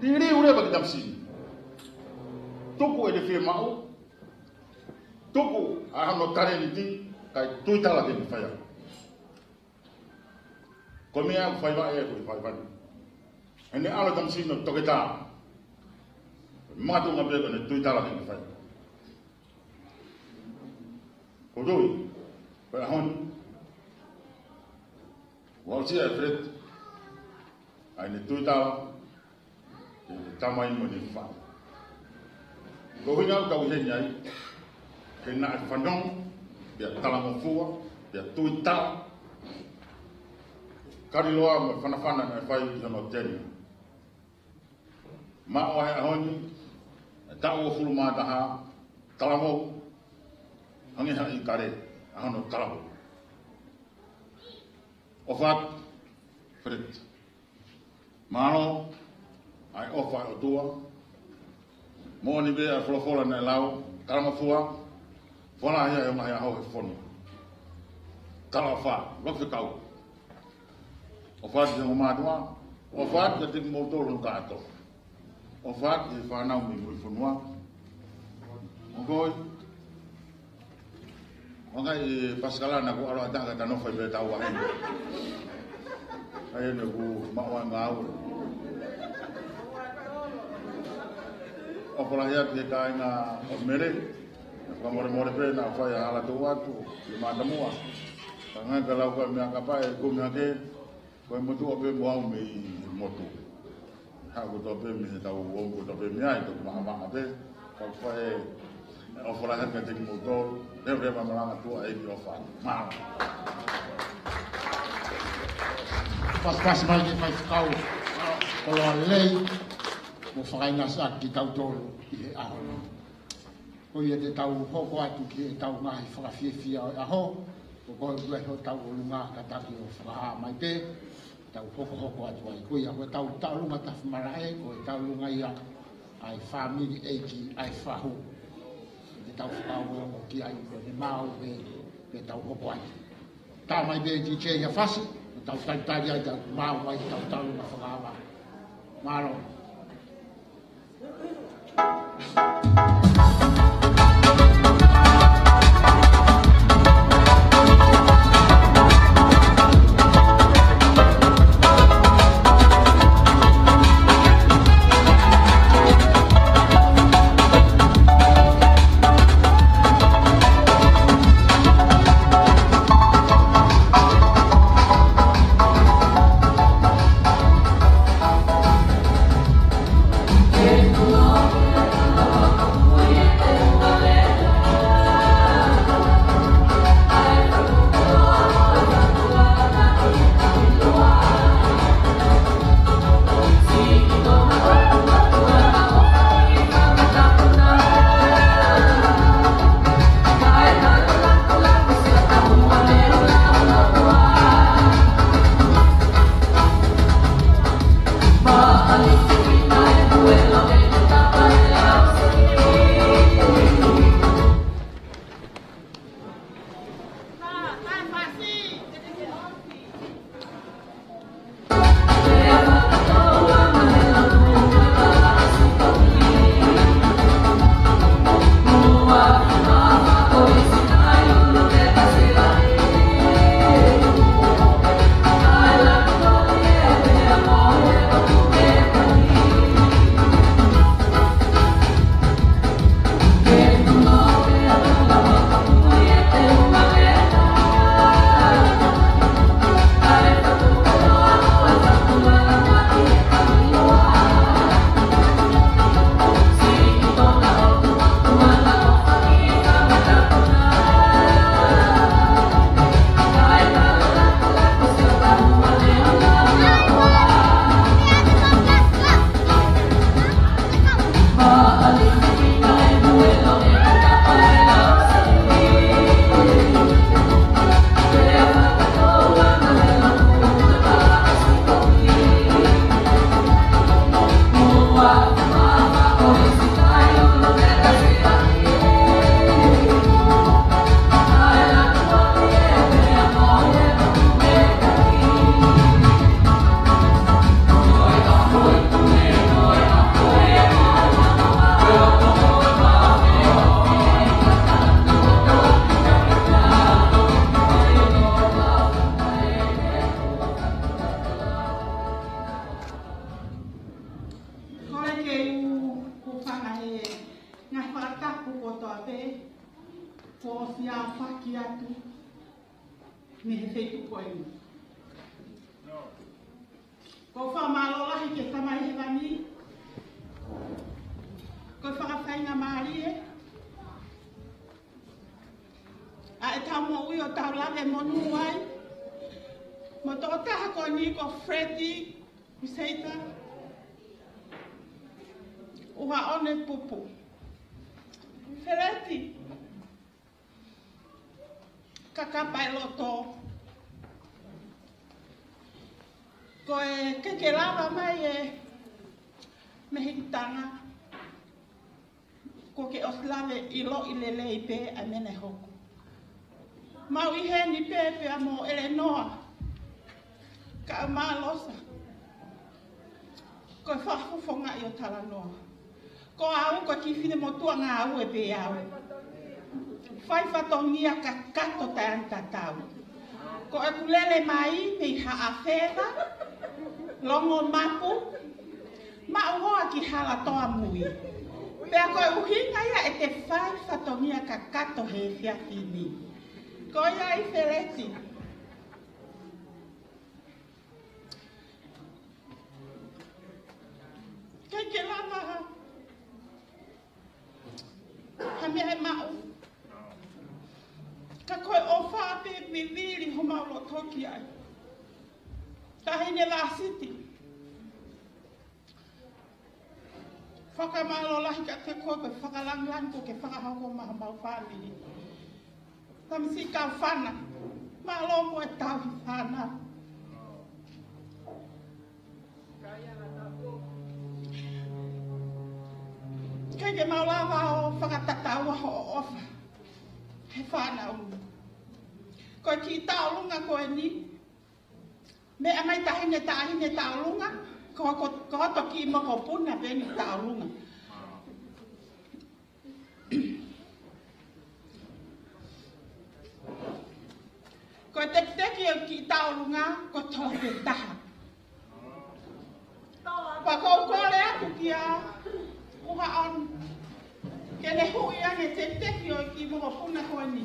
Liliu leva e kiʻi tamasiʻi. Tuku ʻene fiemaʻu. Tuku ʻa hono talēniti, kae tuitala ki heʻene faiako. Ko e meʻa ʻoku faiva ʻe, ko e faiva ni. ʻEne ʻalu e tamasiʻi ʻo toketā. Makatuʻunga pē ko ʻene tuitala ki heʻene faiako. Ko Joey, ko e ʻaho ni. Kuo ʻosi ʻa e fret. ʻA ʻene tuitala ki heʻene tamai mo ʻene faʻē. Ko e ʻuhinga ʻoku tau ʻi heni ai, ke naʻe fanongo, pea talangofua, pea tuitala, kaliloa mo e fanafana naʻe fai ʻi hono tēniti. Maʻu ʻa e ʻaho ni, taʻu uofulu mā taha, talavou, hangē ha ʻīkale, ʻa hono talavou. ʻOfa atu, Fred. Mālō ʻa e ʻofa ʻa e ʻOtua. Moʻoni pē ʻa e folofola naʻe lau, talangofua, folahi ʻa e ngaahi ʻaho he fonua. Talaʻofa, lofe kau. ʻOfa atu ki he ongo mātuʻa, ʻofa atu kiate kimoutolu hono kātoa. ʻOfa atu ki he fānau mei muʻa fonua. Ongoʻi, ʻoku ʻi ai e pasikala naʻa ku ʻalu ʻo taha ka tano fai pē tau ahi. ʻA ia naʻa ku maʻu ai ngāue. ʻOfa lahi atu ki he kāinga ʻo Mele. Fakamolemole pē naʻa fai ʻa e hala tō atu, ʻi mātamua. Ka ngai ka lau ka meʻa ka pae, ko e meʻa ke, ko e motuʻa pē mo au mei he motu. Haʻu kotoa pē mei he tau ʻomi kotoa pē mei ai, toki maʻamaʻa pē. Ka fai ʻofa lahi atu kiate kimoutolu, leveleva malanga tuʻa ʻEiki ʻofa. Mālō. Pasipasi mai ki he faifekau, koloa lelei, mo fakainasi ʻaki kitautolu ʻi he ʻaho ni. Ko ia te tau hoko atu ki heʻetau ngaahi fakafiefia ʻo e ʻaho, ko koe ʻoku ʻi ai hotau ʻolunga kātaki ʻo fakahā mai pē, tau hokohoko atu ai. Ko ia ko ʻetau tauʻolunga tafi malaʻe, ko e tauʻolunga ia ʻa e fāmili ʻeiki ʻa e fahu. Te tau fakaongoongo ki ai ko ʻene maau pē, pea tau hoko atu. Tā mai pē D J ia fasi, tau talitali ai tau maau ai tau tauʻolunga fakaava. Mālō. Kole ke u hūfanga he ngaahi fakatapu kotoa pē, ko e fie faki atu mei he feituʻu ko eni. Ko e fakamālō lahi ki he Tamai Hēvani, Ko e fakafaingamālie ʻa ʻetau moʻui ʻo tau lave monū ai mo e tokotaha ko eni ko Feleti Useita ʻUhaʻone Pupu. Feleti, kakapa e loto. Ko e ke ke lava mai e mehikitanga, ko ke ʻosi lave ʻiloʻi lelei pē ʻa e meʻa ne hoko. Mau ʻi heni pē pea mo ʻElenoa kae ʻumaʻā Losa. Ko e fakafofongaʻi ʻo talanoa. Ko au ko e kiʻi finemotuʻa ngāue pē au. Fai fatongia kakato taʻetatau. Ko ʻeku lele mai mei Haʻafeva, Longomapu, maʻu hoa ki Halatoa Mui. Pea ko e ʻuhinga ia ʻete fai fatongia kakato he efiafi ni. Ko ia ai Feleti. Ke ke lava ha, ha meʻa ʻe maʻu. Ka ko e ʻofa pē vivili homau loto ki ai. Taʻahine Lasiti. Fakamālō lahi kiate koe ko e fakalāngilangi kuo ke fakahoko maʻa homau fāmili. Tamasiʻi kau fānau, mālō mo e tauhi fānau. Ke ke mau lava ʻo fakatataua hoʻo ʻofa he fānau. Ko e kiʻi tauʻolunga ko eni, meʻa mai taʻahine, taʻahine tauʻolunga, ko, ko, ko hoto kiʻi mokopuna pē eni tauʻolunga. Ko e tekiteki ʻo e kiʻi tauʻolunga, ko e tola pē taha. Pea ʻoku ou kole atu kia ʻUhaʻone ke ne huʻi ange e tekiteki ʻo e kiʻi mokopuna ko eni.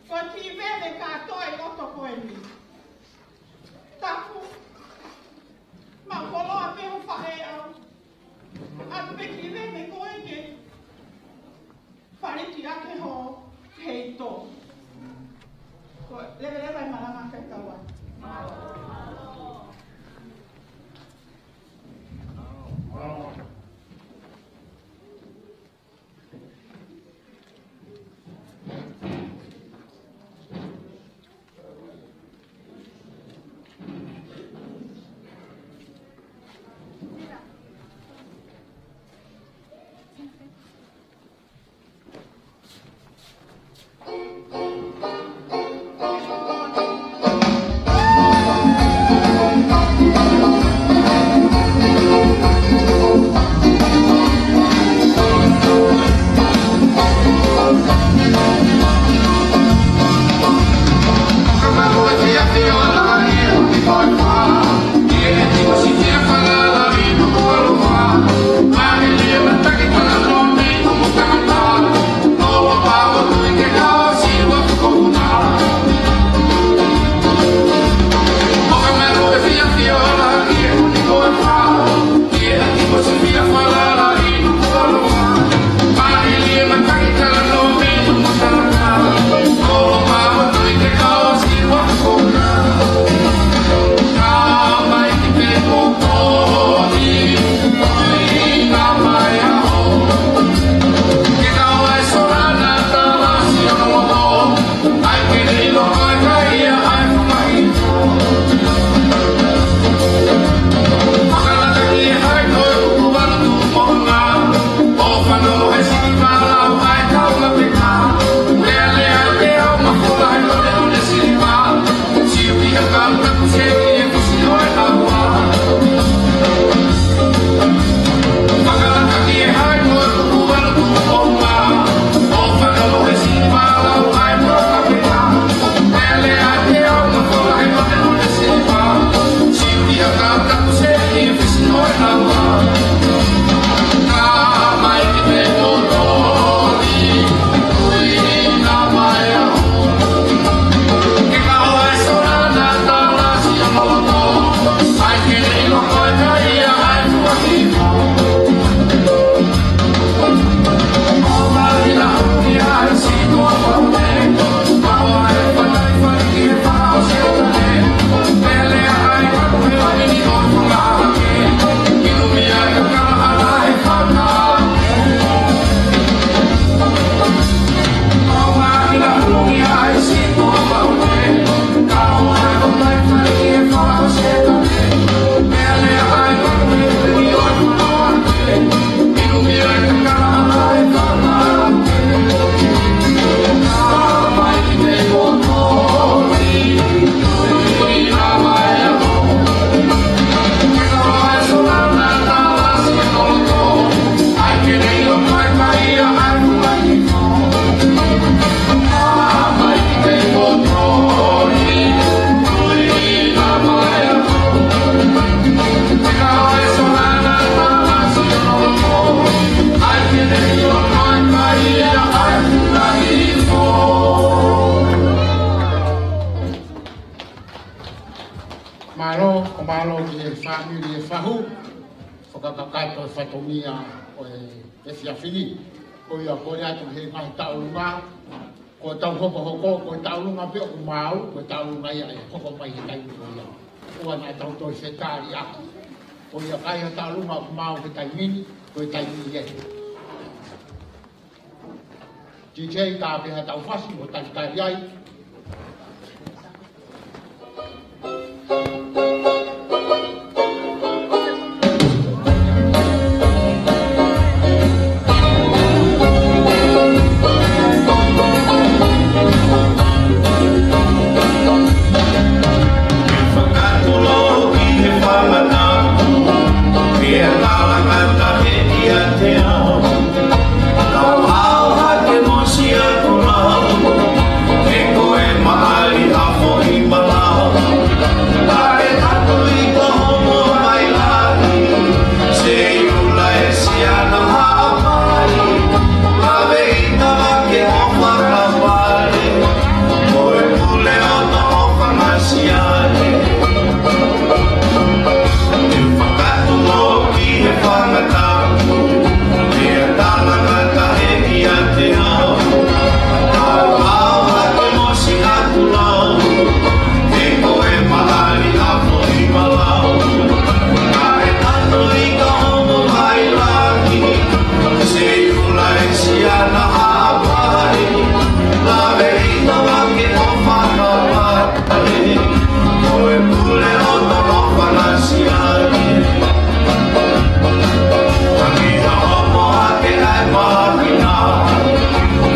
Ko e kiʻi veve kātoa ʻi loto ko eni. Tapu, maʻu koloa pē ho faʻē au. ʻAlu pē kiʻi veve ko ē ke faliki ake ho heito. Ko e leveleva e malanga ke tau ai. Mili e fahu, fakakakato e fatongia ʻo e, e efiafi ni. Ko ia kole atu he ngaahi taʻolunga, ko e tau hokohoko, ko e taʻolunga pē ʻoku maau, ko e taʻolunga ia ʻe hoko mai he taimi ko ia. ʻOua naʻa tau toe fetali ako. Ko ia ka ʻi ai ha taʻolunga ʻoku maau he taimi ni, ko e taimi ē. DJ, ka pehē ha tau fasi ʻo talitali ai. Fakatulou ki he fanga tapu, pea talangata he ʻiate au. Tau hao hake mo Siaʻatoulau, he ko e maʻali ʻa Foʻimalau. Taʻe tatau i ka homo mai lahi, Seiula ʻe Siana Haʻapai. Lave ʻi Tavake ʻo fakapale, ko e pule ʻo Toʻofa Masiale. Te u fakatulou ki he fanga tapu, pea talangata he ʻiate au. Tau hao hake mo Siaʻatoulau, he ko e maʻali ʻa Foʻimalau. Taʻe tatau i ka homo mai lahi, Seiula ʻe Siana Haʻapai. Lave ʻi Tavake ʻo fakapale, ko e pule ʻo Toʻofa Masiale. Tangi ha homo hake ʻa e māhina,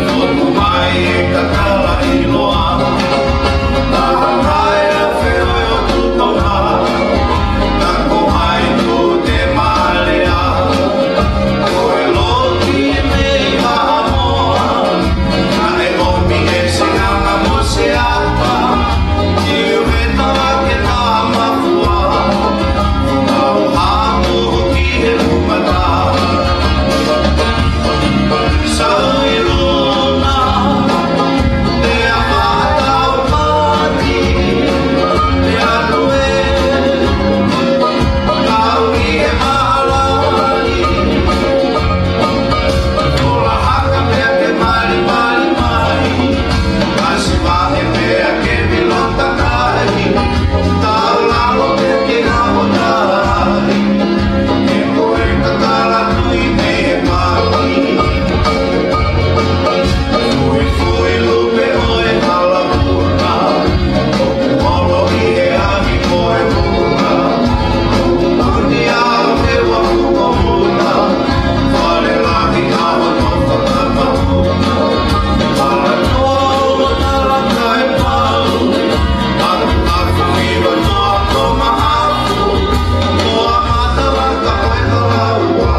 fotu mai e kakala ʻiloa. Taha kai a feohi ʻo Tutonga, ka ko hai tu te malea. Ko e loki mei Haʻamoa, naʻe ʻomi ʻe Senganga mo Seata, Tiuhetala ke Tamafua, Tauhaʻa ki he Lumata. Sau ʻi Luna, te a matau pati, te a lue, tau ʻi he mahalali. Ola haka pea ke malimali mai. Kasi vahe pea ke pilota kai. Tau lalo pea ke ngamo tai. He ko e kakala tui mei he paki. Fui, fui lupe ʻo e hala puta. ʻOku holo ʻi he ahi ko e puta. ʻOku puni au he uafu ko puta. Fale lahi ʻaho no fakatapu. Fala toa o tala kai pau. Aku, aku, iwa toa ko mahafu. Toa mata laka kai ka laua.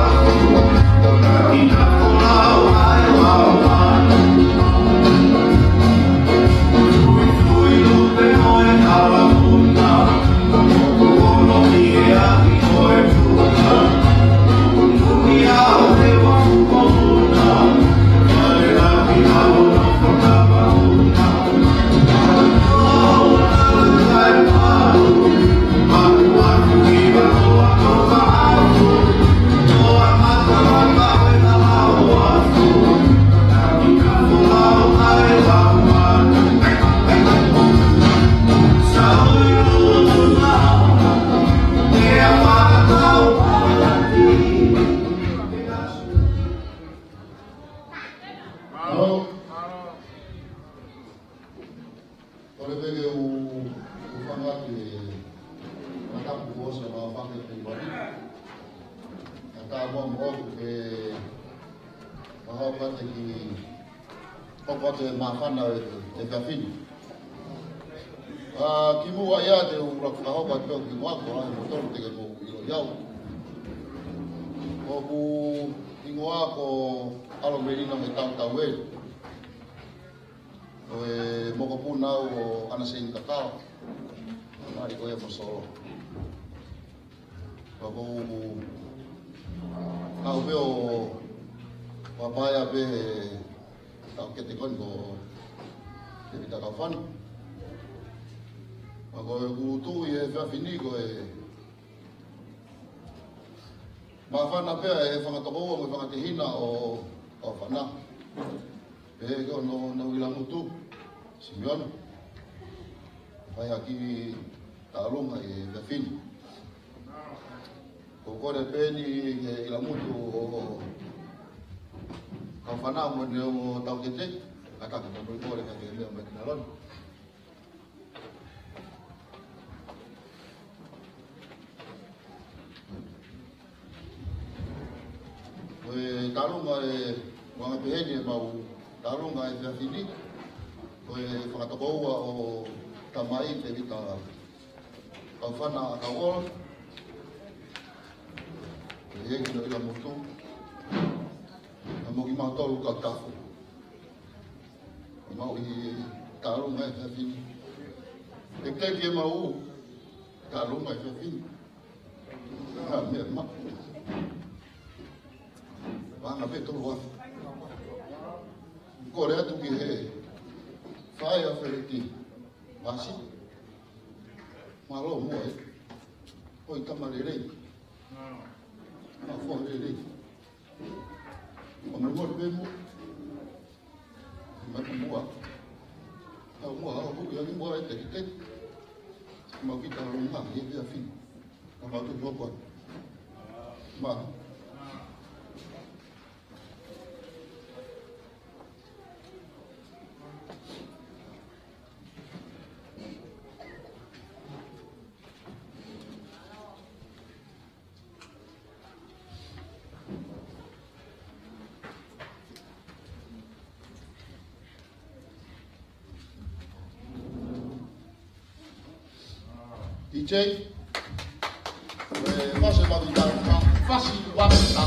Kona ina ko lau ai lau ai. Kole pē ke u, u fanga ki he matapu kuo ʻosi ʻa e fanga ki he wani. Ka tā mua mo ʻoku ke mahau pate ki ʻoku ate māfana e, e kafini. Ā, kimuʻa ia te u laka hoko atu ki muʻa ko e moutolu te ke mou ʻilo au. ʻOku hingoa ko ʻAlo Melino Metautauele. Ko e mokopuna au ʻo ʻAna Seni Kakao. Mali ko ia mo Solo. Ka ko u, ka u pē ʻo papaia pē he tau kete koni ko Tevita Kaufani. Ka ko e kutu ʻi he efiafi ni ko e Māfana pē ʻa e fanga tokoua mo e fanga tehina ʻo, ʻo Fana. Pehē ki hono, hono ʻilamutu, Simione. Fai ha kiʻi taʻalunga he efiafi ni. Ko e kole pē eni ki he ʻilamutu ʻo, ʻo, ʻo Fana mo ʻene ongo taʻokete. Kātaki, ka mui kole ka ke meʻa mai ki lalo ni. Ko e taʻalunga ʻe, ʻoku anga pehē ni ʻemau taʻalunga he efiafi ni. Ko e fanga tokoua ʻo Tamai Tevita Kaufana ʻAkauʻola. Ko e ʻEiki hono ʻilamutu. Pea mo kimautolu kau tafu. ʻEmau ʻi taʻalunga he efiafi ni. ʻEkiteki ʻemau taʻalunga he efiafi ni. Ka meʻa ma. Vanga pē tolu afe. Kole atu ki he fai a Feleti. Masi. Mālō muʻa ē. ʻOi tama lelei. Mafua lelei. ʻO mai mo le pē mo. Mai ki muʻa. Tau muʻa, au huʻi ange muʻa e tekiteki. Mau kiʻi taʻalunga he efiafi ni. Ka mau tuʻu hoko. Ma. D J. Eh, fasi ma kita, fasi wa kita.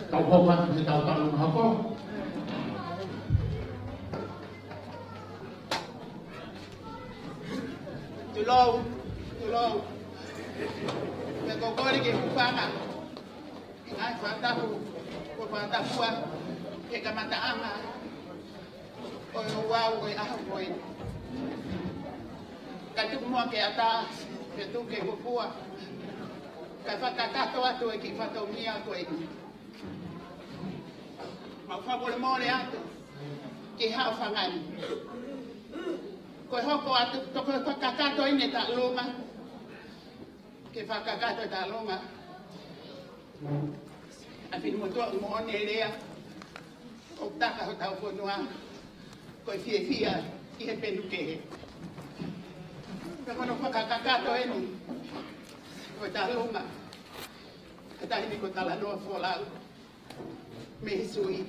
Tau hoko atu ki he taʻalunga hoko. Tulou, tulou. Pea ko e kole ke hūfanga. ʻI he ngaahi fakatapu, ko e fakatapu ʻa e kamataʻanga ʻo e ouau ʻo e ʻaho ko ē. Kae tuku muʻa ke ʻatā, ke tuku ke ngofua. Kae fakakakato atu e kiʻi fatongia ko eni. Mau fakamolemole atu ki he haʻofanga ni. Ko e hoko atu, toko fakakakato eni e taʻalunga. Ke fakakakato e taʻalunga. ʻA e finemotuʻa moʻoni e lea, ʻoku taka hotau fonua, ko e fiefia ʻi he penu kehe. Pea ko hono fakakakato eni, ko e taʻalunga, ʻa e taʻahine ko Talanoa Folau, mei he sui,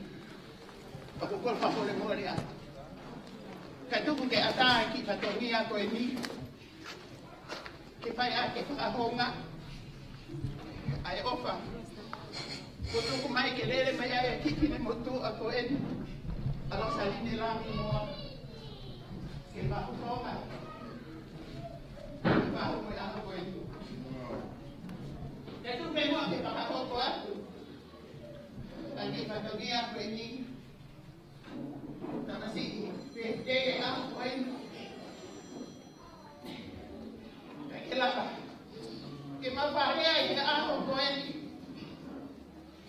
ʻoku ou kole fakamolemole atu. Kae tuku ke ʻatā e kiʻi fatongia ko eni, ke fai ʻaki e fakahounga, ʻa e ʻofa kuo tuku mai ke lele mai ai ʻa e kiʻi finemotuʻa ko eni, ʻa Losaline Lamimoa, ke fakafofonga ʻa e fahu mo e ʻaho ko eni. Kae tuku pē muʻa ke fakahoko atu ʻa e kiʻi fatongia ko eni, tamasiʻi, pehē ʻa e ʻaho ko eni. Kae ke lava ke ma fale ai he ʻaho ko eni.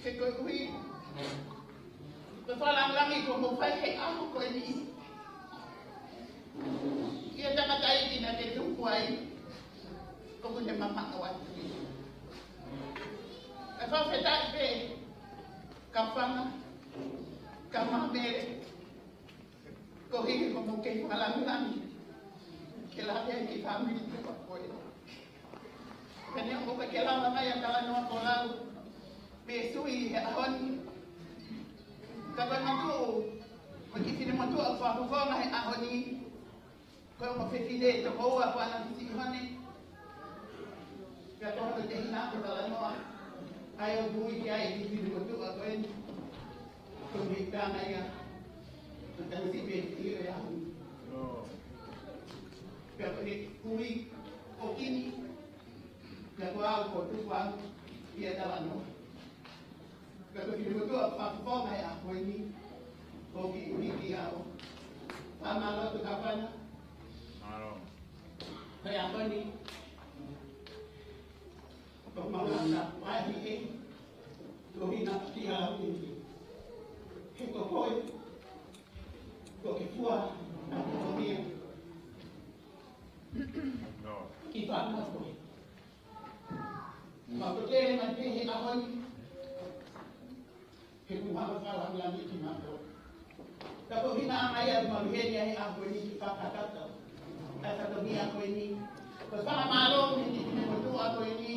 He koeʻuhi ko e fakalāngilangi kuo mou fai he ʻaho ko eni. ʻI he tangataʻeiki naʻa ke tuku ai, ʻoku ne mamaʻo atu. ʻE fakafetaʻi pē, kau fanga, kau māmele, koeʻuhi ko hoʻomou kei fakalāngilangi ke lave ai ki he fāmili ko ē. Pea neongo ʻoku ʻikai ke lava mai ʻa e talanoa ko lau mei he sui he ʻaho ni, ka ko e matuʻu mo e kiʻi finemotuʻa ʻoku fakafofonga he ʻaho ni, ko e ongo fefine toko ua ko ʻAna Siʻihone. Pea ko hono tehina ko e talanoa ʻa ia ʻoku ui ki ai e kiʻi finemotuʻa ko eni. Ko e meʻa ia, ko e tamasiʻi pē ʻi he ʻaho ni. Pea ko e kui ko Kini, pea ko au ko Tukuangu ia talanoa. Pea ko e kiʻi finemotuʻa fakafofonga he ʻaho ni, ko e kiʻi ui ki au. Fakamālō atu kau fanga. Mālō. Ko e ʻaho ni, ko e mahuʻinga ʻaupito ʻa e kiʻi ʻaho ni. He ko koe, ko e fua ʻa e moʻui ki he fānau ko ē. Mau toe lele mai pē he ʻaho ni, he kuo mau fakalāngilangiʻi kimautolu. Ka ko e ʻuhinga ia ʻoku mau ʻi heni he ʻaho ni ke fakakakato ʻa e fatongia ko eni. Ko e fakamālō ki he kiʻi finemotuʻa ko eni,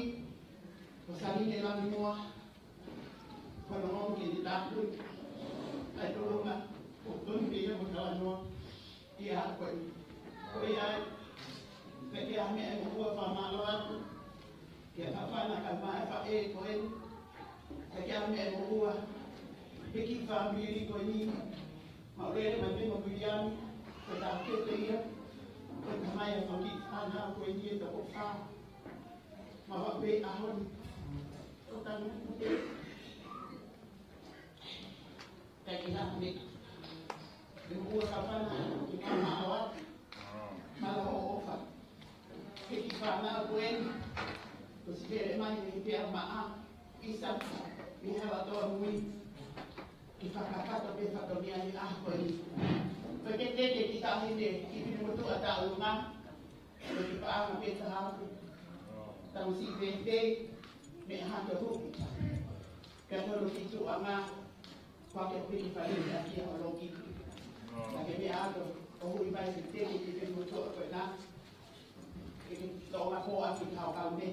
ko Losaline Lamimoa, ko hono ʻomi ke ne tāpuni ʻa e tolonga ʻoku tonu ke ia mo talanoa ʻi he ʻaho ko eni. Ko ia ai, ʻikai ke ʻi ai ha meʻa ʻe moʻua, fakamālō atu ki he kau fanga, kau maʻu faʻē ko eni. ʻIkai ke ʻi ai ha meʻa ʻe moʻua he kiʻi fāmili ko eni. Mau lele mai pē mo Viliami, ko e taʻokete ia, ko e tamai ʻa e fanga kiʻi fānau ko eni ʻe toko fā. Mau ʻalu pē ʻaho ni. Ko tanu. ʻIkai ke ʻi ai ha meʻa ʻe moʻua, kau fanga, ke fakamālō atu. Mālō hoʻo ʻofa he kiʻi fānau ko eni. Ko Sipele mai mei Peamaʻa, ʻisa mei Halatoa Mui, ke fakakakato pē fatongia he ʻaho ko eni. Pea ke teke ki tahi ne kiʻi finemotuʻa tauʻolunga, ko e kiʻi paʻanga pē taha atu. Tamasiʻi pē pē, meʻa hato huʻi. Pea ko hono kiʻi tuʻuʻanga, ko ake pē ki fale ia ki ʻAholoki. Naʻa ke meʻa atu ʻo huʻi mai ke teke ki he kiʻi finemotuʻa ko ena. Ke ke toʻo ngā pō ʻaki kau kau ne.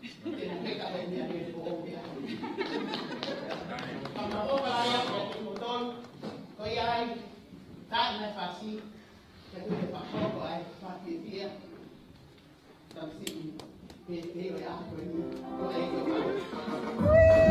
Te na ke ka he meʻa ke ko o pea. Ka ma o ka ia ko kimoutolu. Ko ia ai, tā na fasi. Ke tu ke fakahoko ai, fāfiefia. Tamasiʻi, pē, pē, ʻo e ʻaho ko eni, ko e ʻaho ko eni.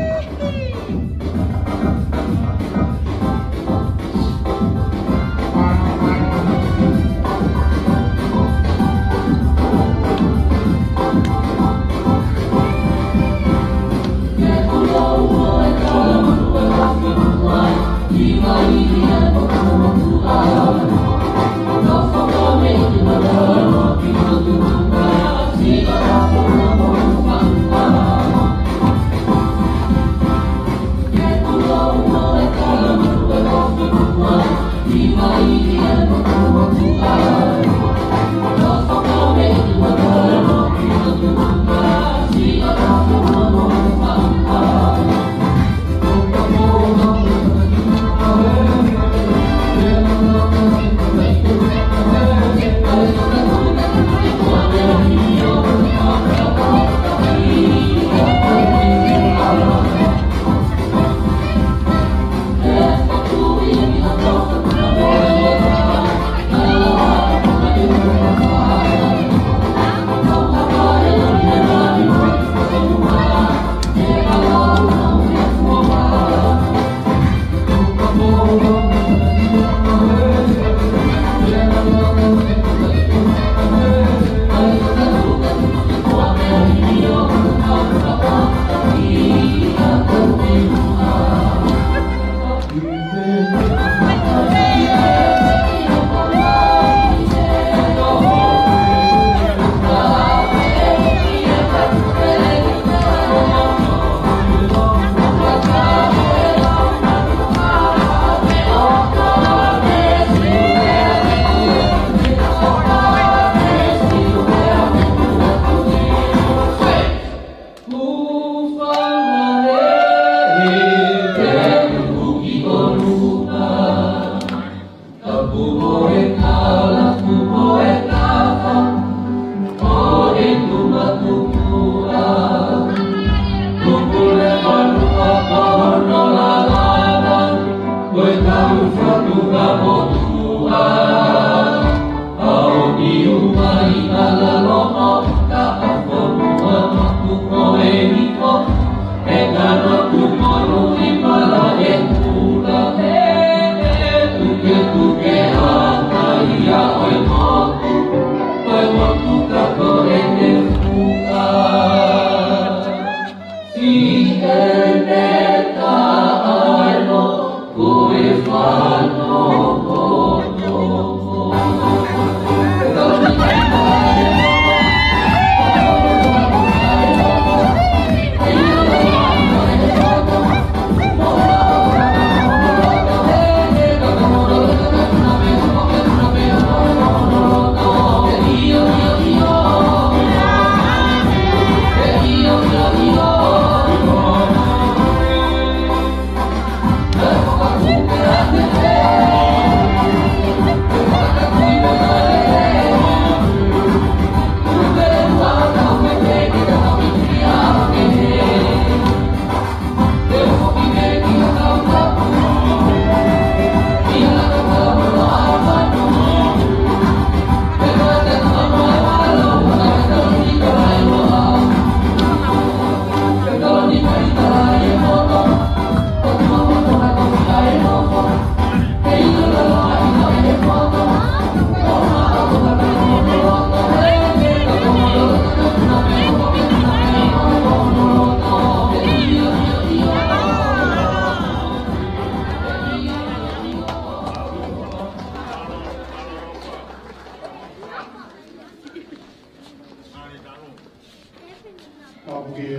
Ka puke,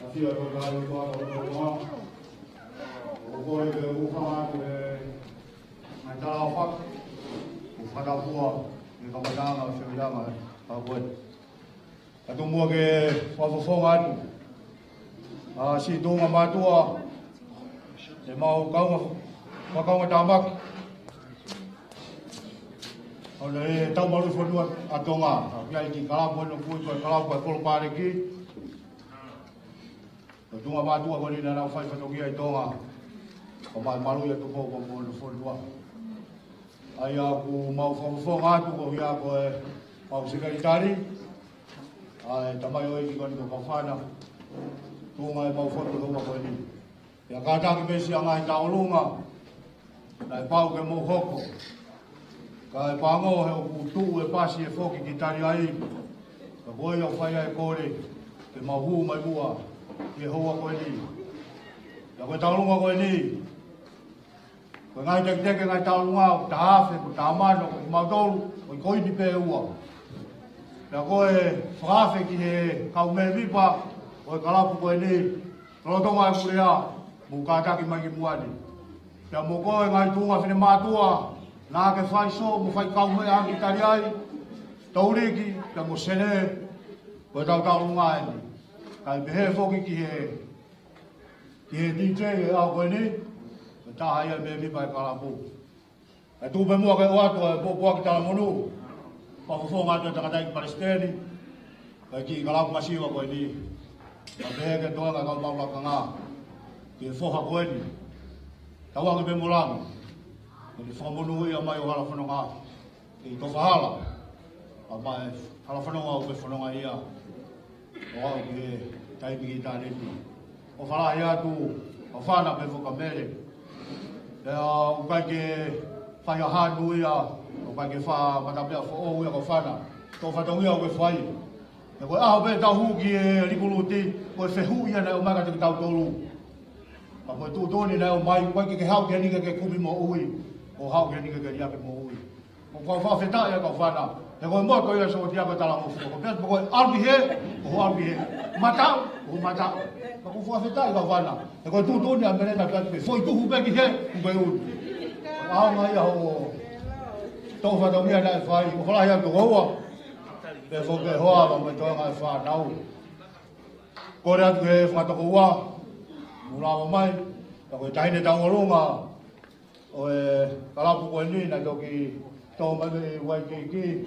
ka fia ko ka ko ka ko ka. ʻO ko e ke uha atu e mai tala fak. ʻO fakapua, e ka mai tala fia mai tala ka ko e. Ka tomuʻa ke fakafofonga atu. ʻA, siʻi tuʻunga mātuʻa, ʻemau kaunga, fakakaunga tāmaki. ʻOku ne tau malu fonua ʻa Tonga. ʻA, ki ai ki kalapu ʻo kui ko e kalapu ʻa e Kolopaleki. Ko e tuʻunga mātuʻa ko eni naʻa nau fai fatongia ʻi Tonga. Ko mai malu ia Tupou ko mo fonua. ʻA ia ʻoku mau fakafofonga atu ko ia ko e mau sekelitali. ʻA e tamaioʻeiki ko eni ko Kaufana. Tuʻunga ʻemau fotu he ʻaho ko eni. ʻIa kātaki pē siʻa ngaahi tauʻolunga. Naʻe pau ke mou hoko. Kae pango he ʻoku tuʻu e pasi ʻe foki ki Taliai. Ka ko ia ʻoku fai ai e kole. Ke mau hū mai muʻa. Ki he houa ko eni. ʻIa ko e tauʻolunga ko eni. Ko e ngaahi teketeke ngaahi tauʻolunga, ʻoku taha afe, ko e taha mano, ko kimautolu, ko e koini pē ʻe ua. Pea ko e fakaafe ki he kau mēmipa ʻo e kalapu ko eni, lolotonga e kulea, mou kātaki mai ki muʻa ni. Pea mo ko e ngaahi tuʻunga finemātuʻa, naʻa ke fai sō, mo fai kaumeʻa ki Taliai, Touliki, pea mo Sene, ko e tau tauʻolunga eni. Kae pehē foki ki he Ki he D J ʻi he ʻaho ko eni, ko e taha ia e mēmipa e kalapu. Kae tuku pē muʻa ke ʻoatu e pōpoaki talamonū, fakafofonga atu e tangataʻeiki palesiteni, kae ki he kalapu masiva ko eni, kae pehē ki he toenga kau maʻu lakanga, ki he foha ko eni, Tauange pē mo Langi, ko e fakamonūʻia mai ʻo Hala Fononga. Kei tofa hala, ʻa mai hala fononga ʻoku ke fononga ia, ʻo aʻu ki he taimi ki ʻitāniti. ʻOfa lahi atu, ʻofa na pē foka mele. Pea ʻoku ʻikai ke fai ha hanu ia, ʻoku ʻikai ke fai ha matapea foʻou ia ʻoku ʻofa na. Ko e fatongia ʻoku ke fai. He ko e ʻaho pē tau hū ki he likuluti, ko e fehuʻi ia naʻe ʻomai kiate kitautolu. Ka ko e tuʻutuʻuni naʻe ʻomai, ʻoku ʻikai ke ke haʻu ki heni ke ke kumi moʻui, ʻo haʻu ki heni ke ke liʻaki moʻui. ʻOku ou fakafetaʻi ʻe Kaufana. He ko e moto ia ʻa e sōtia ko e talangofua. Ko e pea ko e ʻalu ki hē, ko hoʻo ʻalu ki hē. Mataʻu, ko hoʻo mataʻu. Ka ʻoku ou fakafetaʻi ʻe Kaufana. He ko e tuʻutuʻuni ʻa Melena pea ko e foʻi tuhu pē ki hē, ʻoku ke ʻunu. ʻAonga ia hoʻo tō fatongia naʻe fai. ʻOfa lahi atu ko ua. Pea ko e hoa, pea mo e toenga e fānau. Kole atu ki he fanga tokoua. Mou lava mai. Pea ko e taʻahine tauʻolunga ʻo e kalapu ko eni naʻe toki tō mai mei Waikiki.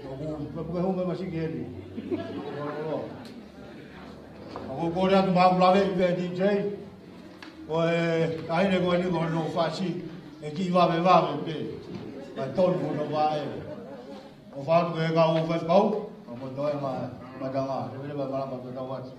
ʻOku, ʻoku ke hū mai masiʻi ki heni. ʻOku ou kole atu maʻu lave ʻi he D J. Ko e taʻahine ko eni ko hono fasi, ʻe kiʻi vavevave pē. Ka tonu hono vaʻe. ʻOfa atu ki he kau faifekau, ka mo toe ma, ma tanga, te vele ma malama to tau atu.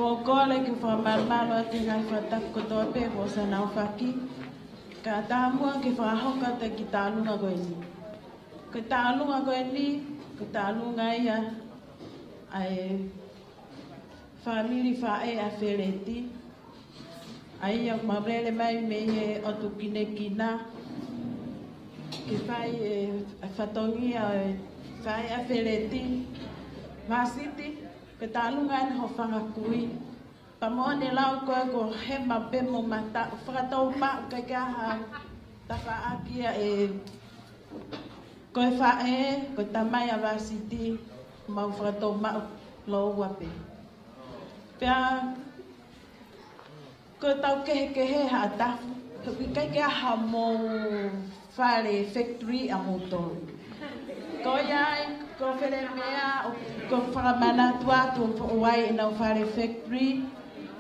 Ko e kole ke fakamalumalu atu e ngaahi fakatapu kotoa pē kuo ʻosi ʻaofaki. Kae ʻatā muʻa ke fakahoko atu e kiʻi tālunga ko eni. Ko e tālunga ko eni, ko e tālunga ia ʻa e fāmili faʻē ʻa Feleti. ʻA ia ʻoku mau lele mai mei he ʻotu Kinekina ke fai e fatongia ʻo e faʻē ʻa Feleti. Vāsiti, ko e tālunga eni hoʻo fanga kui. Pea mo ʻene lau ko ē ko e hema pē mo mata, fakatou maʻu, ʻikai ke ʻi ai ha tafaʻaki ia ʻe, ko e faʻē, ko e tamai ʻa Vāsiti, mau fakatou maʻu lōua pē. Pea ko e tau kehekehe Haʻatafu, he ʻoku ʻikai ke ʻi ai hamou fale factory ʻamoutolu. Ko ia ai, ko Felemea, ʻoku ou fakamanatu atu ʻoku foʻou ai ʻenau fale factory.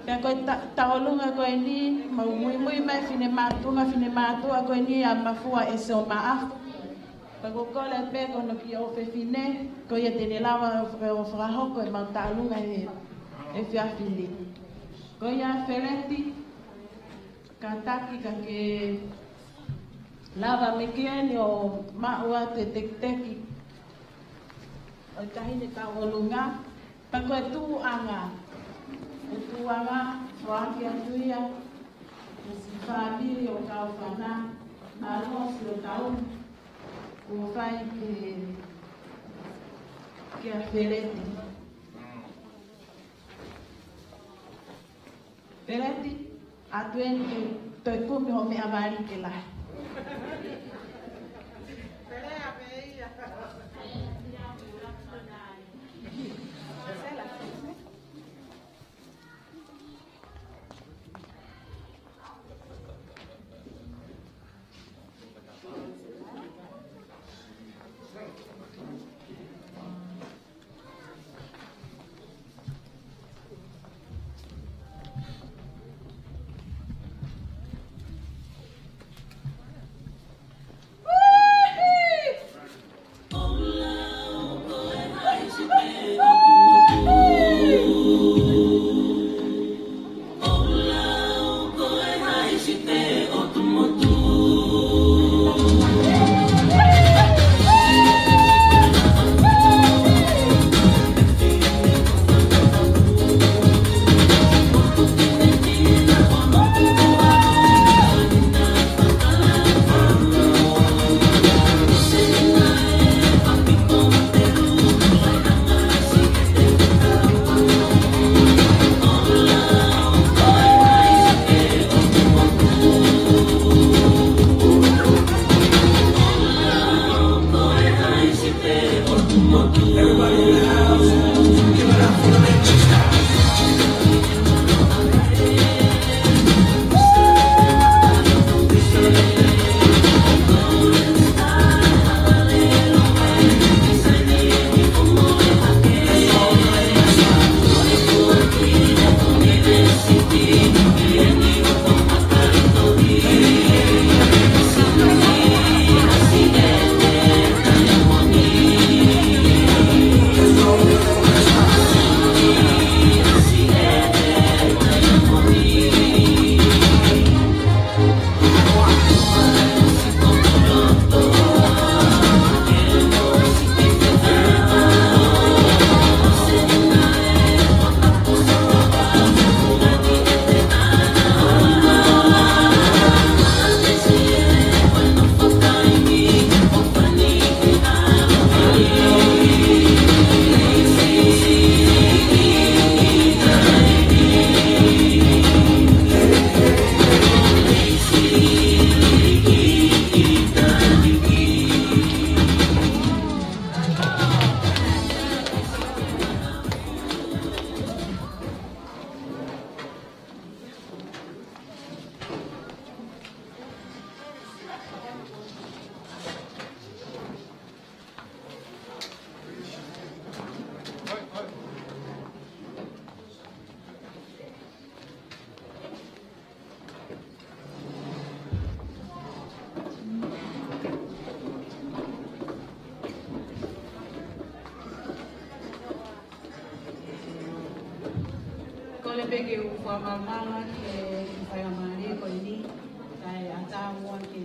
Pea ko e ta-, tauʻolunga ko eni, mau muimui mai finemātuʻa, finemātuʻa ko eni ʻa Mafua ʻEseomaʻafu. Pea ʻoku ou kole pē ki hono kiʻi ʻofefine, ko ia te ne lava ʻo fakahoko ʻemau tālunga he efiafi ni. Ko ia Feleti, kātaki ka ke lava mai ki heni ʻo maʻu atu e tekiteki ʻo e taʻahine tauʻolunga, pea ko e tuʻuʻanga, ko e tuʻuʻanga, foaki atu ia, ko e siʻi fāmili ʻo Kaufana, mālō siʻo tau, kuo fai ke, kia Feleti. Feleti, ʻatu eni ke toe kumi hoʻo meʻavali ke lahi. Pea ke u fakamālō ki he faingamālie ko eni, kae ʻatā muʻa ke